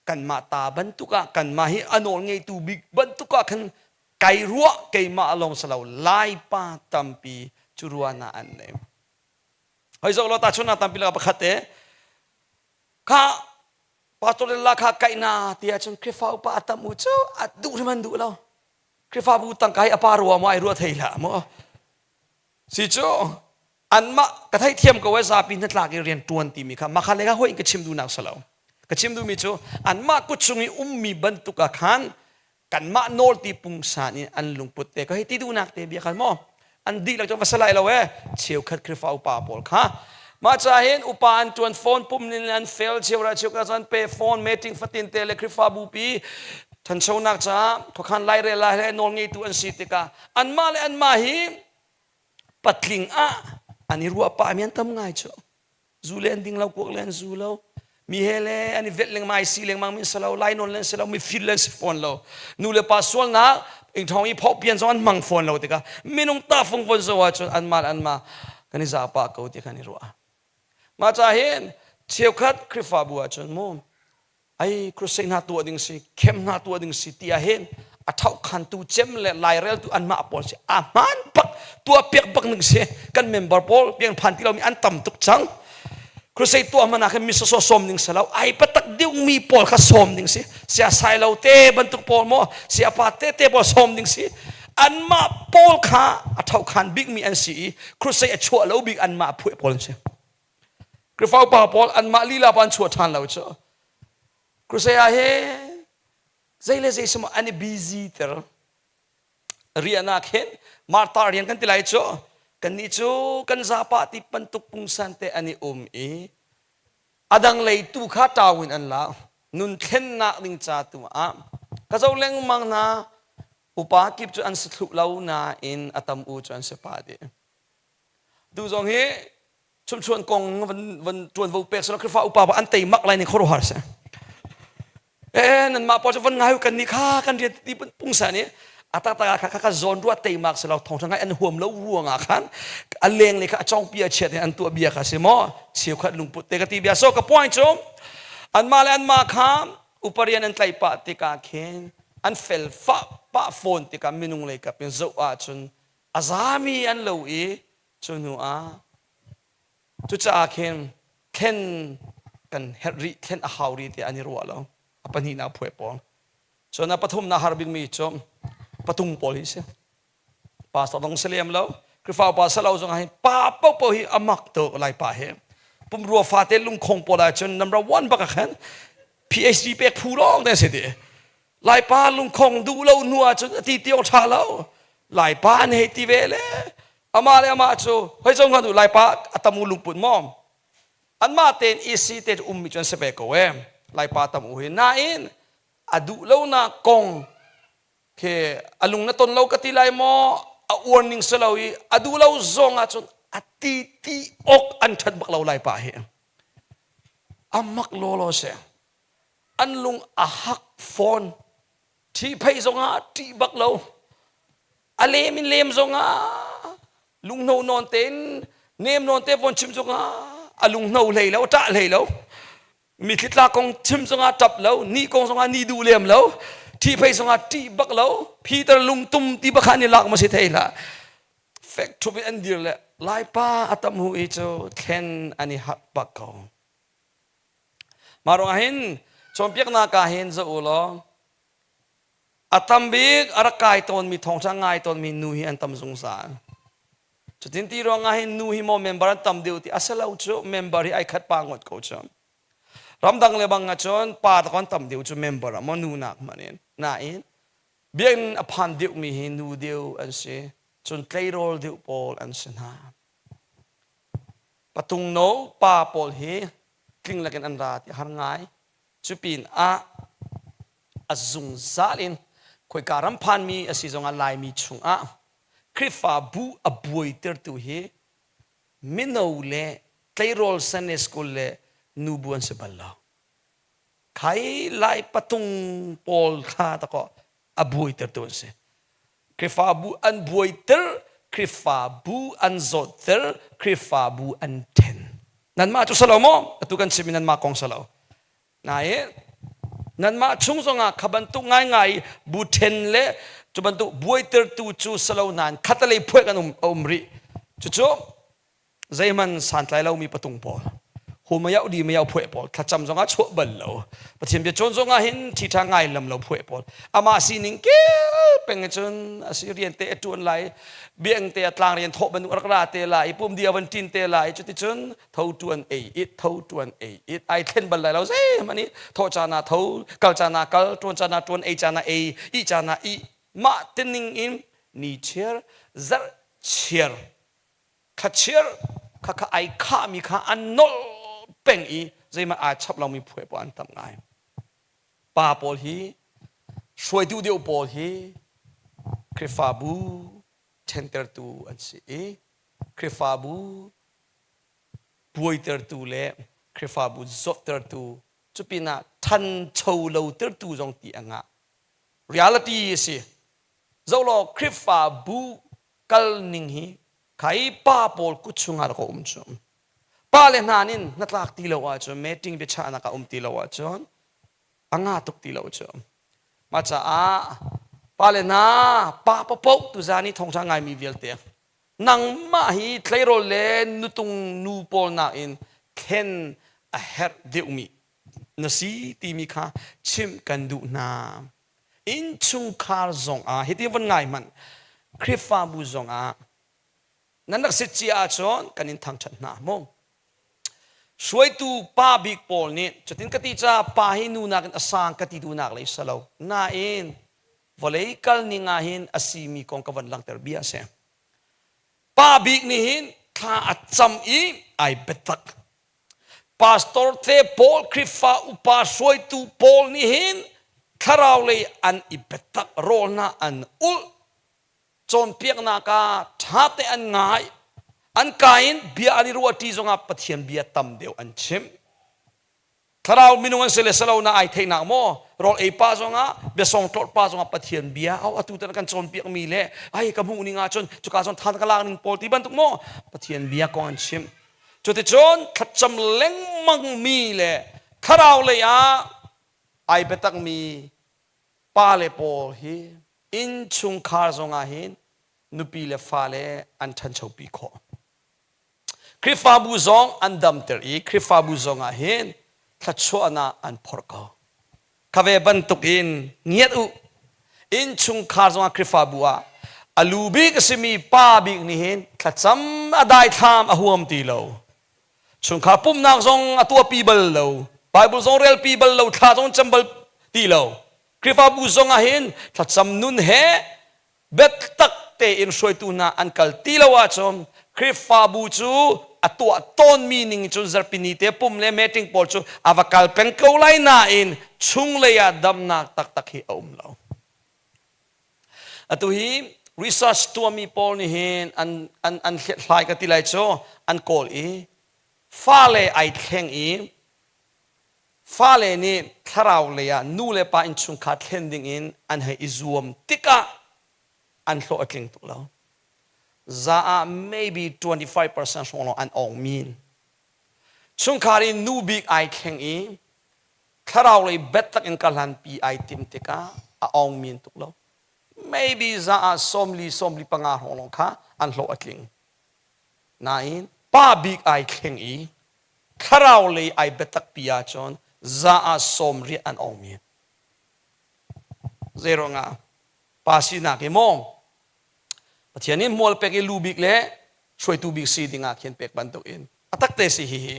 kanmah ta bantuk ah kanmah hi a nawl ngeitu bik bantuk ah khan kai ruah keimah lawng si lo Laipa tampi cu ruahnak an nei. Hoi zoh law tahchunhnak tampi lakah pakhat te kha pastor la kha kaih na ti ahcun Khrihfa upa a tam u cu a duh hrim an duh lo. Khrihfabu tangka hi a pa rua maw ai rua thei hlah maw. Si cu anmah ka theithiam ko e zapi hnatlak i rian ṭuan timi kha makha le kha hoi in ka chim duhnak si lo. Ka chim duhmi cu anmah kut chung i ummi bantuk ah khan kanmah nawl ti pungsan in an lungput te ka hei ti duhnak te bia khan maw an dihlak cu va si lai lo e cheukhat Khrihfa upa pawl kha mah ca hin upa an tuan phone pum nin an fel cheura cheukhat an pe phone meeting fatin te le Khrihfabu pi thanchonak caah khuakhan lairel lai le nawl ngeitu an si tikah anmah le anmah hi patling ah an i ruah pah mi an tam ngai cu zu le an ding lo kuak le an zu lo mi he le an i velh lengmang ai si lengmang mi si lo lai nawn le an si lo mi fil le an si fawn lo nu le pa sualnak. Ingthong i phawhpian zong an hmang fawn lo tikah minung tahfung von zoh ahcun anmah le anmah kan i zahpah ko ti khan i ruah. Mah ca hin cheukhat Khrihfabu ahcun mu ai crusade hna tuah ding si, camp hna tuah ding si ti ahhin a thohkhantu cem le laireltu anmah pawl si a hmaan bak tuah piak bak ning si kan member pawl piang phan ti lomi an tam tuk cang. Crusade tuah hmanh ah khin mi sawsawh sawm ding si lo ai patak deuhmi pawl kha sawm ding si sia sai lo te bantuk pawl maw sia pa te te pawl sawm ding si anmah pawl kha a thokhan bikmi an si i crusade a chuah lo bik anmah phuah pawl an si Khrihfa upa pawl anmah lila pa an chuah ṭhan lo cu crusade ah hi zei le zei sum an i busy ter riahnak hin Martha rian kan ti lai cu kannih cu kan zapa ti bantuk pungsan te an i um i a dang lei tu kha ṭau in an la nun thlennak ding ca tu ah ka zo lengmang hna upa kip cu an si thlu lo nain a tam u cu an si pa dih tu zong hi chumchuan kong van van ṭuanvo pek selaw Khrihfa upa ba an tei mak lai ning khuaruahhar si eh nanmah pawl cu van ngai kan nih kha kan rian ti pungsan i a taktak ah kha kha zawn ruah teimak si lo thawngṭha ngai an huam lo ruang ah khan a leng le kha a cawngpi a chiat in an tuah bia kha si maw cheukhat lungput te ka ti bia so ka point cu anmah le anmah kha uparian an tlaih pah tikah khin an fel fah pah fawn tikah minung lei kap in zoh ahcun a zami an lo i cu hnu ah Cucaah khin thlen kan herh rih, thlen a hau rih tiah an i ruah lo. A pahnihnak phuai pawl. Cun a pathumnak har bikmi cu patung pawl hi si. Pastor dong si lem lo. Khrihfa upa salo zong ah hin pa paohpaoh hi a mak tuk Laipa hi. Pumrua fate lungkhong pawl ahcun number one bak ah khan PhD pek phu lawng te si ti. Laipa lungkhong duh lo hnu ahcun a ti ti awk ṭha lo. Laipa an hei ti ve le amah le amah cu hoi zo hnga duh Laipa a tam u lungput maw? Anmah tein EC te cu ummi cu an si ve ko e. Laipa tam u hi nain a duh lonak kong khi a lung na ton lo ka ti lai maw a uar ning si lo i a duh lo zong ahcun a ti ti awk an ṭhat bak lo Laipa hi. A mak lawlaw si. An lung a hak fawn. Ṭhihpheih zongah ṭih bak lo. A lem in lem zongah lunghno nawn tein nem nawn te von chim zongah a lunghno hlei lo, ṭah hlei lo. Mitthli tla kong chim zongah ṭap lo, ni kong zongah ni duh lem lo. Ṭhihpheih zongah ṭih bak lo. Peter lungtum ti bak kha an i lak ma si thei hlah. Fek ṭhup in an dir le Laipa a tam hu i cu thlen an i harh bak ko. Mah ruangah hin cawnpiaknak ah hin zoh u law a tam bik a rak kai tawnmi thawngṭha ngai tawnmi nu hi an tam zungzal. Cutin ti ruangah hin nu hi maw member an tam deuh ti a si lo cu member hi ai khat pa ngawt ko cu. Ramdang le bang ahcun pa tak an tam deuh cu member ah maw nu nak hmanh in. Nain biakinn a phan deuhmi hi nu deuh an si. Cun tleirawl deuh pawl an si hna. Patung no pa pawl hi tling lakin an ra ti har ngai. Cu pin ah a zungzal in khoika ram phanmi a si zongah Laimi chungah Khrihfabu a buaitertu hi mino le tleirawl Sunday school le nubu an si bal lo. Khai Lai patung pawl kha takaw a buaitertu an si. Khrihfabu an buaiter, Khrihfabu an zawtter, Khrihfabu an ṭhen. Nanmah cu salo maw? Atu kan chimmi nanmah kong salo. Nain nanmah chung zongah kha bantuk ngaingai bu ṭhen le cu bantuk buaitertu cu salo nain khatalei phuai kan um, a um rih. Cucu zeihmanh santlai lomi patung pawl humayau di mayau phueh pawl thlacam zongah chuah bal lo pathian bia cawn zongah hin thi tha ngai lam lo phueh pawl amah sining kel peng cun asi rian te a tuan lai biang te a tlang rian thawh bantuk rak ra te lai pum dia van tin te lai cuticun tho tuan ei it tho tuan ei it ai thlen bal lai lo zeihmanh i thawh caan ah tho kal caan ah kal tuan caan ah tuan ei caan ah ei i caan ah i mah tining in ni chiar zarh chiar Thlachiar kha kha ai khahmi kha an nolh peng i zeihmanh aa chap lomi phuai pawl an tam ngai. Pa pawl hi hruaitu deuh pawl hi Khrihfabu ṭhentertu an si i Khrihfabu buaitertu le Khrihfabu zawttertu cupinah ṭhancho lotertu zong ti a ngah. Reality a si. Zolo Khrihfabu kal ning hi khai pa pawl kut chungah rak um cu. Pa le hna nin hnatlak ti lo ahcun meeting biachahnak a um ti lo ahcun a nga tuk ti lo cu. Mah caah pa le hna pa papoh tuzan i thawngṭha ngaimi vialte nangmah hi tleirawl le nutung nu pawl nakin thlen a herh deuhmi na si timi kha chimh kan duh hna. Innchungkhar zongah hiti von ngai hmanh Khrihfabu zongah nan rak si cia ahcun kan in thangṭhat hna mu. Hruaitu pa bik pawl nih cutin ka ti ca pa hi nu nakin a sang ka ti duhnak lei si lo. Nain vawlei kal ning ah hin a simi kong ka van langhter bia a si. Pa bik nih hin thla a cam i ai biatak. Pastor te pawl Khrihfa upa hruaitu pawl nih hin thlarau lei an i biatak rawl hna an ulh cawnpiaknak ah ṭha te an ngai an ka in bia an i ruahṭi zongah Pathian bia tam deuh an chim thlarau minung an si le si lo na ai theihnak maw rawl ei pa zongah biasong tlorh pa zongah Pathian bia au atu tan kan cawnpiak mi le ai ka hmuh ning ahcun cuka cun than ka lak ning pawl ti bantuk maw Pathian bia kong an chim cuticun thlacam lengmang mi le thlarau lei ah ai biatak mi pale pawl hi innchungkhar zongah hin nupi le fale an ṭhanchopi khawh. Khrihfabu zong an damter i Khrihfabu zongah hin thluachuahnak an phorh ko. Kha ve bantukin ngiat u. Innchungkhar zongah Khrihfabu ah a lu bik a simi pa bik nih hin thlacam a daithlam a huam ti lo. Chungkhar pumhnak zong a tuahpi bal lo. Bible zong relpi bal lo, thla zong cam bal ti lo. Khrihfabu zong ah hin thlacam nun he biatak tein hruaitu hna an kal ti lo ahcun Khrihfabu cu a tuah tawnmi ning cun zarhpini te pum le meeting pawl cu a va kal peng ko lai nain chunglei ah damnak taktak hi a um lo. Atu hi research tuahmi pawl nih hin an an an hlethlai ka ti lai cu an kawl i fale ai thleng i Fale nih thlarau lei ah nu le pa innchungkhar thlen dingin an hei i zuam tikah an hlawh a tling tuk lo. Za ah maybe 25% hrawng lawng an awng min. Chungkhar i nu bik ai thleng i thlarau lei biatak in ka hlanpi ai tim tikah a awng min tuk lo. Maybe za ah sawmli sawmli panga hrawng lawng kha an hlawh a tling. Nain pa bik ai thleng i thlarau lei ai biatak pi ahcun za ah sawm riah an ong mi zeiruangah pa sinak hi maw Pathian nih mual pek i lu bik le hruaitu bik si dingah khin pek bantuk in a tak te si hi hi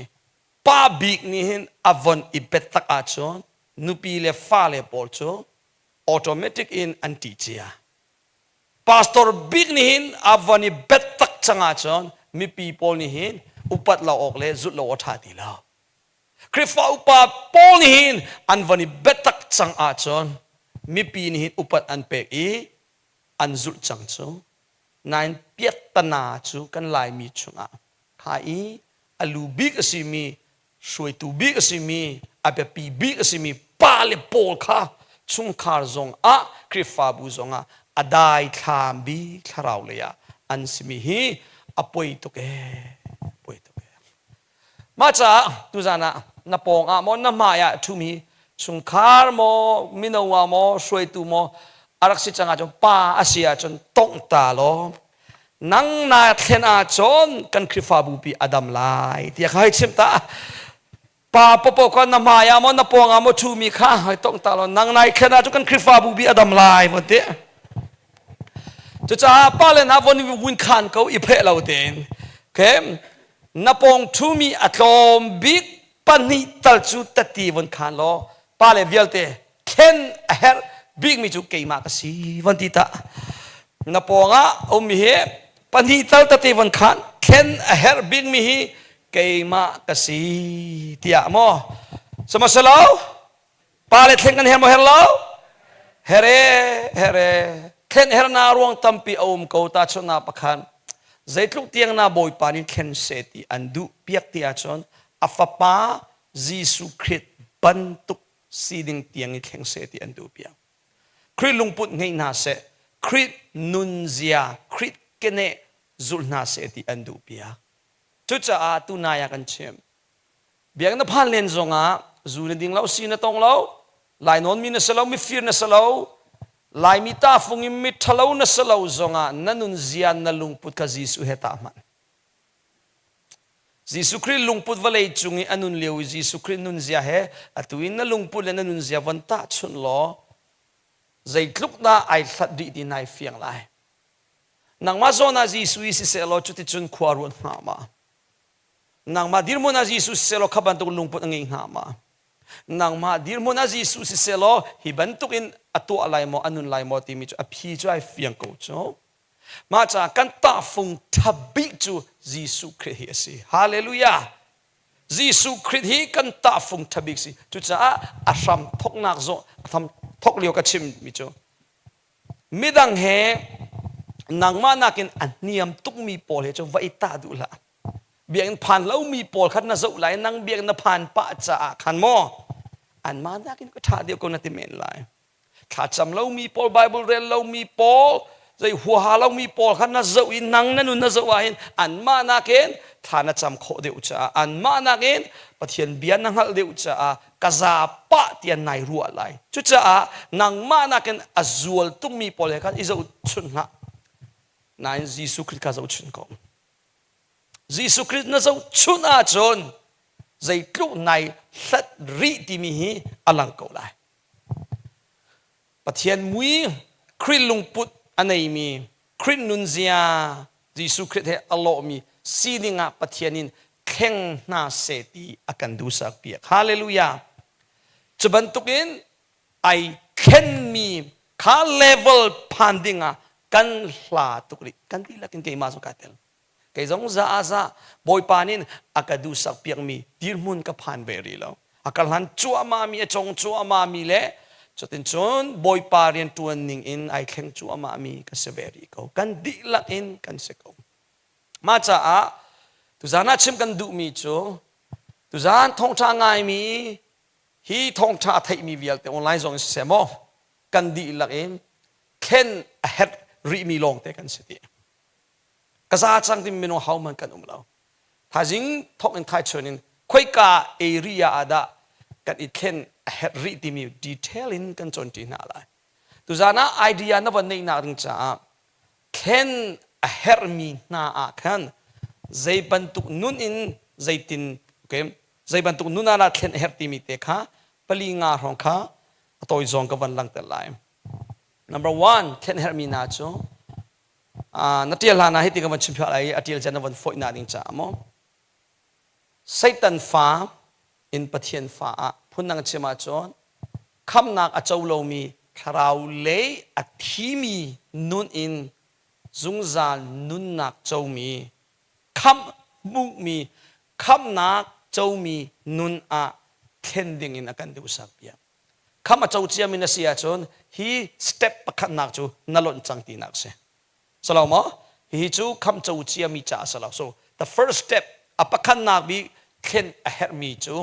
pa bik nih hin a von i biatak ahcun nupi le fale pawl cu automatic in an ṭih cia Pastor bik nih hin a von i biatak cang ahcun mipi pawl nih hin upat lo awk le zulh lo awk ṭha ti lo. Khrihfa upa pawl nih hin an von i biatak cang ahcun mipi nih hin upat an pek i an zulh cang cu. Nain piattana cu kan Laimi chungah kha i a lu bik a simi hruaitu bik a simi a biapi bik a simi pa le pawl kha chungkhar zong ah Khrihfabu zong ah a daithlam bik thlarau lei ah an simi hi a poi tuk ee poi tuk ee mah caah tuzan ah na pawng ah maw na hmai ah ṭhumi chungkhar maw mino ah maw hruaitu maw a rak si cang ahcun pa a si ahcun tongh ta law nang naa thlen ahcun kan Khrihfabu pi a dam lai tiah kha hei chimh ta pa popo kha na hmai ah maw na pawng ah maw ṭhumi kha hei tongh ta law nang nai thlen ahcun kan Khrihfabu pi a dam lai von ti cucaah pa le hna von vun khan ko i pheh lo tein okay na pawng ṭhumi a tlawm bik pahnih tal cu tati von khan law pa le vialte thlen a herh bikmi cu keimah ka si von ti ta na pawngah ummi hi pahnih tal tete von khan thlen a herh bikmi hi keimah ka si tiah maw sihmanhsehlaw pa le thlen kan her maw her lo here here thlen herna ruang tampi a um ko ta chunna pakhan zeitluk tiang na bawipa nih thlen se ti an duh piak ti ahcun a fapa Jesuh Khrih bantuk si ding tiang i thleng seh ti an duh piak. Khrih lungput ngei hna seh. Khrih nunzia, Khrih keneh zulh hna seh ti an duh piak. Cucaah tunai ah kan chim. Biakinn na phan len zongah zu na ding lo, si na tong lo, lainawn mi na si lo, mifir na si lo, Laimi tahfung in mi ṭhalo na si lo zongah na nunzia na lungput kha Jesuh he tah hmanh. Jesuh Khrih lungput vawlei cung i a nun lio i Jesuh Khrih nunzia he atu in na lungput le na nunzia von tahchunh law zeitluk dah ai hlat rih ti nai fiang lai. Nangmah zawn ah Jesuh i siseh law cuticun khua ruat hnga ma? Nangmah dirhmun ah Jesuh siseh law kha bantuk lungput a ngei hnga ma? Nangmah dirhmun ah Jesuh siseh law hi bantuk in a tuah lai maw, a nun lai maw timi cu a phi cu ai fiang ko cu. Mah caah kan tahfung ṭha bik cu Jesuh Khrih hi a si. Hallelujah! Jesuh Khrih hi kan tahfung ṭha bik si. Cucaah a hram thoknak zawh a hram thok lio ka chimmi cu midang he nangmah nakin a hniam tukmi pawl he cu va i tah duh hlah. Biakinn phan lomi pawl kha na zoh lai nang biakinn na phan pah caah khan maw anmah nakin ka ṭha deuh ko na ti men lai. Thlacam lomi pawl, Bible rel lomi pawl, zei huaha lomi pawl kha na zoh i nang na nun na zoh ahhin anmah nakin thla na cam khawh deuh caah anmah nakin Pathian bia na hngalh deuh caah ka za pah tiah nai ruah lai. Cucaah nangmah nakin a zual tukmi pawl he khan i zohchunh hlah. Nain Jesuh Khrih kha zohchunh ko. Jesuh Khrih na zohchunh ahcun zeitluk nai hlat rih timi hi a lang ko lai. Pathian mui Khrih lungput a neimi Khrih nunzia Jesuh Khrih he a lawhmi sining ah Pathian in thleng hna seh ti a kan duhsak piak. Hallelujah. Cu bantukin ai thlenmi kha level phan ding ah kan hla tuk rih. Kan dihlak in keimah zong kai tel. Kei zong za ah za Bawipa nih a ka duhsak piakmi dirhmun ka phan ve rih lo. A ka hlan cuahmah mi, a cong cuahmah mi le cutin cun Bawipa rianṭuan ning in ai thleng cuahmah mi ka si ve rih ko. Kan dihlak in kan si ko. Mah caah tuzaan ah chim kan duhmi cu tuzaan thawngṭha ngaimi hi thawngṭha a theihmi vialte online zong in siseh maw kan dihlak in thlen a herh rihmi lawngte kan si dih. Ka za cang timi minung hohmanh kan um lo. Thaizing thawk in thaichun in khoika area ah dah kan i thlen a herh rih timi detail in kan cawnṭi hna lai. Tuzaan ah idea na von neihnak ding caah thlen a herhmi hna ah khan zei bantuk nun in zeitin okay, zei bantuk nun ah dah thlen a herh timi te kha pali nga hrawng kha a tawi zawng ka van langhter lai. Number one, thlen herhmi hna cu na ṭial hlan ah hiti ka van chim lai i a ṭial caan na van fawihnak ding caah maw Satan fa in Pathian fa ah phundang chim ahcun khamnak a co lomi thlarau lei a thimi nun in zungzal nunnak comi khamh hmuhmi khamnak comi nun ah thlen ding in a kan duhsak piak Kham a co ciami na si ahcun hi step pakhatnak cu na lonh cang tinak a si. Salo maw? Hihi cu kham co ciami ca a si lo. So the first step a pakhatnak bik thlen a herhmi cu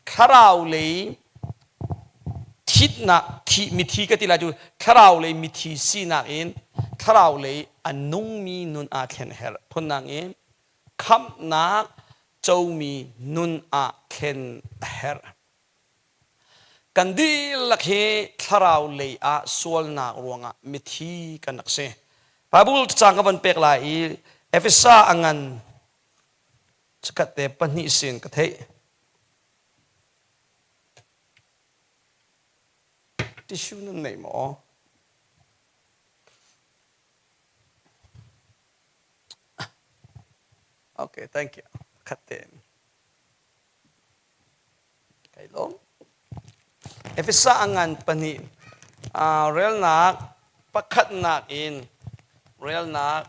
thlarau lei thitnak thi mithi ka ti lai cu thlarau lei mithi sinak in thlarau lei a nungmi nun ah thlen a herh. Phundang in khamhnak comi nun ah thlen a herh. Kan dihlak hi thlarau lei ah sualnak ruangah mithi kan rak si. Bible caang ka van pek lai i Efesa a ngan chikkhat te pahnih sin ka theih. Tissue nan nei maw? Okay, thank you. Khat tein. Kai lawm. Efesa a ngan pahnih relnak pakhatnak in relnak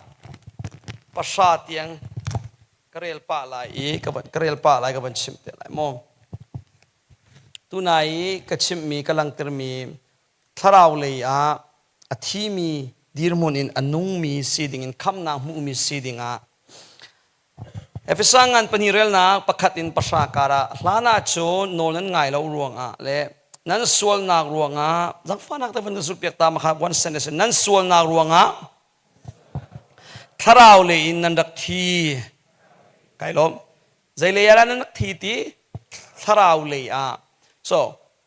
pahra tiang ka rel pah lai i ka van ka rel pah lai ka van chimh te lai maw. Tunai i ka chimhmi ka langhtermi thlarau lei ah a thimi dirhmun in a nungmi si ding in khamnak hmuhmi si ding ah Efesa ngan pahnih relnak pakhat in pahra karah hlan ah cun nawl nan ngai lo ruangah le Nan sualnak ruangah zangfahnak te van kan zulh piak ta ma kha one sentence nan sualnak ruangah thlarau lei in nan rak thi. Kai lawm. Zei lei ah nan rak thi ti? Thlarau lei ah. So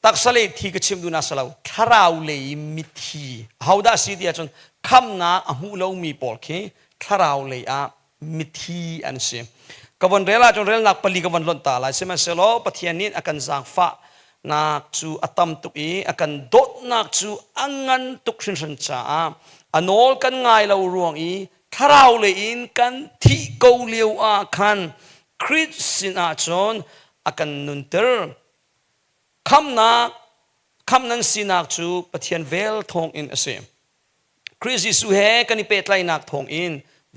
taksa lei thi ka chim duh na salo thlarau lei mithi hodah si ti ahcun khamnak a hmu lomi pawl khi thlarau lei ah mithi an si. Ka von rel ahcun relnak pali ka von lonh ta lai. Sihmanhsehlaw Pathian nih a kan zaangfah nak cu a tam tuk i a kan dawtnak cu a ngan tuk hringhran caah a nawl kan ngai lo ruang i thlarau lei in kan thih ko lio ah khan Khrih sinah cun a kan nunter. Khamnak khamh nan sinak cu Pathian vel thawngin a si. Khrih Jesuh he kan i pehtlaihnak thawngin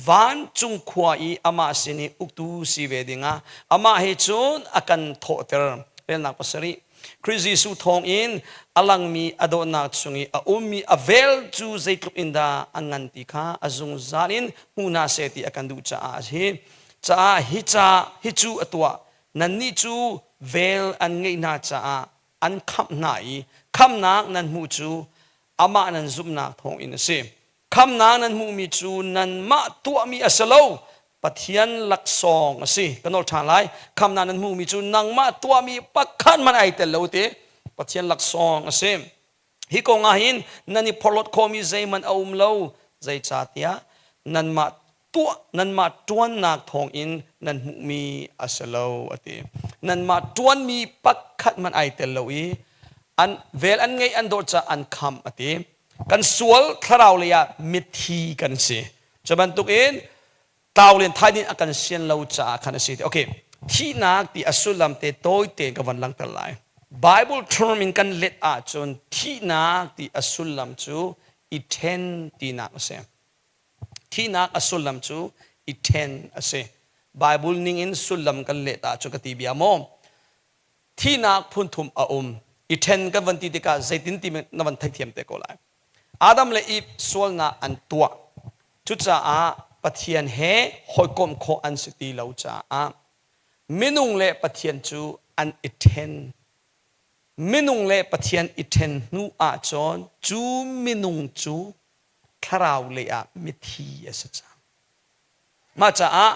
vancung khua i amah sin i uktu si ve dingah amah he cun a kan thawhter. Relnak pasarih. Khrih Jesuh thawngin a langmi a dawtnak chung i a ummi a vel cu zeitluk in dah a ngan ti kha a zungzal in hmu hna seh ti a kan duh caah a si. Caah hi ca hi cu a tuah. Nannih cu vel an ngeih hna caah an khamh hna i khamhnak nan hmuh cu amah nan zumhnak thawngin a si. Khamhnak nan hmuhmi cu nanmah tuahmi a si lo, Pathian laksawng a si. Ka nawl ṭhan lai. Khamhnak nan hmuhmi cu nangmah tuahmi pakhat hmanh ai tel lo ti. Pathian laksawng a si. Hi kong ah hin nan i phorhlawt khawhmi zeihmanh a um lo. Zeicahtiah nanmah tuah nanmah ṭuannak thawngin nan hmuhmi a si lo a ti. Nanmah ṭuanmi pakhat hmanh ai tel lo i an vel an ngeih an dawt caah an khamh a ti. Kan sual thlarau lei ah mithi kan si. Cu bantukin tlau len thai nih a kan sian lo caah khan a si. Okay, thihnak ti a sullam te tawi tein ka van langhter lai. Bible term in kan let ahcun thihnak ti a sullam cu i ṭhen tinak a si. Thihnak a sullam cu i ṭhen a si. Bible ningin sullam kan let ahcun ka ti bia maw? Thihnak phunthum a um. I ṭhen kan van ti tikah zeitin ti na van theithiam te ko lai. Adam le Eve sualnak an tuah. Cucaah Pathian he hawikomh khawh an si ti lo caah minung le Pathian cu an i ṭhen. Minung le Pathian i ṭhen hnu ahcun cu minung cu thlarau lei ah mithi a si cang. Mah caah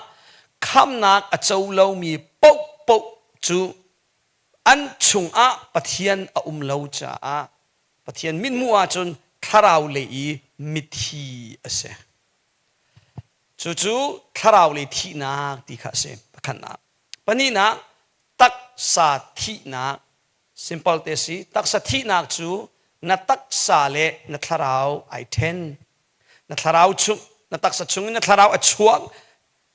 khamnak a co lomi paohpaoh cu an chungah Pathian a um lo caah Pathian mithmuh ahcun thlarau lei i mithi a si. Cucu thlarau lei thihnak ti kha a si. Pakhatnak. Pahnihnak, taksa thihnak Simple te si. Taksa thihnak cu na taksa le na thlarau ai then. Na thlarau chung, na taksa chung in na thlarau a chuak.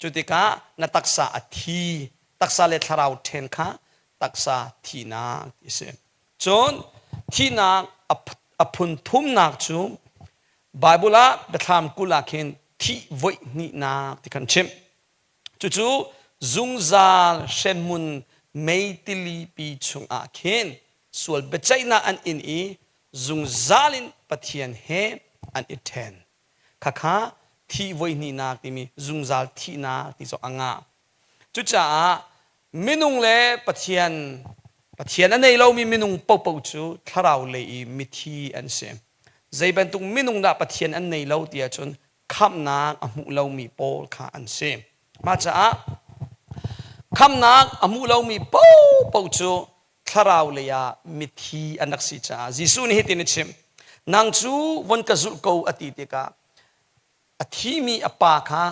Cu tikah na taksa a thi. Taksa le thlarau then kha taksa thihnak ti si. Cun thihnak a phun thumnak cu Bible ah Biathlam 20 ah khin thih voih hnihnak ti kan chimh. Cucu zungzal hremhmun meitilipi chungah khin sual biaceihnak an in i zungzal in Pathian he an i ṭhen. Khakha thih voihnihnak timi zungzal thihnak ti zong a ngah. Cucaah minung le Pathian Pathian a nei lomi minung paohpaoh cu thlarau lei i mithi an si. Zei bantuk minung dah Pathian an nei lo ti ahcun khamhnak a hmuh lomi pawl kha an si. Mah caah khamhnak a hmuh lomi paohpaoh cu thlarau lei ah mithi an rak si caah Jesuh nih hitin a chim. Nang cu von ka zulh ko a ti tikah a thimi a pa kha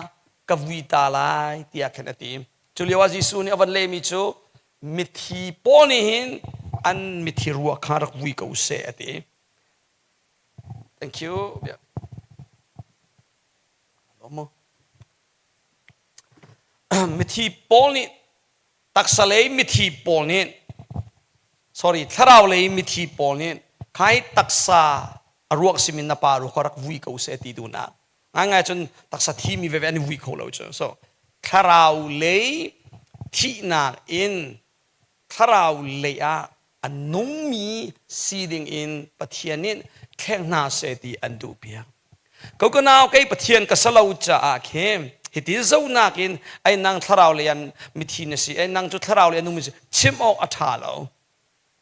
ka vui ta lai tiah khan a ti. Cu lio ah Jesuh nih a van lehmi cu mithi pawl nih hin an mithi ruah kha rak vui ko seh a ti. Thank you. Yeah. Mithi pawl nih taksa lei mithi pawl nih sorry thlarau lei mithi pawl nih khai taksa a ruak simin na pa ruak rak vui ko seh ti duhnak ngaingai cun taksa thi mi veve an i vui kho lo cu so thlarau lei thihnak in thlarau lei ah a nungmi si ding in Pathian nih thleng hna seh ti an duh piak. Ko ka nau kei Pathian ka salo caah khin hiti zonak in ai nang thlarau lei an mithi na si ai nang cu thlarau lei a nungmi si chim awk a ṭha lo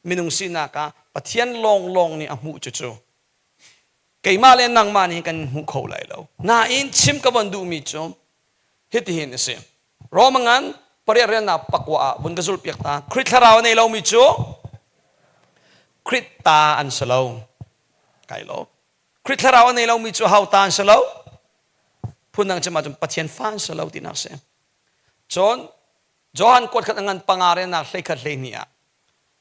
minung sinak ah Pathian. Pathian lawnglawng nih a hmuh cucu. Keimah le nangmah nih kan hmu kho lai lo. Nain chim ka von duhmi cu hitihin a si. Roma ngan pariat relnak pakua ah vun ka zulhpiak ta. Khrih thlarau a nei lomi cu Khrih ta an si lo. Kai lo. Khrih thlarau a nei lomi cu hau ta an si lo. Phundang chim ahcun Pathian fa an si lo tinak a si. Cun Johan kuat khat a ngan panga relnak 11 12 ah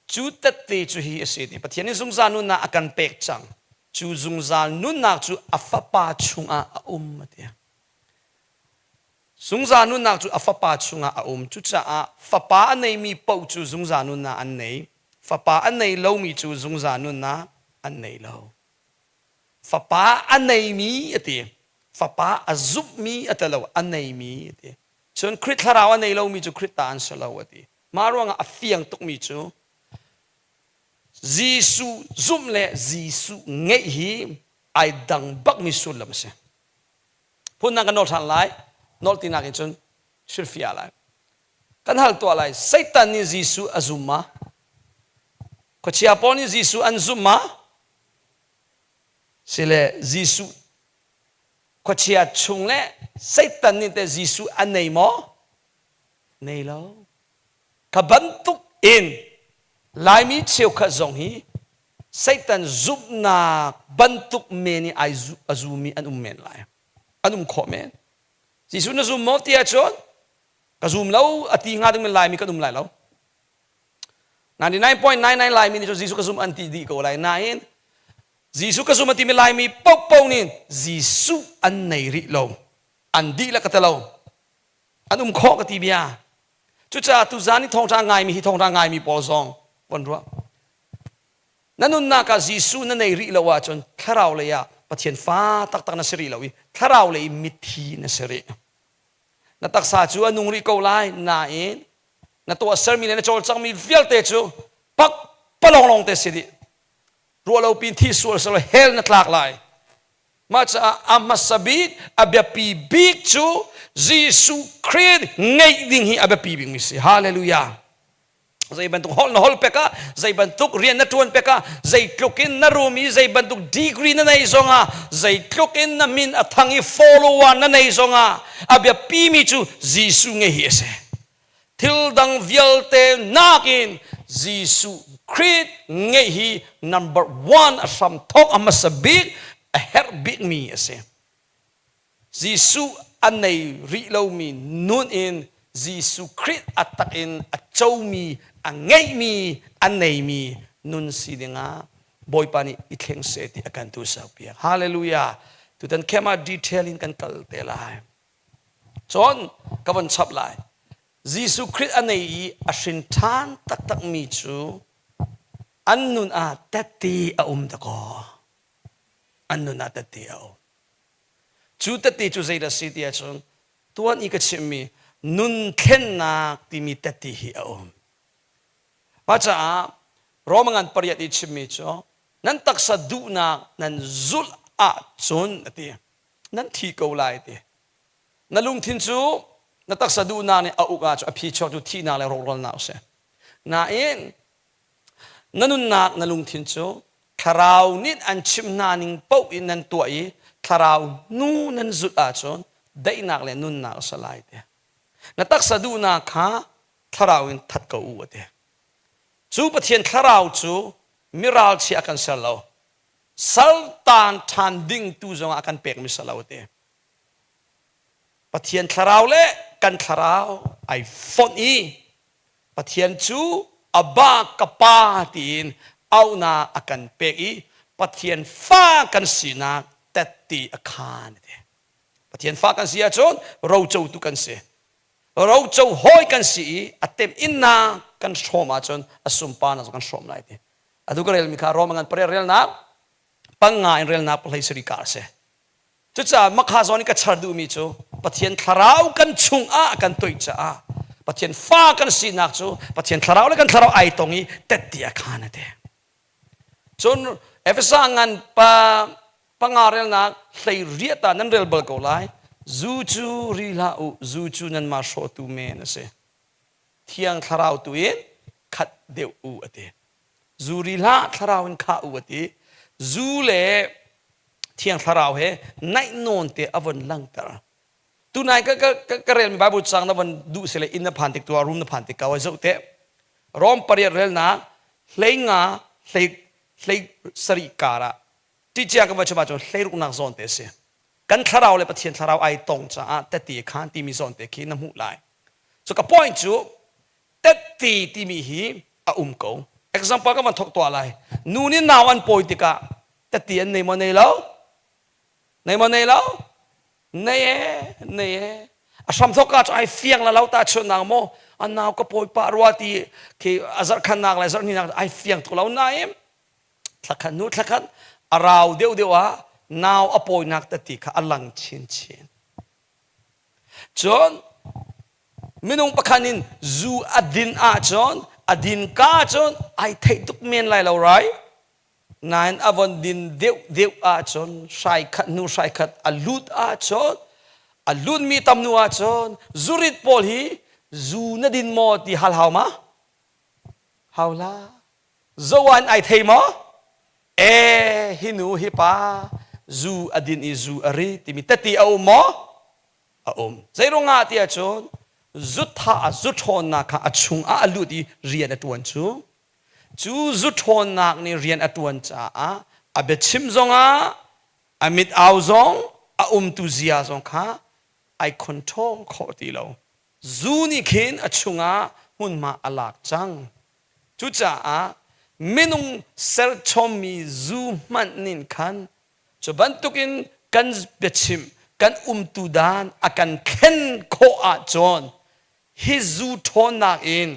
Cu tette cu hi a si ti Pathian nih zungzal nunnak a kan pek cang. Cu zungzal nunnak cu a Fapa chungah a um a ti. Zungzal nunnak cu a Fapa chungah a um. Cucaah Fapa a neimi paoh cu zungzal nunnak an nei. Fapa a nei lomi cu zungzal nunnak an nei lo. Fapa a neimi a ti. Fapa a zumhmi a ti lo, a neimi a ti. Cun Khrih thlarau a nei lomi cu Khrih ta an si lo a ti. Mah ruangah a fiang tukmi cu Jesuh zumh le Jesuh ngeih hi ai dang bakmi sullam a si. Phundang kan nawl ṭhan lai, nawl tinak in cun hrilhfiah lai. Kan hal tuah lai, Satan nih Jesuh a zum ma? Khuachia pawl nih Jesuh an zum ma? Sile Jesuh khuachia chung le Satan nih teh Jesuh a nei maw? Nei lo. Kha bantuk in Laimi cheukhat zong hi Satan zumhnak bantuk men i ai a zumi an um men lai. An um khawh men. Jesuh na zum maw ti ahcun ka zum lo a ti hnga dingmi Laimi kan um lai lo. 99.99 Laimi nih cun Jesuh ka zum an ti dih ko lai. Nain Jesuh ka zum a timi Laimi paohpaoh nih Jesuh an nei rih lo. An dihlak ka ti lo. An um khawh ka ti bia. Cucaah tuzaan i thawngṭha ngaimi hi thawngṭha ngaimi pawl zong von ruah. Na nunnak ah Jesuh na nei rih lo ahcun thlarau lei ah Pathian fa taktak na si rih lo i thlarau lei mithi na si rih. Na taksa cu a nung rih ko lai nain na tuahsermi le na cawlcanghmi vialte cu pakpalawng lawng te si dih. Ruah lo pin thi sual selaw hell na tlak lai. Mah caah a hmasa bik, a biapi bik cu Jesuh Khrih ngeih ding hi a biapi bikmi si. Hallelujah. Zei bantuk holh na holh pek ah, zei bantuk rian na ṭuan pek ah, zeitluk in na rum i zei bantuk degree na nei zongah, zeitluk in na min a thang i follower na nei zongah, a biapimi cu Jesuh ngeih hi a si. Thil dang vialte nakin Jesuh Khrih ngeih hi number one a hram thawk a hmasa bik a herh bikmi a si. Jesuh a nei rih lomi nun in Jesuh Khrih a tak in a comi, a ngeihmi, a neimi nun si dingah Bawipa nih i thleng seh ti a kan tu piak. Hallelujah. Tutan camp ah detail in kan kal te lai. Cun ka von chap lai. Jesuh Khrih a nei i a hrin ṭhan taktakmi cu an nun ah tette a um dakaw. An nun ah tette a um. Cu tette cu zeidah si ti ahcun tuan i ka chimmi nun thlennak timi tette hi a um. Mah caah Roma ngan pariat i chimmi cu nan taksa duhnak nan zulh ahcun a ti. Nan thi ko lai ti. Na lungthin cu na taksa duhnak nih a uk ahcun a phichuak cu thihnak le rawhralnak a si. Nain na nunnak na lungthin cu thlarau nih an chimh hna ning paoh in nan tuah i thlarau nu nan zulh ahcun daihnak le nunnak a si lai ti. Na taksa duhnak kha thlarau in that ko u a ti. Cu Pathian thlarau cu miralchia a kan ser lo. Saltan ṭhan ding tu zongah a kan pekmi si lo a ti. Pathian thlarau le kan thlarau ai fonh i Pathian cu Abba ka Pa tiin auhnak a kan pek i Pathian fa kan sinak tette a khaan a ti. Pathian fa kan si ahcun rocotu kan si. Roco hawi kan si i a temhinnak kan hrawm ahcun a sunparnak zong kan hrawm lai ti. Atu ka relmi kha Rome ngan pariat relnak panga in relnak pahlei sarih ka a si. Cucaah makha zawn i ka char duhmi cu Pathian thlarau kan chungah a kan toih caah Pathian fa kan sinak cu Pathian thlarau le kan thlarau ai tong i tette a khaan a ti. Cun Efesa ngan pa panga relnak hlei riat ah nan rel bal ko lai. Zu cu ri hlah u, zu cu nanmah hrawhtu men a si. Thiang thlarau tu in khat deuh u a ti. Zu ri hlah thlarau in khah u a ti. Zu le thiang thlarau he naih nawn te a von langter. Tunai ka ka ka relmi Bible cang na von duh sile inn na phan tik tu ah room na phan tik ka zoh te. Rom pariat relnak hlei nga hlei hlei sarih kar ah ṭicia ka va chim ahcun hleiruknak zawn te a si. Kan thlarau le Pathian thlarau ai tong caah tette khan timi zawn te khi na hmuh lai. So ka point cu tette timi hi a um ko. Example ka van thok tuah lai. Nu nih nau an pawi tikah tette an nei maw nei lo? Nei maw nei lo? Nei e, nei e. A hram thok ka cu ai fiang la lo ta chunnak maw a nau ka pawi pah rua ti khi a zarhkhannak le zarhhnih ai fiang tuk lo nain thlakhat hnu thlakhat a rau deuhdeuh ah nau a pawinak tati kha a lang chinchin. Cun minung pakhat in zu a din ahcun a din ka cun ai theih tuk men lai lo rai. Nain a von din deuh deuh ahcun hrai khat hnu hrai khat a lut ahcun a lutmi tam hnu ahcun zurit pawl hi zu na din maw ti hal hau ma? Hau la. Zoan ai thei maw? E hi nu hi pa zu a din i zu a ri timi tati a um maw? A um. Zeiruangah ti ahcun zu tha a zu ṭhawnnak kha a chungah a lut i rian a ṭuan cu. Cu zu ṭhawnnak nih rian a ṭuan caah a biachim zongah a mit au zong a umtu zia zong kha ai control khawh ti lo. Zu nih khin a chungah hmunhma a lak cang. Cucaah minung serchommi zu hmanh nin khan cu bantukin kan biachim kan umtu dan a kan thlen khawh ahcun hi zu ṭhawnnak in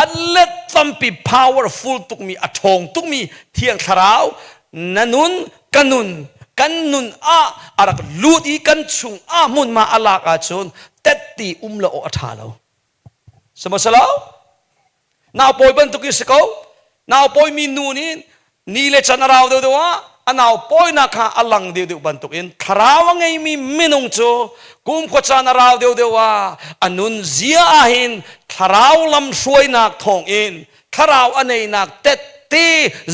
a let tampi powerful tukmi a ṭhawng tukmi thiang thlarau na nun ka nun kan nun ah a rak lut i kan chung ah hmunhma a lak ahcun tetti um lo awk a ṭha lo. Sihmanhsehlaw nau pawi bantuk in si ko. Nau pawimi nu nih ni le can a rau deuhdeuh ah a nau pawinak kha a lang deuhdeuh bantukin thlarau a ngeimi minung cu kumkhua caan a rau deuhdeuh ah a nun zia ahhin thlarau lam hruainak thawngin thlarau a neinak tette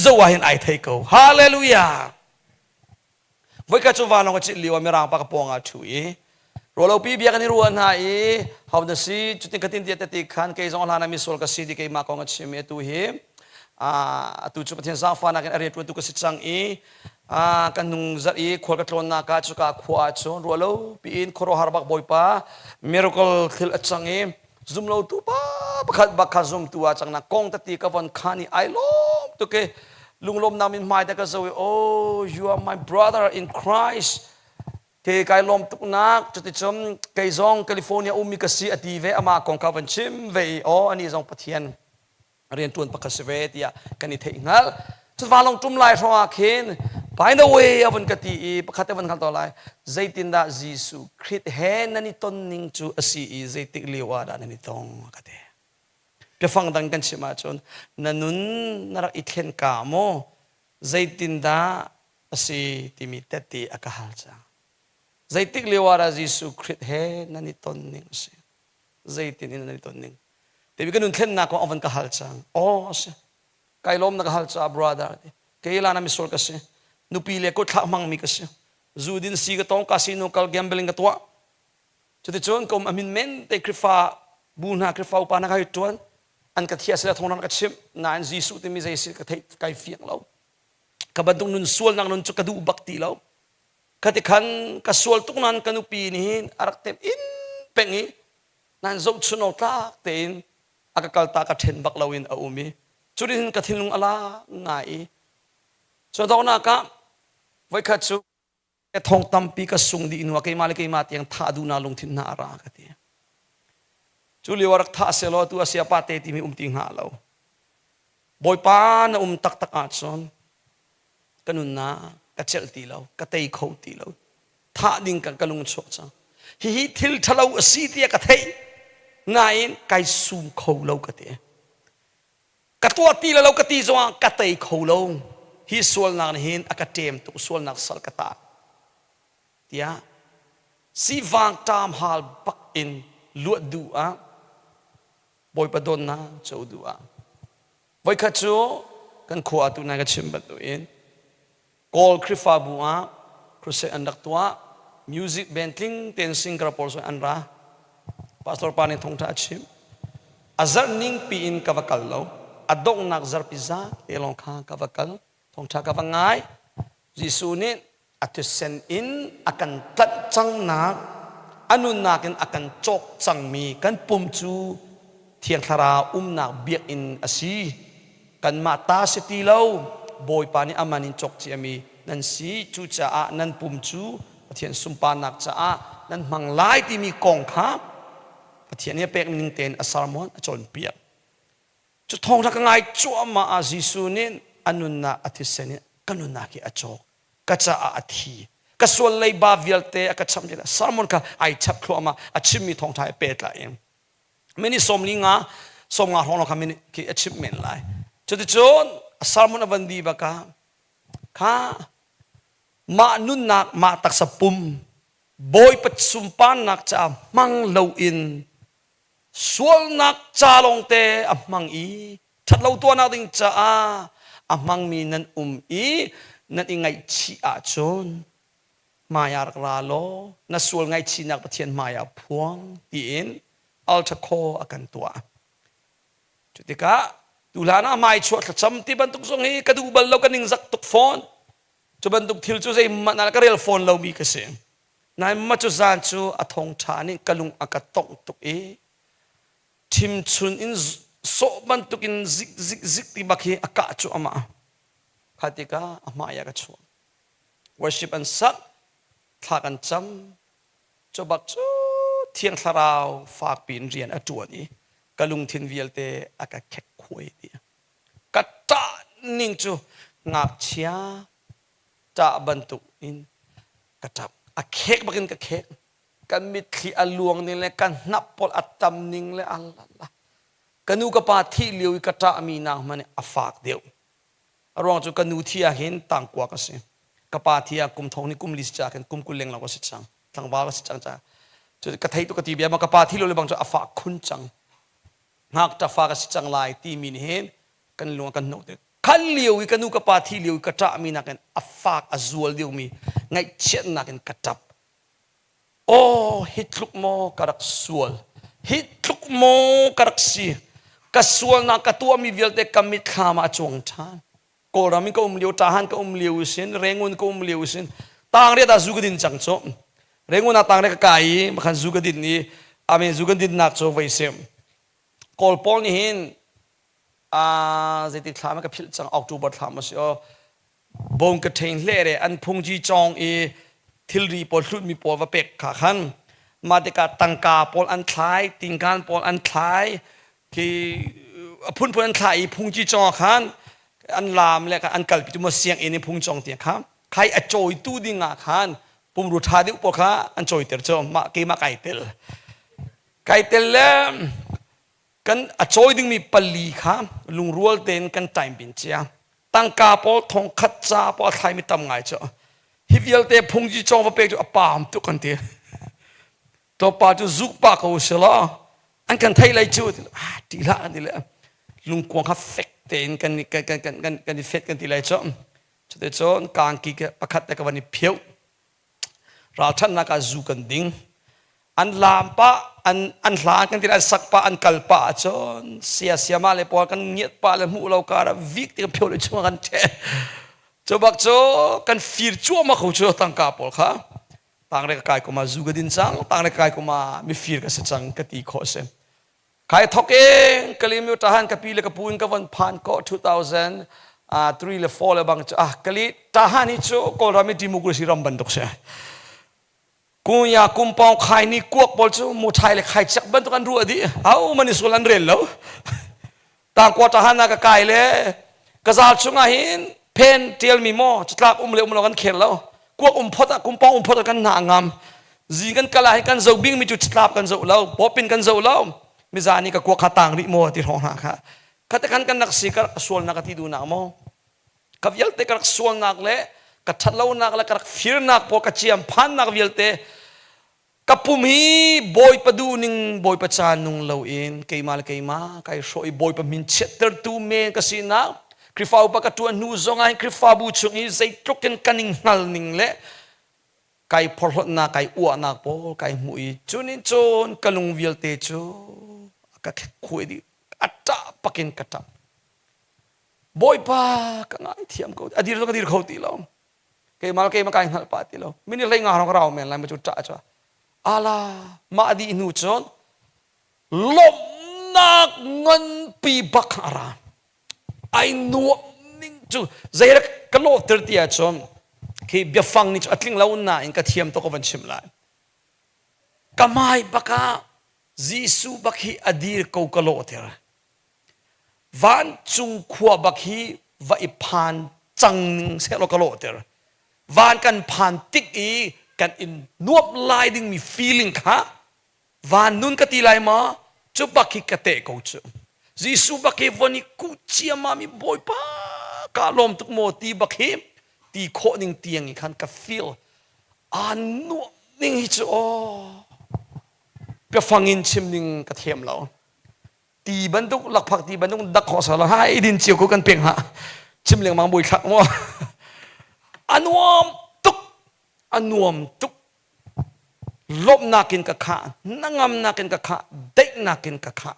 zo ahhin ai thei ko. Hallelujah! Voikhat cu vanlawng a cit lio ah mirang pa ka pawng ah ṭhu i ruahlopi bia kan i ruah hna i ho na si cutin khatin tiah tete khan kei zong hlan ah misual ka si ti keimah kong a chim i atu hi atu cu Pathian zaangfahnak in a rian ṭuantu ka si cang i kan nung zarh i khual ka tlawnnak ah cuka khua ah cun ruahlopi in khuaruahhar bak Bawipa miracle thil a cang i zumlotu pa pakhat bak kha zumtu ah cang na kong tati ka von khan i ai lawm tuk i lunglawmnak min hmai te ka zo i oh you are my brother in Christ ke kai lawm tuk nak cuticun kei zong California ummi ka si ati ve amah kong kha van chim ve i oh ani zong Pathian rianṭuan pakhat si ve tiah kan i theih hngalh. Cun vanlawng ṭum lai hrawng ah khin by the way a vun ka ti i pakhat te van hngal to lai zeitindah Jesuh Khrih he nan i ton ning cu a si i zeitik lio ah dah nan i tong a ka ti. Biafang dang kan chim ahcun na nun na rak i thlen ka maw zeitindah a si timi tette a ka hal cang. Zeitik lio ah dah Jesuh Khrih he nan i ton ning a si? Zeitin in nan i ton ning? Timi ka nun thlennak kong a van ka hal cang. Aw a si. Kai lawm na ka hal caah brother ti. Kei la na misual ka si. Nupi le kutthlak hmangmi ka si. Zu din si ka tong casino kal gambling ka tuah. Cuticun ka um a min men te Khrihfa bu hna Khrihfa upa hna ka hei tuan. An ka thiah sila thawng ka chimh. Nain Jesuh timi zei si ka theih kai fiang lo. Ka bantuk nun sualnak nun cu ka duh bak ti lo. Khati khan ka sual tuk nain ka nupi nih hin a rak tem in peng i nain zohchun awk tlak tein a ka kalta ka ṭhen bak loin a um i cutin ka thinlung a lak ngai i cu donghnak ah voikhat cu thong tampi ka sung dih hnu ah keimah le keimah tiang thah duhnak lungthin hna a ra ka ti cu lio ah rak thah selaw tu a siapa te timi um ti hnga lo Bawipa na um taktak ahcun ka nunnak ka celh ti lo ka tei kho ti lo thah ding ka ka lung chuak cang hihi thil ṭhalo a si tiah ka theih nain kai sum kho lo ka ti ka tuah ti lo ka ti zongah ka tei kho lo hi sualnak nih hin a ka ṭem tuk sualnak sal ka ta tiah sivang ṭam hal bak in luat duh ah Bawipa dawtnak co duh ah. Voikhat cu kan khua ah tunai ka chim bantukin Kawl Khrihfabu ah crusade an rak tuah. Music band tling tein singer pawl zong an ra. Pastor pa nih thawngṭha a chim. A zarh ning piin ka va kal lo. A donghnak zarhpi za te lawng kha ka va kal. Thawngṭha ka va ngai. Jesuh nih a thisen in a kan tlanh cangnak, a nunnak in a kan cawk cangmi kan pum cu Thiang Thlarau umnak biakinn a si. Kanmah ta si ti lo, Bawipa nih aman in cawk ciami nan si. Cucaah nan pum cu Pathian sunparnak caah nan hmang lai timi kong kha Pathian nih a pek ning tein a sermon a cawnpiak. Cu thawngṭha ka ngai cuahmah ah Jesuh nih a nunnak a thisen in ka nunnak hi a cawk. Ka caah a thi. Ka sual leiba vialte a ka cham ti sermon kha ai chap thluahmah a chimmi thawngṭha he pehtlai in. Minute 45 50 hrawng kha minute khi a chim men lai. Cuticun a sermon a van dih bak ah kha mah nunnak mah taksa pum Bawipa sunparnak caah hmang loin Sualnak ca lawngte a hmang i ṭhatlo tuahnak ding caah a hmangmi nan um i nan i ngaihchih ahcun hmaiah rak ra law na sual ngaihchihnak Pathian hmaiah phuang tiin altar call a kan tuah. Cu tikah tuhlan ah hmaichuah thlacam ti bantuk zong hi ka duh bal lo ka ningzak tuk fawn. Cu bantuk thil cu zeihmanh ah ka rel fawn lomi ka si. Nain mah cu zan cu a thawngṭha nih ka lung a ka tongh tuk i ṭhimchun in sawh bantukin zik zik zik ti bak hi a kah cu amah. Kha tikah a hmai ah ka chuak. Worship an sak, thla kan cam, cu bak cu Thiang Thlarau fakpi in rian a ṭuan i ka lungthin vialte a ka khekkhuai dih. Ka ṭah ning cu ngakchia ṭah bantuk in ka ṭap. A khek bakin ka khek. Kan mitthli a luang ning le ka hnap pawl a tam ning le alala. Ka nu ka pa thih lio i ka ṭahmi nak hmanh a fak deuh. A ruang cu ka nu thi ah hin tangkua ka si. Ka pa thi ah kum thong ni kum li si ca khin kum 20 lenglo ka si cang. Tlangval ka si cang ca. Cu ka thei tu ka ti bia ma ka pa thi lo le bang cu a fak khun cang. Ngakṭa fa ka si cang lai timi nih hin kan lung a kan hnawh tuk. Khan lio i ka nu ka pa thi lio i ka ṭahmi nakin a fak a zual deuhmi ngaihchiatnak in ka ṭap. Aw hi tluk maw ka rak sual hi tluk maw ka rak si ka sualnak ka tuahmi vialte ka mitthlam ah a cuang ṭhan. Kawlram in ka um lio ṭahan ka um lio sin Rangoon ka um lio sin tangriat ah zu ka din cang cu Rangoon ah tangriat ka kai i makhan zu ka din i amen zu kan dinnak cu voi sim Kawl pawl nih hin zeiti thla ma ka philh cang October thla ma si aw bong ka ṭhein hle re an phungji cawng i thilri pawl hlutmi pawl va pek kha khan mah tikah tangka pawl an thlai tingkan pawl an thlai khi a phunphun an thlah i phungci cawng khan an laam le an kalpi tu maw sianginn i phung cawng tiang kha khai a cawitu ding ah khan pumru ṭha deuh pawl kha an cawiter cu mah keimah kai tel kai tel le kan a cawi dingmi pali kha lungrual tein kan time bin cia tangka pawl thong khat ca pawl a thlaimi tam ngai cu hi vialte phungji cawng va pek cu a paam tuk kan ti Tlawmpa cu zuk pah ko si law an kan theih lai cu ah ti hlah kan ti le lungkuang kha fek tein kan kan kan kan kan kan i fet kan ti lai cu cute cun kangki pakhat te ka van i pheuh ralṭhatnak ah zu kan ding an laam pah an an hla kan ti an sak pah an kal pah ahcun sia siama le pawl kan ngiat pah le hmuh lo kar ah vik ti kan pheuh le chung kan ṭhe cu bak cu kan fir cuahmah ko cu tangka pawl kha Tangre ka kai kum ah zu ka din cang, tangre ka kai kum ah mifir ka si cang ka ti khawh si. Kai thok in Kalymyo tahan ka pi le ka pu in ka von phan ko 2003 le 4 le bang cu ah kali tahan hi cu Kawlram i democracy ram bantuk si. Kunya kumpong khai ni kuak pawl cu muthai le khai chak bantuk an ruah dih. Au mani sul an rel lo. Tangkua tahan ah ka kai le ka zal chungah hin phen ṭialmi maw catlak um le um lo kan khel lo kuak um phot ah kumpong um phot ah kan hna ngam zing kan kal ah hin kan zoh bingmi cu catlap kan zoh lo pawpin kan zoh lo mizan i ka kuak kha tang rih maw ti hrawng hna kha khate khan kan rak si ka sualnak ka ti duhnak maw ka vialte ka rak sualnak le ka ṭhatlonak le ka rak firnak pawl ka ciam phannak vialte. Ka pum hi Bawipa duhning Bawipa ca nung loin keimah le keimah kai hrawh i Bawipa min chiattertu men ka sinak Khrihfa upa ka ṭuan hnu zongah hin Khrihfabu chung i zeitluk in kan i hngal ning le kai phorhlawtnak kai uahnak pawl kai hmuh i cu nih cun ka lung vialte cu a ka khekkhuai dih a ṭah pakin ka ṭap. Bawipa ka ngaithiam ko a dir zong ka dir kho ti lo. Keimah keimah kai hngalh pah ti lo. Minute hlei nga hrawng ka rau men lai ma cu ṭah cu. Ala mah dih hnu cun lawmhnak nganpi bak a ra. Ai nuam ning cu zeirak ka lawhter ti ahcun khi biafang nih cu a tling lo nain ka thiam tuk ka van chimh lai. Ka hmai bak ah Jesuh bak hi a dir ko ka lawhter. Vancung khua bak hi va i phan cang ning sehlaw ka lawhter. Van kan phan tik i kan in nuamh lai dingmi feeling kha van nun ka ti lai ma cu bak hi ka teh ko cu. Jesuh bak hi von i kuh ciammam i Bawipa ka lawm tuk maw ti bak hi ti khawh ning tiang i khan ka feel. Aa nuamh ning hi cu aw biafang in chim ning ka thiam lo. Ti bantuk lakphak ti bantuk dak khawh sala hai din cio ko kan pek ha chim lengmang bui thlak mo a nuam tuk a nuam tuk lawmhnak in ka khah hnangamnak in ka khah daihnak in ka khah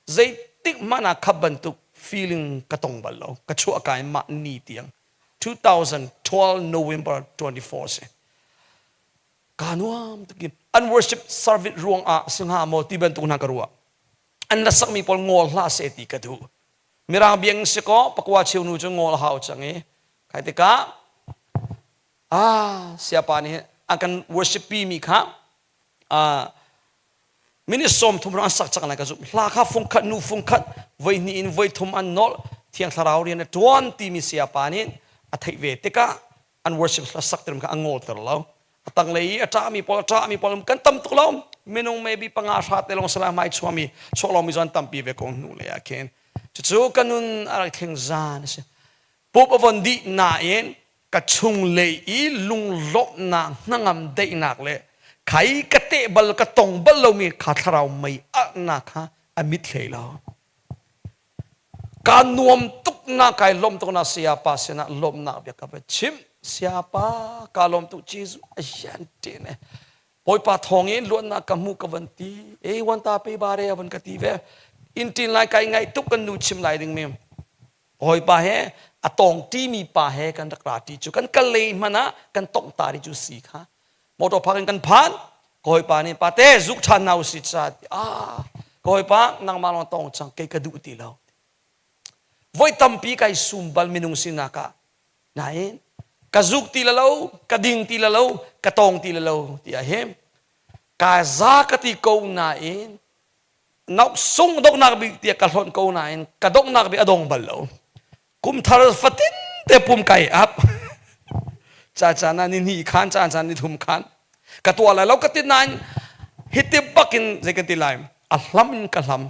zeitik hmanh ah kha bantuk feeling ka tong bal lo ka chuah ka in mah ni tiang 2012 November 24 si Kaa nuam tuk in an worship service ruang ah si hnga maw ti bantuk hna ka ruah. An la sakmi pawl ngawl hlah seh ti ka duh. Mirang biang si kaw pakua cheu nu cu ngawl hau cang i kai tikah ah siapa nih an kan worship pi mi kha ah minute 30 rang an sak cang lai ka zumh. Hla kha fungkhat nu fungkhat voi hnih in voi thum an nolh thiang thlarau rian a tuan timi siapa nih a theih ve tikah an worship hla sak tiram kha a ngawlter lo a tanglei i a ṭahmi pawl a ṭahmi pawl kan tam tuk lo minung maybe panga hra te lawng sala mai chuami chuak lomi zon tampi ve ko hnu le ah khin cucu ka nun a rak thleng zan a si pup a von dih nain ka chung lei i lunglawmhnak hnangam daihnak le khai ka teh bal ka tong bal lomi kha thlarau mei alhnak kha a mit hlei lo Kaa nuam tuk na kai lawm tuk na sayapa sinah lawmnak bia ka va chimh. Sayapa kaa lawm tuk Jesuh a hian te ne. Bawipa thawng in luatnak ka hmu ka van ti. E wan ta pe bare a van ka ti ve. In tin lai kai ngaih tuk kan nu chim lai ding mi. Hawipa he a tawng ti mi pa he kan rak ra ti cu kan kal lei hmanh ah kan tongh ta ri cu si kha. Motor park in kan phan. Ka hawipa nih pate zuk ṭhan hna usih ca ti. Ah, ka hawipa nangmah lawng tong cang kei ka duh ti lo. Voi tampi kai sum bal minung sinak ah. Nain ka zuk ti la lo, ka ding ti la lo, ka tong ti la lo ti ah hin ka za ka ti ko nain nok sung donghnak bik tiah ka hlonh ko nain ka donghnak bik a dong bal lo. Kum thar fatin te pum kai ap. Ca caan ah ni hnih khan, caan caan ni thum khan. Ka tuah lai lo ka ti nain hiti bakin zei kan ti lai a hlam in ka hlam.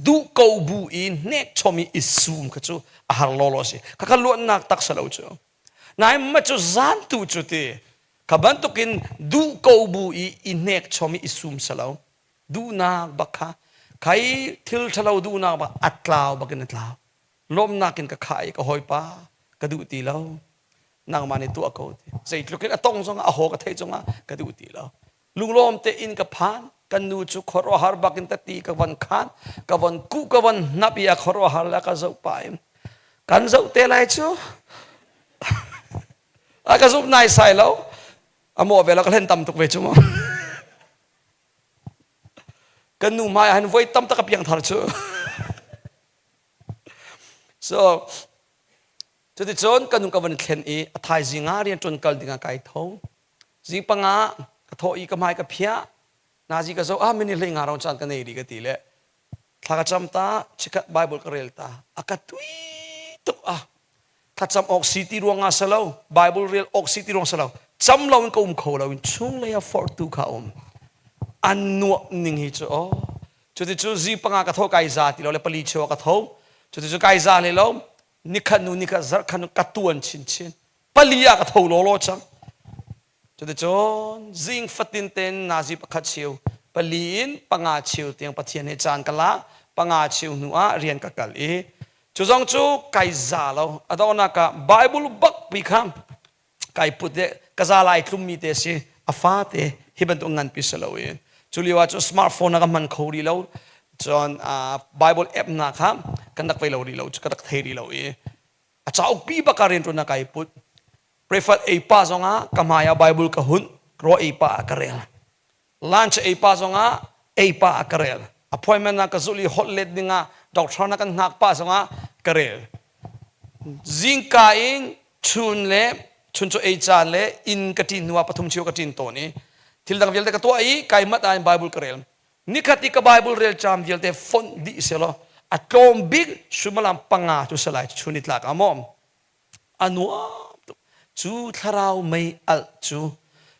Duh ko bu i hnek chom i i sum kha cu a har lawlaw si. Kha ka luatnak tak sa lo cu. Nain ma cu zan tu cu ti. Kha bantukin duh ko bu i i hnek chom i i sum sa lo. Duhnak bak kha khai thil ṭhalo duhnak bak a tlau bakin a tlau. Lawmnak in ka khah i ka hawipa ka duh ti lo. Nangmah nih tuah ko ti. Zeitluk in a tong zongah a haw ka theih zongah ka duh ti lo. Lunglawm te in ka phan. Kan nu cu khuaruahhar bakin tati ka von khan, ka von kuh ka von hnap i a khuaruahhar le ka zoh pah in kan zoh te lai cu. A ka zumh naisai lo. A mawh ve lo ka hlen tam tuk ve cu mu. Kan nu hmai ah hin voi tam tak a piangthar cu. So cuticun ka nu ka van thlen i a thaizing ah rianṭuan kal dingah kai tho. Zing panga ka thawh i ka hmai ka phiah. Nazi ka zoh ah mini hlei nga rong caan ka nei rih ka ti le thla ka cam ta chikkhat Bible ka rel ta a ka tui tuk ah thlacam awk si ti ruang ah si lo Bible rel awk si ti ruang si lo cam lo in ka um kho lo in chunglei ah forhtu kha um an nuamh ning hi cu aw cuti cu zi panga ka tho kai za ti lo le pali cheu ka tho cuti cu kai za hlei lo nikhat nu nikhat zarh khat nu ka tuan chinchin pali ah ka tho lawlaw cang. Cuticun zing fatin ten nazi pakhat cheu pali in panga cheu tiang Pathian he caan ka la panga cheu hnu ah rian ka kal i cu zong cu kai za lo a donghnak ah Bible bak pi kha kai put le ka za lai tlummi te si a fa te hi bantuk nganpi si lo in cu lio ah cu smartphone a ka hman kho rih lo cun Bible app hna kha kan rak vei lo rih lo cu ka rak thei rih lo i a cauk pi bak ah rianṭuan ah kai put preferred ei pa zongah ka hmai ah Bible ka hunh raw ei pa ah ka rel lunch ei pa zongah ei pa ah ka rel appointment ah ka zulh i holh let dingah doctor na kan hngak pa zongah ka rel zingka in chun le chun cu ei caan le inn ka ṭin hnu ah pathum cheu ka ṭin tawn i thil dang vialte ka tuah i kai mat ah in Bible ka rel nikhat i ka Bible rel cam vialte fonh dih selaw a tlawm bik suimilam panga cu salai chun i tlak ah maw a nuam tuk cu thlarau mei alh cu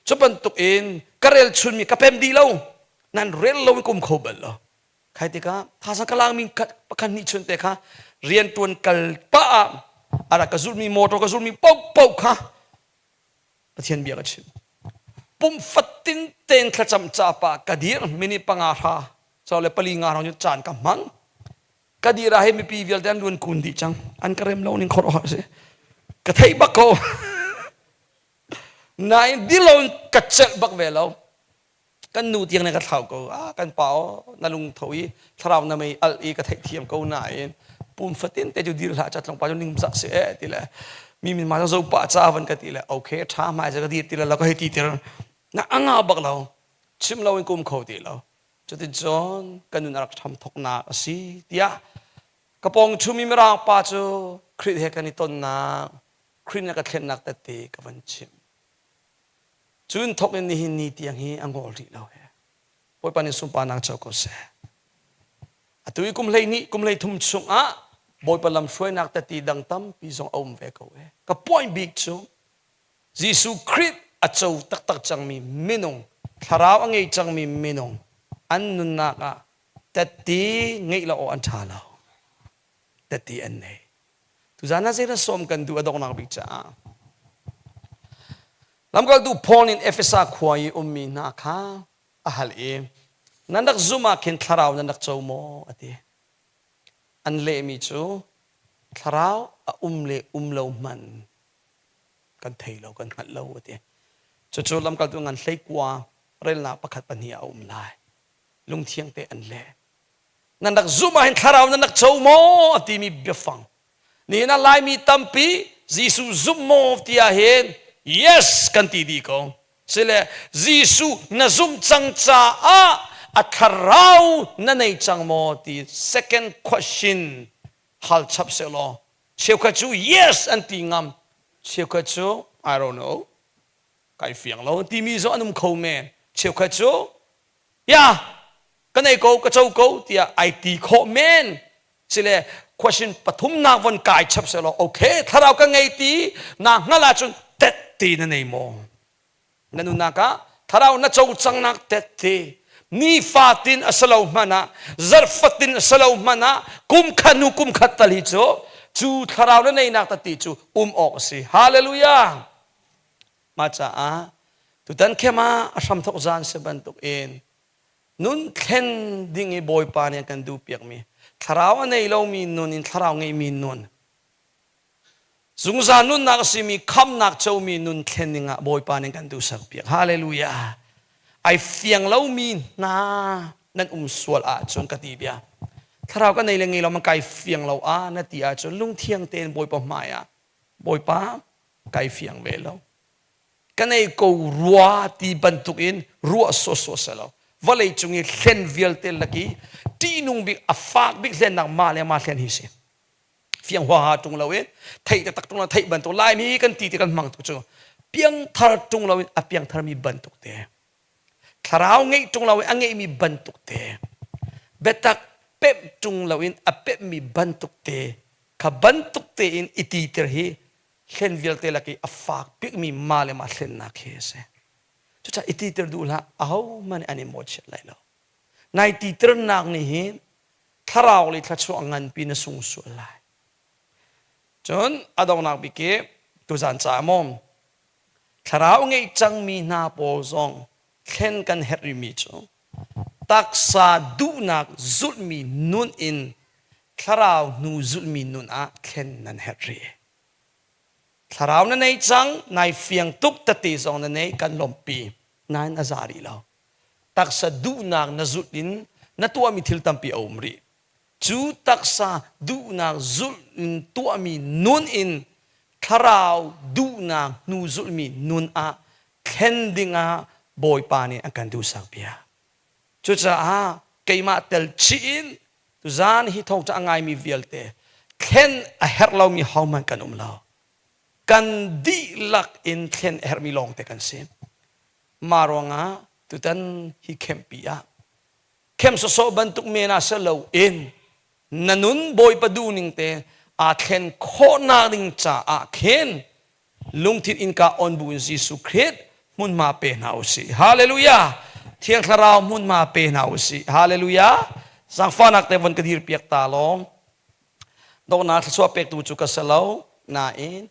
cu bantuk in ka rel chunmi ka pem dih lo nan rel lo in kum kho bal lo khai tikah thasa ka langmi pakhat nih chun te kha rian tuan kal pa ah a rak ka zulmi motor ka zulmi paoh paoh kha Pathian bia ka chim pum fatin ten thlacam ca pa ka dir minute panga hra so le pali nga rong caan ka hmang ka dir ah hei mipi vialte an luan kun dih cang an ka rem lo ning khor si ka theih bak ko nain dilo in ka celh bak ve lo kan nu tiang ne ka thlau ko ah kan pa o na lung tho i thlarau na mei al i ka theih thiam ko nain pum fatin te cu dir hlah cha tlong pa cu ning zak si e ti le mi min ma zo pa cha van ka ti le okay tha mai ka dir ti le la ka hei ti tir na anga bak lo chim lo in kum kho ti lo Cuticun ka nun a rak ṭham thawknak a si tiah ka pawng ṭhumi Mirang pa cu Khrih he kan i tonnak, Khrih nih a ka thlennak tette ka van chimh. Cun thawk in nihin ni tiang hi a ngol rih lo he. Bawipa nih sunparnak co ko seh. Atu i kum 12, kum 13 chungah Bawipa lamhruainak tette dang tampi zong a um ve ko e. Ka point bik cu Jesuh Khrih a co taktak cangmi minung, thlarau a ngei cangmi minung an nunnak ah tette ngeih lo awk an ṭha lo. Tette an nei. Tuzan ah zeidah sawm kan duh a donghnak bik caah. Lamkaltu Paul in Efesa khua i ummi hna kha a hal i nan rak zumh ah khin thlarau nan rak co maw a ti. An lehmi cu thlarau a um le um lo hmanh kan thei lo kan hngalh lo a ti cucu lamkaltu ngan hleikua relnak pakhat pahnih ah a um lai lungthiang te an le nan rak zumh ah hin thlarau nan rak co maw a timi biafang nihin ah laimi tampi Jesuh zumh maw tiah hin yes kan ti dih ko sile Jesuh na zumh cang caah a thlarau na nei cang maw ti second question hal chap seh law Cheukhat cu yes an ti ngam. Cheukhat cu I don't know. Kai fiang lo timi zong an um kho men. Cheukhat cu ya ka nei ko ka co ko tiah ai ti khawh men. Sile question pathumnak von kai chap selaw okay thlarau ka ngei ti na hngal ahcun tette na nei maw? Na nunnak ah thlarau na co cangnak tette nifatin a si lo hmanh ah zarh fatin a si lo hmanh ah kum khat hnu kum khat tal hi cu cu thlarau na neinak tati cu um awk a si hallelujah mah caah tutan khem ah a hramthok zan si bantuk in nun thlen ding i bawipa nih a kan duh piakmi thlarau a nei lomi nun in thlarau ngeimi nun Zungzal nunnak a simi khamnak comi nun thlen ding ah Bawipa nih kan duhsak piak. Hallelujah. Ai fiang lomi hna nan um sual ahcun ka ti bia. Thlarau ka nei le ngei lo man kai fiang lo a na ti ahcun lungthiang tein Bawipa hmai ah Bawipa kai fiang ve lo. Ka nei ko rua ti bantuk in ruah sawsawh se lo. Vawlei cung i hlen vialte laki ṭihnung bik a fak bik hlennak mah le mah hlen hi si. Fiang huaha ṭung lo in theih taktak ṭung lo theih bantuk Laimi kan ti ti kan hmang tuk cu piangthar ṭung lo in a piangtharmi bantuk te thlarau ngeih ṭung lo in a ngeihmi bantuk te biatak pemh ṭung lo in a pemhmi bantuk te kha bantuk te in i titer hi hlen vialte lak i a fak bikmi mah le mah hlennak hi a si cucaah i titer duh hlah ahohmanh an i mawhchiat lai lo nai titernak nih hin thlarau le thluachuah nganpi na sung sual lai. Cun a donghnak bik i tuzan ca maw? Thlarau ngei cangmi hna pawl zong thlen kan herh rihmi cu taksa duhnak zulhmi nun in thlarau hnu zulhmi nun ah thlen nan herh rih. Thlarau na nei cang, nai fiang tuk tete zong na nei kan lawmhpi. Nain a za rih lo. Taksa duhnak na zulh in na tuahmi thil tampi a um rih. Cu taksa duhnak zulh in tuahmi nun in thlarau duhnak hnu zulhmi nun ah thlen dingah Bawipa nih a kan duhsak piak. Cucaah keimah tel chih in tuzaan hi thawngṭha a ngaimi vialte thlen a herh lomi hohmanh kan um lo. Kan dihlak in thlen a herhmi lawngte kan si. Mah ruangah tutan hi khempi ah khem sawsawh bantuk men ah si loin na nun Bawipa duhning te aa thlen khawhnak ding caah khin lungthin innka on bu in Jesuh Khrih hmunhma pe hna u sih. Hallelujah! Thiang Thlarau hmunhma pe hna u sih. Hallelujah! Zaangfahnak te von ka dir piak ta lawng. Donghnak thluachuah pektu cu ka si lo nain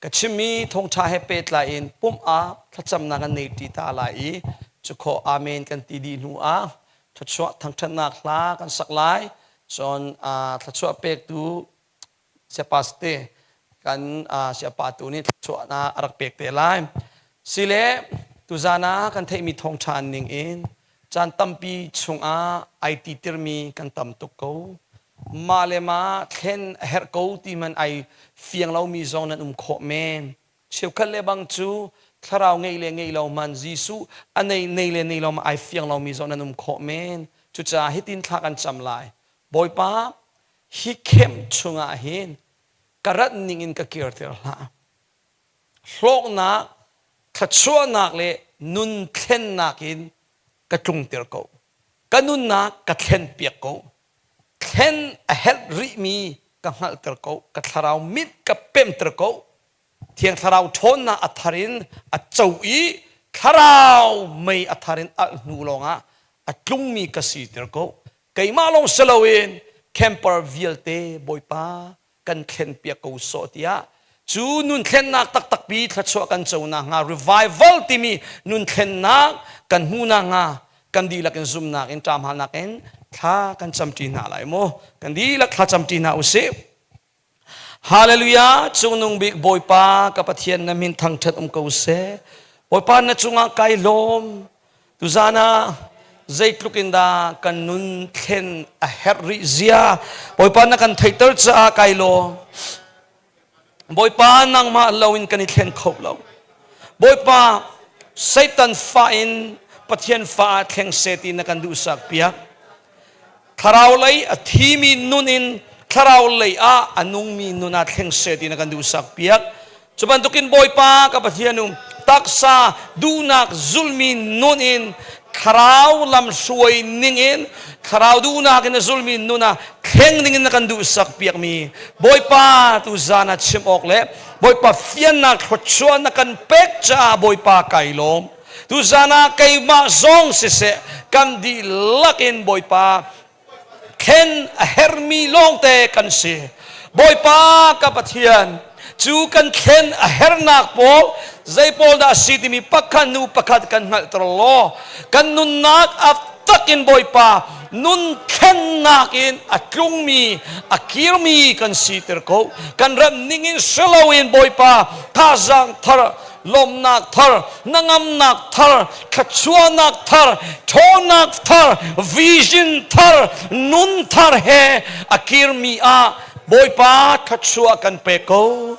ka chimmi thawngṭha he pehtlai in pumh ah thlacamnak kan nei ṭi ta lai i cukhawh amen kan ti dih hnu ah thluachuah thangṭhatnak hla kan sak lai. Cun thluachuah pektu siapaste kan siapa tu nih thluachuahnak a rak pek te lai. Sile tuzan ah kan theihmi thawngṭha ning in Caan tampi chungah ai titirmi kan tam tuk ko. Mah le mah thlen a herh ko ti hmanh ai fiang lomi zong nan um khawh men. Cheukhat le bang cu thlarau ngeih le ngeih lo hmanh Jesuh a nei nei le nei lo ai fiang lomi zong nan um khawh men. Cucaah hitin thla kan cam lai. Bawipa, hi khem chungah hin ka rat ning in ka kirter hlah. Hlawknak, thluachuahnak le nun thlennak in ka tlungter ko. Ka nunnak ka thlenpiak ko. Thlen a herh rihmi ka hngalhter ko. Ka thlarau mit ka pemter ko. Thiang thlarau ṭhawnnak a thar in a co i thlarau mei a thar in alh hnu lawngah a tlungmi ka siter ko. Keimah lawng si loin camper vialte Bawipa kan thlenpiak ko sawh tiah cu nun thlennak taktak pi thluachuah kan co nakhnga revival timi nun thlennak kan hmu nakhnga kan dihlak in zumnak in ṭamhalnak in thla kan camṭi hna lai mu kan dihlak thla camṭi hna usih Hallelujah cungnung bik Bawipa ka Pathian na min thangṭhat um ko seh Bawipa na cungah kai lawm Tuzaan ah zeitluk in dah kan nun thlen a herh rih zia Bawipa na kan theihter caah kai lawm. Bawipa nangmah lo in kan i thlen kho lo. Bawipa Satan fa in Pathian fa ah thleng seh ti na kan duhsak piak. Thlarau lei a thimi nun in thlarau lei ah a nungmi nun ah thleng seh ti na kan duhsak piak. Cu bantukin Bawipa ka Pathian um taksa duhnak zulmi nun in thlarau lamhruai ning in thlarau duhnak in a zulmi nun ah thleng ding in na kan duhsak piakmi Bawipa tu zan ah chim awk le Bawipa fiannak thluachuah na kan pek caah Bawipa kai lawm. Tuzan ah keimah zong siseh kan dihlak in Bawipa thlen a hermi lawngte kan si. Bawipa ka Pathian cu kan thlen a hernak pawl zei pawl dah si timi pakhat nu pakhat kan hngalhter law kan nunnak a takin Bawipa nun thlennak in a tlungmi a kirmi kan siter ko kan ram ningin siloin Bawipa thazaang thar lawmhnak thar, hnangamnak thar, thluachuahnak thar, ṭhawnnak thar, vision thar, nun thar he a kirmi ah Bawipa thluachuah kan pek ko.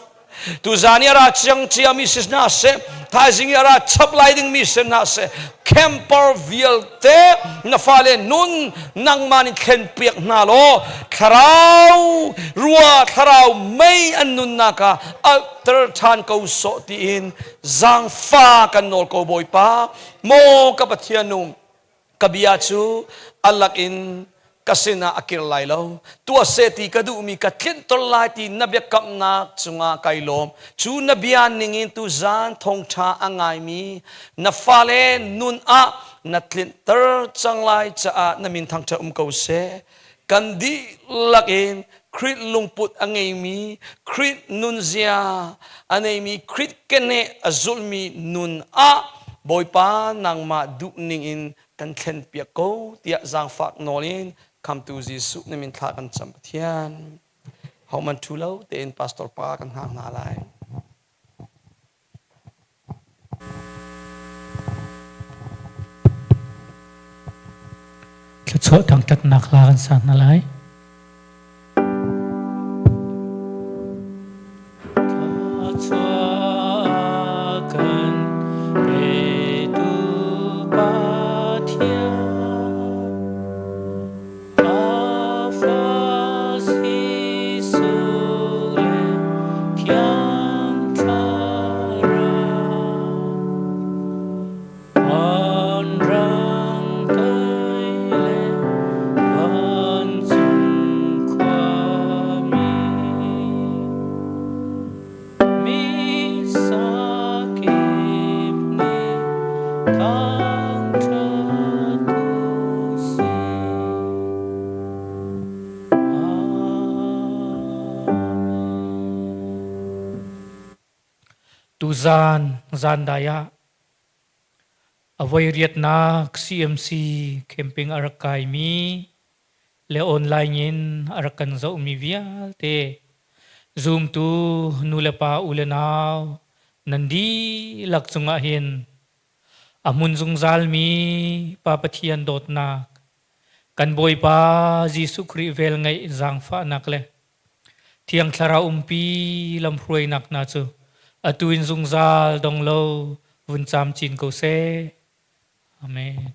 Tuzan i a ra ciang ciami si hna seh, thaizing i a ra chap lai dingmi si hna seh, camper vialte na fale nun nangmah nih thlen piak hna law thlarau rua thlarau mei an nunnak ah alhter ṭhan ko sawh tiin zaangfa kan nawl ko Bawipa maw ka Pathian nu ka bia cu alak in ka sinah a kir lai lo tuah seh ti ka duhmi ka tlinter lai ti na biakamnak cungah kai lawm cu na bia ningin tu zan thawngṭha a ngaimi na fale nun ah na tlinter cang lai caah na min thangṭhat um ko seh kan dihlak in. Khrih lungput a ngeimi, Khrih nunzia a neimi, Khrih keneh a zulhmi nun ah Bawipa nangmah duh ning in kan thlen piak ko tiah zaangfak nawl in khamtu Jesuh na min thla kan cam Pathian. Homan thu lo tein pastor pa kan hngak hna lai. Thluachuah thangṭhatnak hla kan sa hna lai. Thluachuah kan petu Pathian, Tuzaan zaandai ah a voi riatnak CMC camping a rak kaimi le online in a rak kan zohmi vialte zumtu nulepa u le nau nan dihlak cungah hin a hmun zungzalmi Pa Pathian dawtnak kan Bawipa Jesuh Khrih velngeih zaangfahnak le Thiang Thlarau umpi lamhruainak hna cu atu in zungzal dong lo vun camcin ko seh. Amen.